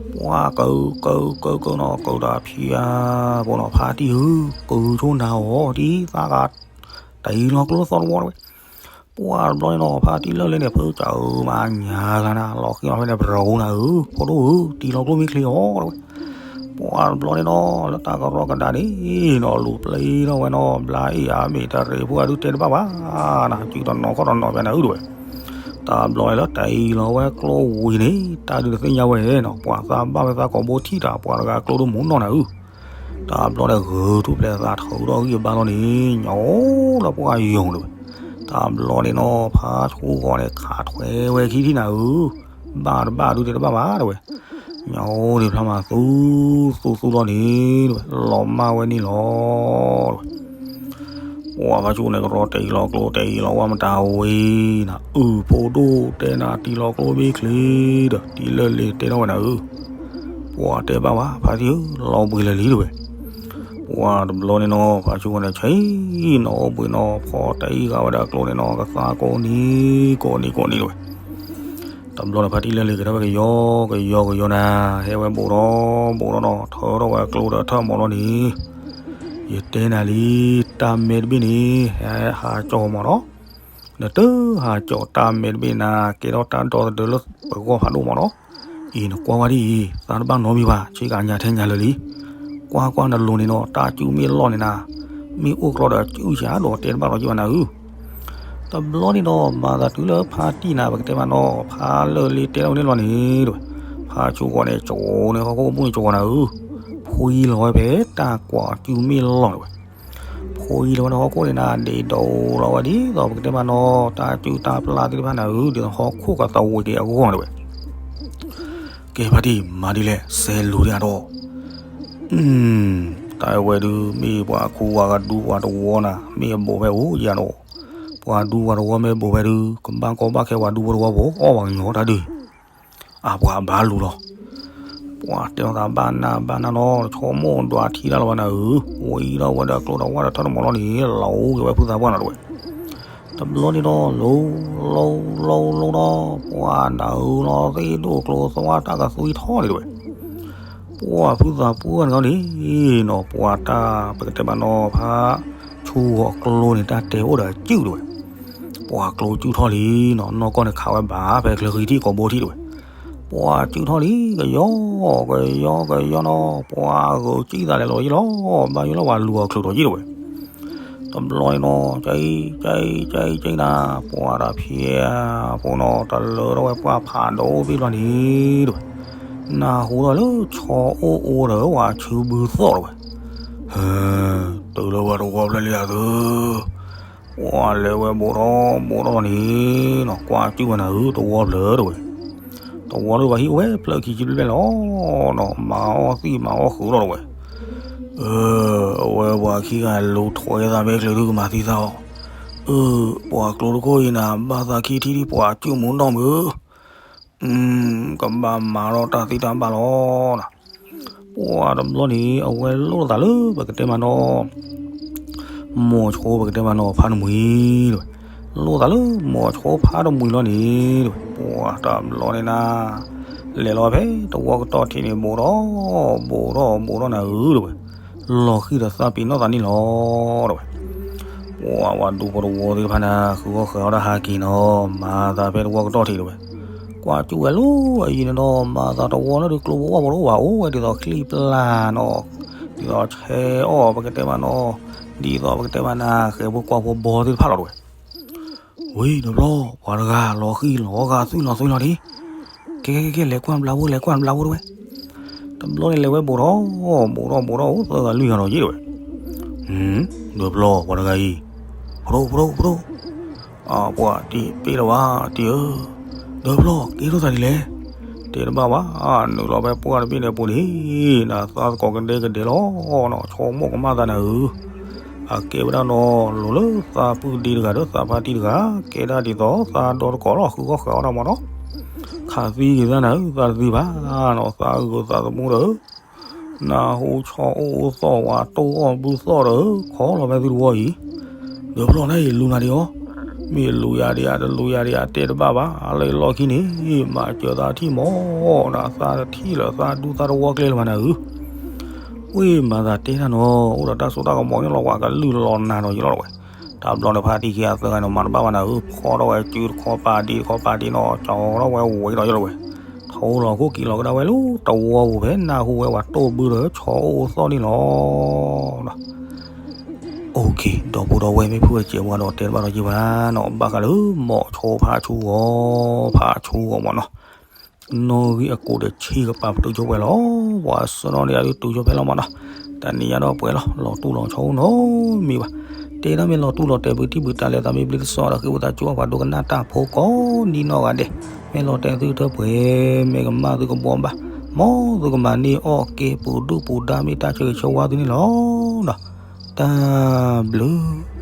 ပှၤကဟုးကဟုးကဟုးကဟုးနီၤ ကဟုးတၢ်ဖံးဧါ, ဖိနီၤ ဖါတံၢ်ဧၢ, ကဟုးဆိနၤအီၤ ဒ်သးဂၤ တၢ်အံၤလီၤကျိသီတဝီတဝဲ. ပှၤတဘျီန့ၣ်နီၤ ဖါတံၢ်လၢၢ်လၢန့ၣ် ဖုကၠၢ်ဧၢ မၤညါဂၤနၤ လီၤဃံအီၤဖဲန့ၣ် ပရိနၤဧၢ, ဖိဒိၣ်ဧၢ, တံၤလီၤကျိမ့ၢ်ချ့အီၤတဝဲ. ပှၤတဘျီန့ၣ်နီၤ လၢတၢ်ကရီကဒါန့ၣ်နီၤ လူၤပျံၤထီၣ်ဝဲနီၤ ဘျါအ့ၣ်အါမ့ၢ်တရံးဖိအဒုးတဲတဘၣ်ဘၣ်နၤ စုတနီၤခီၣ်တနီၤဖဲနၤဧၢတဝဲ. တဘျီန့ၣ်လၢတၢ်အံၤလီၤဝဲကျိဝံၤန့ၣ် တၢ်ဒုးတသ့ၣ်ညါဝဲနီၤ ပှၤသးဘၣ်ဝဲသးကိးဘိထံၣ်တၢ် ပှၤတဂၤကျိဒိၣ်မူနီၢ်နၤဧၢ. တဘျီန့ၣ်ဂုာ်ထူၣ်ဖျဲးသးထုးထီၣ်ဂံၢ်ဘါလီၤန့ၣ် ညီလၢပှၤယိၤတဝဲ. တဘျီန့ၣ်နီၤ ဖါဆူၣ်ဂီၤန့ၣ် ခးထွဲဝဲခံထံၣ်နၤဧၢ, ဘၣ်တဘၣ်ဒုးတဲတဘၣ်ဘၣ်တဝဲ. ညီန့ၣ်ဖျါမးသူသူသူလီၤန့ၣ်တဝဲ လီၤမၢ်ဝဲန့ၣ်လီၤတဝဲ. ပှၤဖါဆူၣ်န့ၣ်ကရီတ့လီၤကျိတ့လီၤဝဲမတၤဝံၤနၤ အုၣ်ဖိဒိၣ်တဲနၤတံၤလီၤကျိမ့ၢ်ချ့ဒီး တံၤလၢၢ်လ့ၤတဲထီၣ်ဝဲနၤဧၢ, ပှၤတဲဘၣ်ဝဲ ဖါတံၢ်ဧၢ လီၤဘှံးလၢာ်လံတဝဲ. ပှၤတဘျီန့ၣ်နီၤ ဖါဆူၣ်ဂီၤန့ၣ် ဆံးနီၤအိၣ်ဘှံးနီၤ ဖီတ့ဃာ်ဝဲဒၣ်ကျိန့ၣ်နီၤ ကသါကိးနံၤကိးနံၤကိးနံၤတဝဲ. တဘျီန့ၣ် ဖါတံၢ်လၢၢ်လ့ၤကထီၣ်ဝဲကယီကယီကယီနၤ ဟဲဝဲဘူးဒီးဘူးဒီးနီၤ ထုးထီၣ်ဝဲကျိဒီးထၢၣ်မီၤလီၤန့ၣ် ယတဲနၤလံ တၢ်မဲတဘ့ၣ်န့ၣ် ဟဲဟးကၠီၤမးနီၤ, နတဟးကၠီၤတၢ်မဲတဘ့ၣ်နၤ ကဲထီၣ်တၢ်ဒီသဒၢလၢပဂီၢ်ဖးဒိၣ်မးနီၤ. အံၤနကွၢ်ဝဲဒ်အံၤ သးတဘၣ်နီတမံၤဘၣ် ဆ့ကၤညါထဲညါလၢာ်လံ. ကွၢ်ကွၢ်နလိၤန့ၣ်နီၤ တၢ်စုမ့ၢ်လီၢ်န့ၣ်နၤ မ့ၢ်အိၣ်ကြီဒီးစုဆးဒီးတဲတဘၣ်လီၤက့ၤဘၣ်နၤဧၢ. တဘျီန့ၣ်နီၤ မၤသးတုၤလၢဖါတံၢ်နၤ ပကတဲမးနီၤ ဖါလၢၢ်လ့ၤတဲထီၣ်ဝဲန့ၣ်လီၤန့ၣ်တဝဲ. ဖါဆူၣ်ဂီၤန့ၣ် ကၠိန့ၢ်ဟီၣ်ခိၣ်ကပူၤန့ၣ်ကၠိနၤဧၢ, ဖှံလီၤဝဲဖဲတၢ်ကွၢ်စုမ့ၢ်လီၢ်တဝဲ. ဖှံလီၤဝဲန့ၣ်ဟီၣ်ခိၣ်န့ၣ်နၤ ဒ့းဒိးလီၤဝဲဒ်သိးပကတဲမးနီၤ တၢ်စုၣ်တၢ်ပျၢ်သ့ၣ်တဖၣ်နၤဧၢ ဒ်သိးဟီၣ်ခိၣ်ကသဝံးက့ၤအဂီၢ်တဝဲ. ကဲဖါတံၢ် မၤဒ်လဲၣ် စဲးလိၤဒ်အံၤဒီး တ အဝဲဒုးမ့ၢ်ပှၤခူဝၤကဒူပှၤတဝီနၤ မ့ၢ်အဘူးဖဲအိၣ်ယၤဒီး, ပှၤဒူပှၤတဝီမ့ၢ်ဘူးဖဲဒုး ကဘၣ်ကီဘၣ်ခဲပှၤဒူဖိတဝီဖိ အီၣ်ပှၤကညီတၢ်ဒုး, အပှၤဘၣ်လူၤလီၤ. ပှၤတဲလီၤသးဘၣ်နၢ်ဘၣ်နၢ်နီၤ တဆီမိၢ်ဒွးထံတၢ်လီၤဘၣ်နၤဧၢ, ဝံၤဒီးဝဲဒီးကျိဒီးဝါဒီးထၢၣ်တမီၤလီၤန့ၣ် လီၤအိၣ်က့ၤဝဲဖုသးပှၢ်နၤတဝဲ တဘျီန့ၣ်ဒီး လီၤလီၤလီၤလီၤဒီး ပှၤနၢ်ဧၢနီၤ သ့ၣ်ဒိၣ်ကျိသဝါတၢ်ကသွံထီၣ်န့ၣ်တဝဲ, ပှၤဖုသးပှၢ်န့ၣ်ဒီးန့ၣ်နီၤ ပှၤတၢ်ပကတဲမးနီၤ ဖးဆူဂီၤကျိန့ၣ် တၢ်တဲအိၣ်ဒီးအစုၣ်တဝဲ, ပှၤကျိစုၣ်ထီၣ်လံနီၤ နီၢ်ကီၢ်န့ၣ်ခးဝဲဘၣ်ဖဲချၢဃံထံၣ်ကိးဘိထံၣ်တဝဲ, ပှၤစုၣ်ထီၣ်လံ ကယီ ကယီ ကယီနီၤ ပှၤဂုာ်စံၣ်သးလဲၤလီၤယံလီၤ ဘၣ်ယိၣ်လီၤပှၤလူၤအီၤချုးထီၣ်ယံတဝဲ တဘျီန့ၣ်နီၤ ကအံ ကအံ ကအံ ကအံနၤ ပှၤတဖျဲးဖိနီၤ တလၢထီၣ်ဝဲပှၢ်ဖးဒိၣ်ဘ့ၣ်ဘျီန့ၣ်တဝဲ, နၢ်ဟူထီၣ်လၢဆီအိၣ်အိဒီးဝဲဆူဘုသီၣ်တဝဲ, ဟဲ, တုၤလၢပှၤတဝီဖျၢၣ်လံအသု, ပှၤလဲၤဝဲဘူးထီၣ်ဘူးထီၣ်လီၤန့ၣ်နီၤ ကွၢ်စုၣ်ဝဲနၤဧၢ တဝီဖျၢၣ်တဝဲ တဝီလၢပှၤဟံၣ်အိၣ်ဝဲဖျၢၣ်ခံဆံဘျဲၣ်ဘျဲၣ်လီၤနီၤ မၤအီၣ်သံၣ်မၤအီၣ်ဃုာ်လီၤတဝဲ, အဝဲပှၤခံဂၤလူၤထွဲသးမ့ၢ်ချုးဒုကမၤသံသးအီၤ, အၢ ပှၤကျိတခိၣ်အံၤနၤ ဘၣ်သးခံထံၣ်ဒံးပှၤစုၣ်မူနီၢ်မုၢ်, ကဘၣ်မၤထီၣ်တၢ်သံတၢ်ဘၣ်လီၤနီၤ ပှၤတဘျီန့ၣ် အဝဲလိၣ်သးလၢပကတဲမးနီၤ မိၤဆိပကတဲမးနီၤ ဖးတမှံၤတဝဲ, လိၣ်သးလၢမိၤဆိဖးတမှံၤလီၤန့ၣ်တဝဲ, ပှၤတဘျီန့ၣ်နၤ လဲၤလီၤဖဲတဝီကတီၢ်ထံးန့ၣ် ဘူးထီၣ် ဘူးထီၣ် ဘူးထီၣ်နၤဧၢတဝဲ, လီၤဃံၤဒီးသးပ့ၤနီၣ်သးန့ၣ်လီၤတဝဲ, ပှၤဝဲဒူဖိတဝီသ့ၣ်တဖၣ်န့ၣ် ဃုအီၣ်ဃုအီဒၣ်ဟးက့ၤနီၤ မၤသးဖဲတဝီကတီၢ်ထံးတဝဲ, ကွၢ်စူၣ်ဝဲလၢအယံၤန့ၣ်ဒီး မၤသးတဝီလၢဒုးကျိဖိဝၣ်ဖိတအိၣ်ဘၣ် အိၣ်ဝဲဒ်သိးချံပျၢ်နီၤ, ဒ်သိးဆဲအီၣ်ပကတဲမးနီၤ, ဒ်သိးပကတဲမးနၤ ဃဲဖိကွၢ်ဖိဘီသ့ၣ်တဖၣ်လီၤတဝဲ ဝံၤတဘျီ ပှၤတဂၤလီၤဃံၤလီၤဂာ်သွံၣ်လီၤသွံၣ်လီၤဒံး, ကဲကဲကဲ လဲၤကွၢ်ဘျးဖိ လဲၤကွၢ်ဘျးဖိတဝဲ, တဘျီန့ၣ်လဲၤဝဲဘူးထီၣ် ဘူးထီၣ်ဘူးထီၣ်အိၣ်သၢဂၤလွံၢ်ဂၤဒီးယံၤတဝဲ, တဘျီပှၤတဂၤအံၤ, ဖိဒိၣ်ဖိဒိၣ်ဖိဒိၣ်, ပှၤတံၢ်ပ့ၢ်လီၤဘၣ်တံၢ်ဧၢ, တဘျီကဲထီၣ်သးဒ်လဲၣ်, တဲတဘၣ်ဘၣ်, နုာ်လီၤဖဲပှၢ်တဘ့ၣ်န့ၣ်အပူၤန့ၣ်, နသးသကိးကဒဲကဒဲလီၤနီၤ ဆိကမိၣ်ကမၣ်သးနၤဧၢ အကဲဝဲဒၣ်နီၤ လိၤလၢသးပုၢ်ဒ့တဂၤဒီးသးဖါတံၢ်တဂၤ, ကဲဒၣ်ဒ်သိးသးဒီတကိးလီၤ ဃုဂီၢ်ဃာ်အီၣ်ဒၣ်မးနီၤ, ခးသံက့ၤသးနၤဧၢ သးတသံဘၣ်နီၤ သးဂုာ်သးသမူဒီး, နၢ်ဟူဆီအိၣ်အိၣ်သီၣ်ဝဲတိၢ်အီၣ်ဘုသီၣ်ဒီး ခီလီၤဖဲသုတဝီအံၤ, ဒီးဖျီၣ်နၤအံၤလူၤနၤဒံးအီၤ, မ့ၢ်လူၤယၤဒံးဧါ တလူၤယၤဒံးဧါ တဲတဘၣ်ဘၣ်, လၢလီၢ်ခံန့ၣ် မၤစၢၤသးထံၣ်မးနီၤ သးတထံၣ်လၢၤသးဒူသးတဝီကျဲလၢၤဘၣ်နၤဧၢ ဝ့ၢ်မၤသးတဲတၢ်နီၤ အိၣ်ဒီးတၢ်စိတၢ်ကမီၤန့ၣ်လီၤ ပှၤကလုၢ်လီၤနၤဒီးယလီၤတဝဲ, တဘျီန့ၣ်ဖါတံၢ်ခံဂၤသၢဂၤန့ၣ် မၤတဘၣ်ဘၣ်နၤဧၢ ဖီထီၣ်ဝဲစုတခီပၤဒံတခီပၤဒံနီၤ ကၠီထီၣ်ဝဲဝံၤဒီးယလီၤဝဲ, ထီလီၤခိၣ်က့ၤလီၤကဒါဝဲလၢတဝီပူၤဖဲနၢ်ဟူဝဲပှၤတိၢ်ဘုဒီးဆီအိၣ်အိၣ်သီၣ်န့ၣ်လီၤ. အိၣ်ခ့ ဒီပုၢ်ဒီဝဲၢ်မ့ၢ်ဖုၣ်ဝဲစဲးဝါဒီး တဲတဘၣ်ဒီးယံၤဘၣ်နီၤ ဘၣ်ဃးလၢမိၤဆိဖးဆူဂီၤ ဖးဆူဂီၤမးနီၤ, နီၣ်ဂံၢ်အကိးဒီးဆံးကပၤပတုာ်ဆိဖဲလီၤ, ပှၤစီနီၣ်န့ၣ်အဒုးတုာ်ဆိဖဲလီၤမးနီၤ, တနံၤညါဒီးပှဲၤလီၤ လီၤတူၢ်လီၤဆီနီတမံၤဘၣ်, တဲဒၣ်မ့ၢ်လီၤတူၢ်လီၤတဲာ်ပတံၢ်ပတၢ်လဲၤသးမ့ၢ်ဘျ့သစီဒီးဃ့ဝံသးစူၤပှၤဒိကနၣ်တၢ်ဖိကိးဒ်နီၢ်ဂၤဒဲး, မ့ၢ်လီၤတဲာ်သုထၢပှဲၤ မ့ၢ်ကမၣ်သုကဘှီဘၣ်, မ်သုကမၤန့ၢ်အီၣ်က့ၤပူၤဒုၣ်ပူၤဒါမ့ၢ်တၢ်ဆၢဂ့ၤဆၢဝါသုန့ၣ်လီၤ. တၢ်ဘျုး